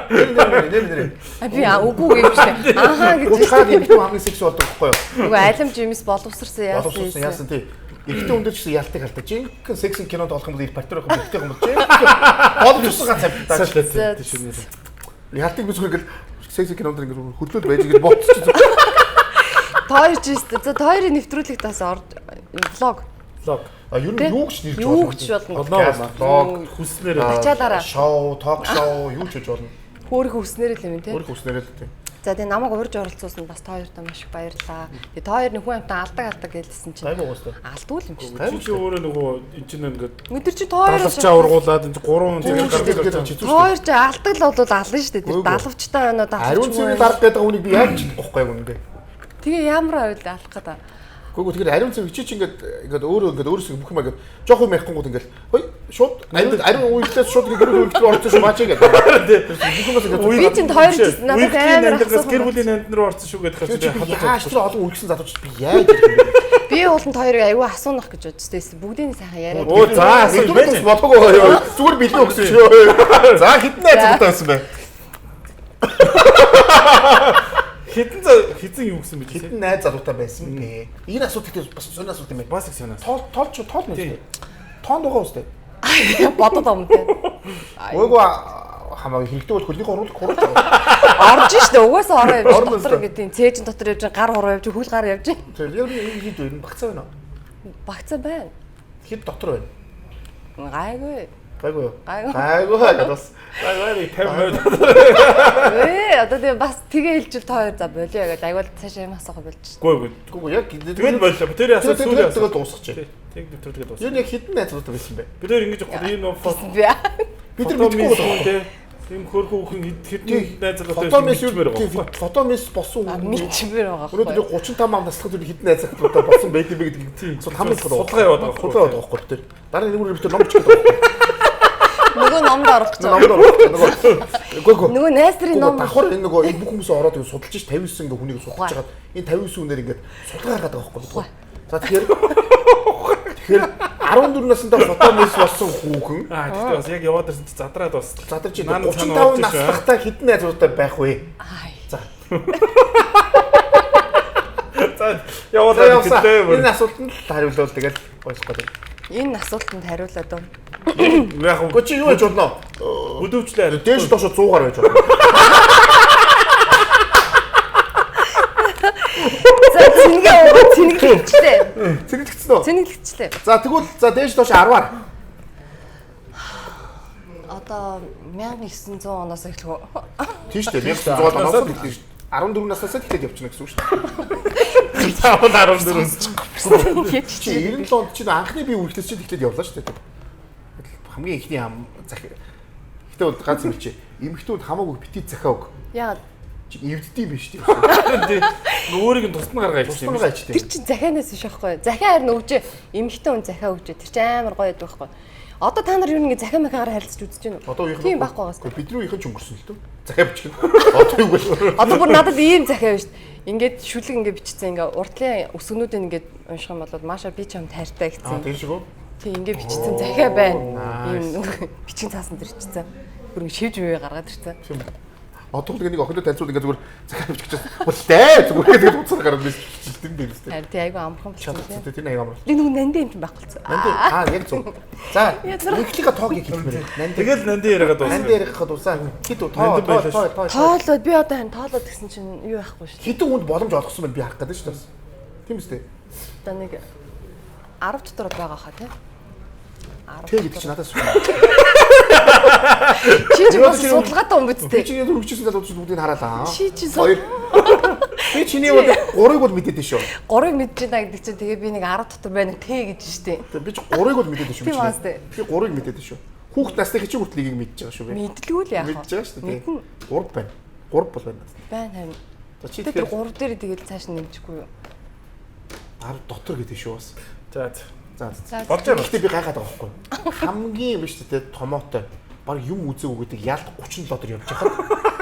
Нэр нэр нэр. А би үгүй юм шиг. Ахаа гэж. Уучаар эмэгтэй хүн хамгийн секси болдог байхгүй юу? Үгүй алим жимс боловсрсан яасан. Боловсруулсан яасан тий. Эрэгтэй хүн дээр ч гэсэн ялтыг халдаа. Жинхэнэ секси кинонд болох юм бол ир партнер байх юм эрэгтэй хүн бол жинхэнэ боловсруулсан ганц амттай. Ялтыг би зүгээр ингээл секси кинонд ингээл хөдлөл байж гэж бодчих. Тойр ч юм. За тойрын нэвтрүүлэгт бас орж влог. Влог. А ер нь юу ч нэрж Юу ч болно. Болно. Влог, Хүснээр Ачаалаараа. шоу, ток шоу юу ч хийж болно. Хөөх хүснээр л юм тий. Өөрөх хүснээр л тий. За тэгээ намайг урьж оролцуулсан бас та хоёртоо маш их баярлалаа. Тэгээ та хоёр нэг хүн амтан алдаг гэлсэн чинь Гайгүй уустай. алдгүй юм чи. Чи чи өөрөө нөгөө эн чинь ингээд Өдөр чи та хоёр далавчаа ургуулад энэ гурван Тийм цагаар шүү дээ. гарч Чи Та хоёр чи алдаг л бол ална шүү дээ. Тэр Үгүй. далавчтай байна уу Ариун далавч цэврийн дарга гэдэг үнийг би яаж чадахгүй байхгүй яг үнэндээ. Тэгээ ямар байвал алах гэдэг. Үгүй тэгэхээр ариун цэвэр чи чи ингээд ингээд өөрөө ингээд өөрөөсөө бүх юм ингээд жоох юм ярихгүй гот ингээд хой шууд ариун үеглээс шууд ингээд гэр бүл орсон шүү баач ингээд. Бүх юмас ингээд Би чинь хоёр жил надад амар амьдралаас асуух гэр бүлийн нанд руу орсон шүү гэдэг Тэр чи чинь би яаж тэр олон үргэсэн залуучууд би яаж гэдэг юм бэ? Би ууланд хоёрыг аюу асуунах гэж бодож байсан. Бүгдийг нь сайхан яриад. Оо за асууж Мэдүүр байж. тус болоогүй юу? Зүгээр бэлэн өгсөн шүү. За хитэн найз залуутай байсан бэ? Хитэн за хизэн юу гэсэн бэ? Хитэн найз залуутай байсан бэ? Энэ асуулт гэхдээ бас сонир асуулт юм байна. Бас их сонаас. Тоол тоолч тоол нэ. Тоонд байгаа үстэй. Бодод юм те. Үгүй хамаагүй хэрэгтэй бол хөлний гурвал хуруулж байгаа. Орж штэ угаасаа ороо явж Орно дотор өстой. ингээд тийм цээжин дотор явж гар хуруу явж хөл гар явж Тэр яг энэ хэд вэ? Багцаа байна уу? багцаа байна. Хэд дотор байна? Гайгүй. Гайгүй юу? Гайгүй. Гайгүй гэдэг бас. Гайгүй 50%. Ээ одоо тийм бас тэгээ хэлжил та хоёр за болио гэж аюул цаашаа юм асуух болж шин. Гүйгүй. Үгүй яг Тэгэл боллоо. Тэр асуулт сүүлийн тэгэл асуулт. дуусгачих. Тэг нэвтрүүлгээ дуусгах. Юу нэг хитэн найзуудтай байсан бэ? Бид хоёр ингэж ийм фото Би Бид нар мэдэхгүй мэдгүй байна. те. Тийм хөрхөн хүүхэн хэдэн найз залуутай Фото мис байсан юу? Фото мис болсон үү? мэдчмээр байгаа Өнөөдөр байхгүй. 35 ам наслах зүйл хитэн найзуудтай болсон байд юм бэ гэдэг асуулт хамгийн чухал. Судалгаа яваад байгаа Судалгаа яваад байгаа байхгүй тэр. Дараа нь нэг бид нар ном бичих гэдэг байгаа. Нөгөө номд орох гэж Номд байгаа. орох гэж нөгөө үгүй үгүй. Нөгөө найз нарын ном Давхар энэ нөгөө энэ бүх хүмүүс ороод ингэ судалж ш 59 ингээ хүнийг судалж хагаад энэ 59 хүнээр ингээд судалгаа гаргаад байгаа байхгүй. За тэгэхээр 14 насндаа фото мис болсон хүүхэн Аа тэгтээ бас яг яваад ирсэн чи задраад бас задарч Нан цаана 35 орж ирсэн. настахтаа хэдэн найзуудтай байх вэ? Ай. За. За яваад За явсан. гэтэл Энэ асуултанд л хариулвал тэгэл ойлгох гэдэг. Энэ асуултанд хариулаад уу. яг Гэхдээ чи юу яаж болно? бүдүүчлээ хариу. Дээш доош 100 гаруй байж болно. За цэнгээ уугаа цэнгэлэгчлээ. Цэнгэлэгдсэн үү? Цэнгэлэгчлээ. За тэгвэл за дээш доош 10-аар. Одоо 1900 оноос эхлэх үү? Тийм шүү дээ. 1900 оноос л эхлэх шүү дээ. 14 наснаас л эхлээд явчихна гэсэн үг шүү дээ. Заавал 14. Чи 97 онд чинь анхны би үргэлжлээс чинь эхлээд явлаа шүү дээ. Хамгийн ихний ам захи. Гэтэ бол ганц юм чи. Эмэгтэйд хамаагүй бити захиа өг. Яагаад? Чи эвддэм биш үү? Өөрийг нь тусна гаргаа гэсэн юм. Тусна гаргаа Тэр чинь захианаас биш байхгүй. Захиа харин өгжээ. Эмэгтэй хүн захиа өгжээ. Тэр чинь амар гоё байдаг байхгүй. Одоо та нар юу нэг захиа махиагаар харилцаж үзэж байна уу? Одоо үеийнх Тийм байхгүй байгаас. Бидний үеийнх нь ч өнгөрсөн л дөө. Захиа бичих. Одоо юу вэ? Одоо бүр надад ийм захиа биш. Ингээд шүлэг ингээд бичсэн ингээ уртлын өсгөнүүдийг ингээд унших юм бол Маша би чамд хайртай Аа гэсэн. тэр шиг үү? Тийм ингээд бичсэн захиа байна. Ийм бичгийн цаасан дээр бичсэн. Бүр ингээ шивж мөвөө гаргаад ирсэн. Тийм. Одоо л нэг охиндоо танилцуул ингээ зүгээр захиа бичих гэсэн. Болтой зүгээр тэгээд уцаар гараад бичсэн юм биш үү? Харин тий айгүй амархан болсон тийм. Тэр нэг амар. Би нөгөө нандин юм чинь байхгүй болсон. Нандин аа яг зөв. За Язрах. эхлийнхаа тоог яг хэлмээр. Нандин Тэгэл нандин яриагаа дуусна. Нандин яриахад усаа хэд тоо Нандин тоо байлаа тоо тоо Тоолоод би одоо харин тоолоод гэсэн чинь юу байхгүй шүү дээ. хэдэн хүнд боломж олгосон бэ би харах гэдэг шүү дээ. Тийм үстэй. Одоо нэг 10 дотор байгаа хаа тий. 10 Тэ гэдэг чинь надаас шүү. Чи чи бас судалгаатай юм биз Би дээ. чиний өргөжсэн залуучууд бүгдийг хараалаа. Чи чи Хоёр. Би чиний бол гурыг бол мэдээд шүү. Гурыг мэдэж байна гэдэг чинь тэгээ би нэг 10 дотор байна тэ гэж штэ. Би чи гурыг бол мэдээд шүү. Тийм аа сте. Би гурыг мэдээд шүү. Хүүхд насны хичээг хүртэл нэгийг мэдж байгаа шүү би. Мэдлгүй л яах вэ? Мэдж байгаа шүү дээ. Мэднэ. Гурав байна. Гурав бол байна. Байна харин. За чи Тэгээ тэр тэгэхээр гурав дээр тэгэл цааш нь нэмчихгүй юу? 10 дотор гэдэг шүү бас. За За за. За болж байгаа. Гэхдээ би гайхаад байгаа байхгүй. Хамгийн биш үү те томоотой. Баг юм үзээгүй гэдэг ялт 37 дээр явж байхад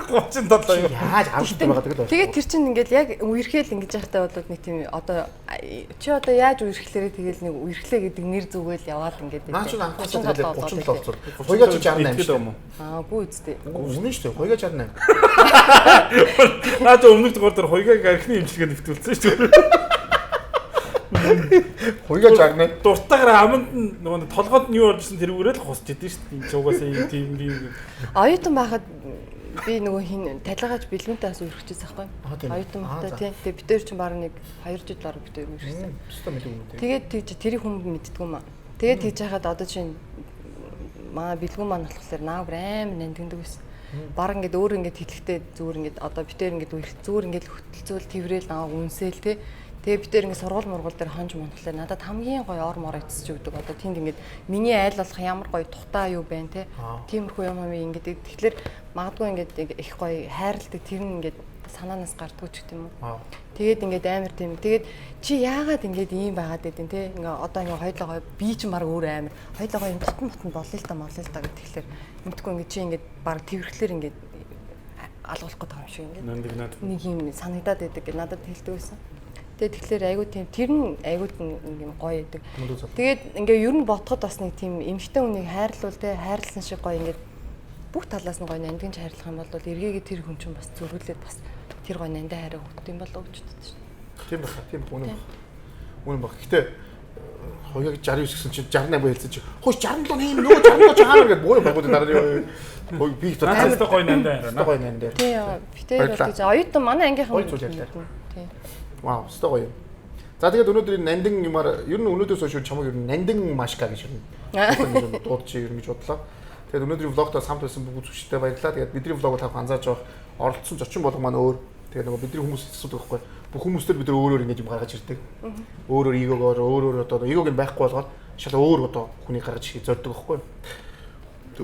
37 юу. яаж 10 байгаа гэдэг л Тэгээд тэр чинь ингээл яг үерхэл ингэж яхтай болоод нэг тийм одоо чи одоо яаж үерхлээрээ тэгэл нэг үерхлээ гэдэг нэр зүгээл яваад ингээд Наа чи анхнаасаа 37 тэгэл 37 болоод болцсон. Хуйгаа чи 68 шүү. юм уу? Аа гүү үстэй. Үнэн шүү дээ. Хуйгаа 68. Наа чи өмнөх дугаар дээр хуйгааг архины имчилгээ нэвтрүүлсэн шүү дээ. Хуйгаа 68. Дуртайгаар аманд нь нөгөө нэг толгойд нь юу орж ирсэн тэрүүгээрээ л хусч идэв шүү дээ. Энд чи угаасаа ийм тийм тийм. Оюутан байхад би нөгөө хин талигааж бэлгүүнтэй бас үерхчихсэн байхгүй. Аа, тийм. Оюутан Аа, байхдаа за. тийм. Тэгээ бид хоёр чинь баг нэг 2 жил бараг бид хоёр үерхсэн. Өстө мэдээгүй юм тийм. Тэгээд тэгж тэрийг хүн мэддэггүй юм аа. Тэгээд тэгж яхад одоо чинь маа бэлгүүн маань болохоор наавар амар нандиндаг байсан. Бараг ингээд өөр ингээд хэлэхдээ зүгээр ингээд одоо битээр ингээд зүгээр ингээд хөтөлцөөл тэрвэл намайг үнсээл те. Тэгээ битээр ингээд сургууль мургуул дээр хонж мунхлаа. Надад хамгийн гоё ор мор эцсэж өгдөг. Одоо тэнд ингээд миний айл болох ямар гоё тухтай юу байна те. Тиймэрхүү юм юм ингээд тэгэхээр магадгүй ингээд их гоё хайрладаг тэр нь ингээд санаанаас гардггүй ч гэдэм үү. Тэгээд ингээд амар тийм. Тэгээд чи яагаад ингээд ийм байгаад байдیں۔ те. Ингээ одоо ингээ хоёлоо гоё би ч баг өөр амар. Хоёлоо гоё юм тотон ботон болъё л да молъё л да гэх тэгэхээр мэдгүй ингээд чи ингээд баг тэрхлээр ингээд алгуулах гээд байгаа юм шиг ингээд. Нэг юм санагдаад байдаг гэж надад хэлдэг байсан. Тэгээд тэгэхээр айгүй тийм тэр нь айгүй юм гоё байдаг. Тэгээд ингээ ер нь ботход бас нэг тийм эмэгтэй хүнийг хайрлуул те хайрлсан шиг гоё ингээд бүх талаас нь гоё нандинч хайрлах юм бол эргээгээ тэр хүн чинь бас зөрүүлээд бас тэр гоё нандин хайраа өгдөг юм болоо гэж боддог шин. Тийм баха, тийм үнэн баха. Үнэн баха. Гэтэ хоёаг 69 гэсэн чинь 68 хэлсэн чинь хөөе 67 нэм нөгөө 67 чаана гэдээ боо байгууд дараа нь хөөе би их Надад гоё нандин хайраа. Гоё нандин. Тийм битээр бол гэж оюутан манай ангийнхан гоё зүйл ярьлаа. Тийм. Вау, өстой гоё юм. За тэгээд өнөөдөр энэ нандин юмар ер нь өнөөдөөс хойш чамайг ер нь нандин машка гэж ер нь дуудаж ер нь гэж бодлоо. Тэгээд өнөөдрийн влогтой самт байсан бүх үзэгчдэд баярлалаа. Тэгээд бидний влогоо та анзаарч явах оролцсон зочин болго маань өөр. Тэгээд нөгөө бидний хүмүүс асуудаг байхгүй. Бүх хүмүүстээр бид өөр өөр ингэж юм гаргаж ирдэг. Өөр өөр эгогоор өөр өөр одоо эгог нь байхгүй болгоод шал өөр одоо хүнийг гаргаж ирэх зорддог байхгүй.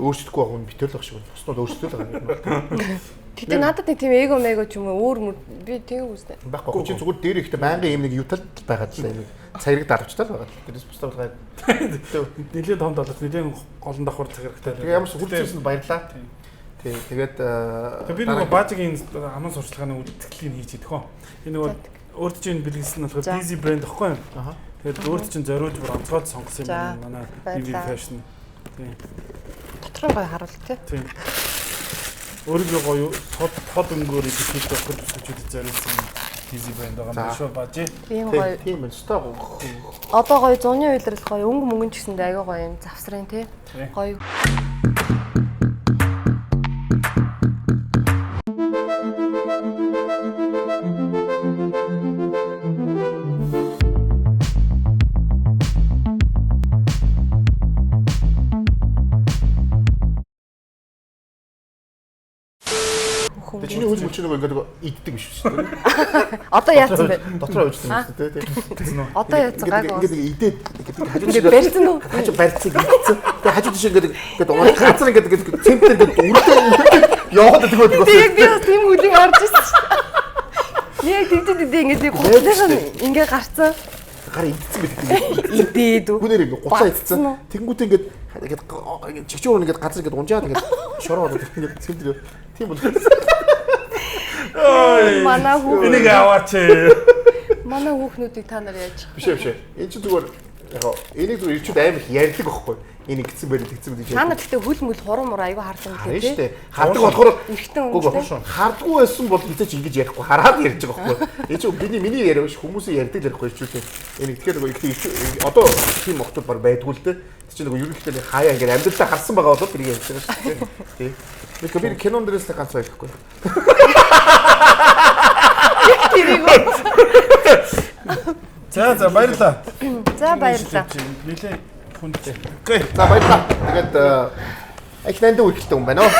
Өөрчлөхгүй байгаа хүн битэр л баг шиг байна. Бусдад өөрчлөлт л байгаа юм. Гэтэ надад нэг тийм эго мэго ч юм уу өөр мөр би тэгээ үзтээ. Байхгүй. Чи зүгээр дээр ихтэй байнгын юм нэг юутал байгаад л юм цагираг дарвчтай л байгаа. Тэрээс бусдад гай. Нилээн том долоос нилээн голон давхар цагирагтай. Тэгээ ямар ч хүрэлцсэн баярлаа. Тий. Тэгээд би нөгөө баажигийн аман сурчлагын үйлдэлийг хийж идэх хөө. Энэ нөгөө өөрт чинь бэлгэлсэн нь болохоор Busy brand гэхгүй юу? Тэгээд өөрт чинь зориулж бүр онцгой сонгосон юм манай BB fashion. Тий. Дотор нь гоё харуул тий. Тийм. Өөрийгөө гоё тод өнгөөр идэхэд тохирол бүсгүүчүүдэд зориулсан Busy brand байгаа юм шүү баажи. Тийм гоё. Тийм байна. Өстой Одоо гоё зуны үйлрэл гоё өнгө мөнгөн ч гэсэндээ аягүй гоё юм завсрын тий. Гоё. Тэгээ чиний хөл мөч нөгөө ингээд иддэг биш үү? Одоо яатсан бэ? Дотроо уйжсан юм шүү дээ тий. Одоо яатсан гайгүй. Ингээд идээд ингээд хажуу тийш барьсан үү? Хажуу барьсан идсэн. Тэгээ хажуу тийш ингээд ингээд газар ингээд ингээд цемтэр ингээд үрдээ яваад байдаг байдаг. Тэгээ би бас тийм хүлийг орж ирсэн шүү дээ. Яг тэгж тэгж ингээд гутлынх нь ингээд гарцсан. Гар идсэн байдаг. Идээд үү? Хүнээр ингээд гутлаа идсэн. Тэнгүүтээ ингээд ингээд чигчүүр ингээд газар ингээд унжаад ингээд шороо ороод ингээд цемтэр тийм бол. Манай хүүх энийг аваач. Манай хүүхнүүдийг та нар яаж? Биш ээ биш ээ. Энд чинь зүгээр яг энийг зүгээр ирчүүд амар их ярьдаг байхгүй. Энэ ингэсэн байр тэгсэн байр гэж. Та нар гэхдээ хөл мөл хуруу муруу аягүй хардаг юм лээ тий. Хардаг болохоор эргэтэн үнэтэй. Хардггүй байсан бол хизээч ингэж ярихгүй хараад ярьж байгаа байхгүй. Энэ чинь бидний миний яриа биш хүмүүсийн ярьдаг л ярихгүй ирчүүд. Энийг тэгэхээр нөгөө их одоо тийм охтууд баг байдгүй л дээ. Тэр чинь нөгөө ерөнхийдөө хаяа ингэж амьдралаа харсан байгаа бол тэрийг ярьж байгаа шүү дээ. Тий. Би кинон дээрээс л ганц байхгүй. Тэрийг. За за баярлалаа. За баярлалаа. Нилээ хүндтэй. Окей. За баярлалаа. Тэгээд их нандин үргэлжтэй хүн байна уу?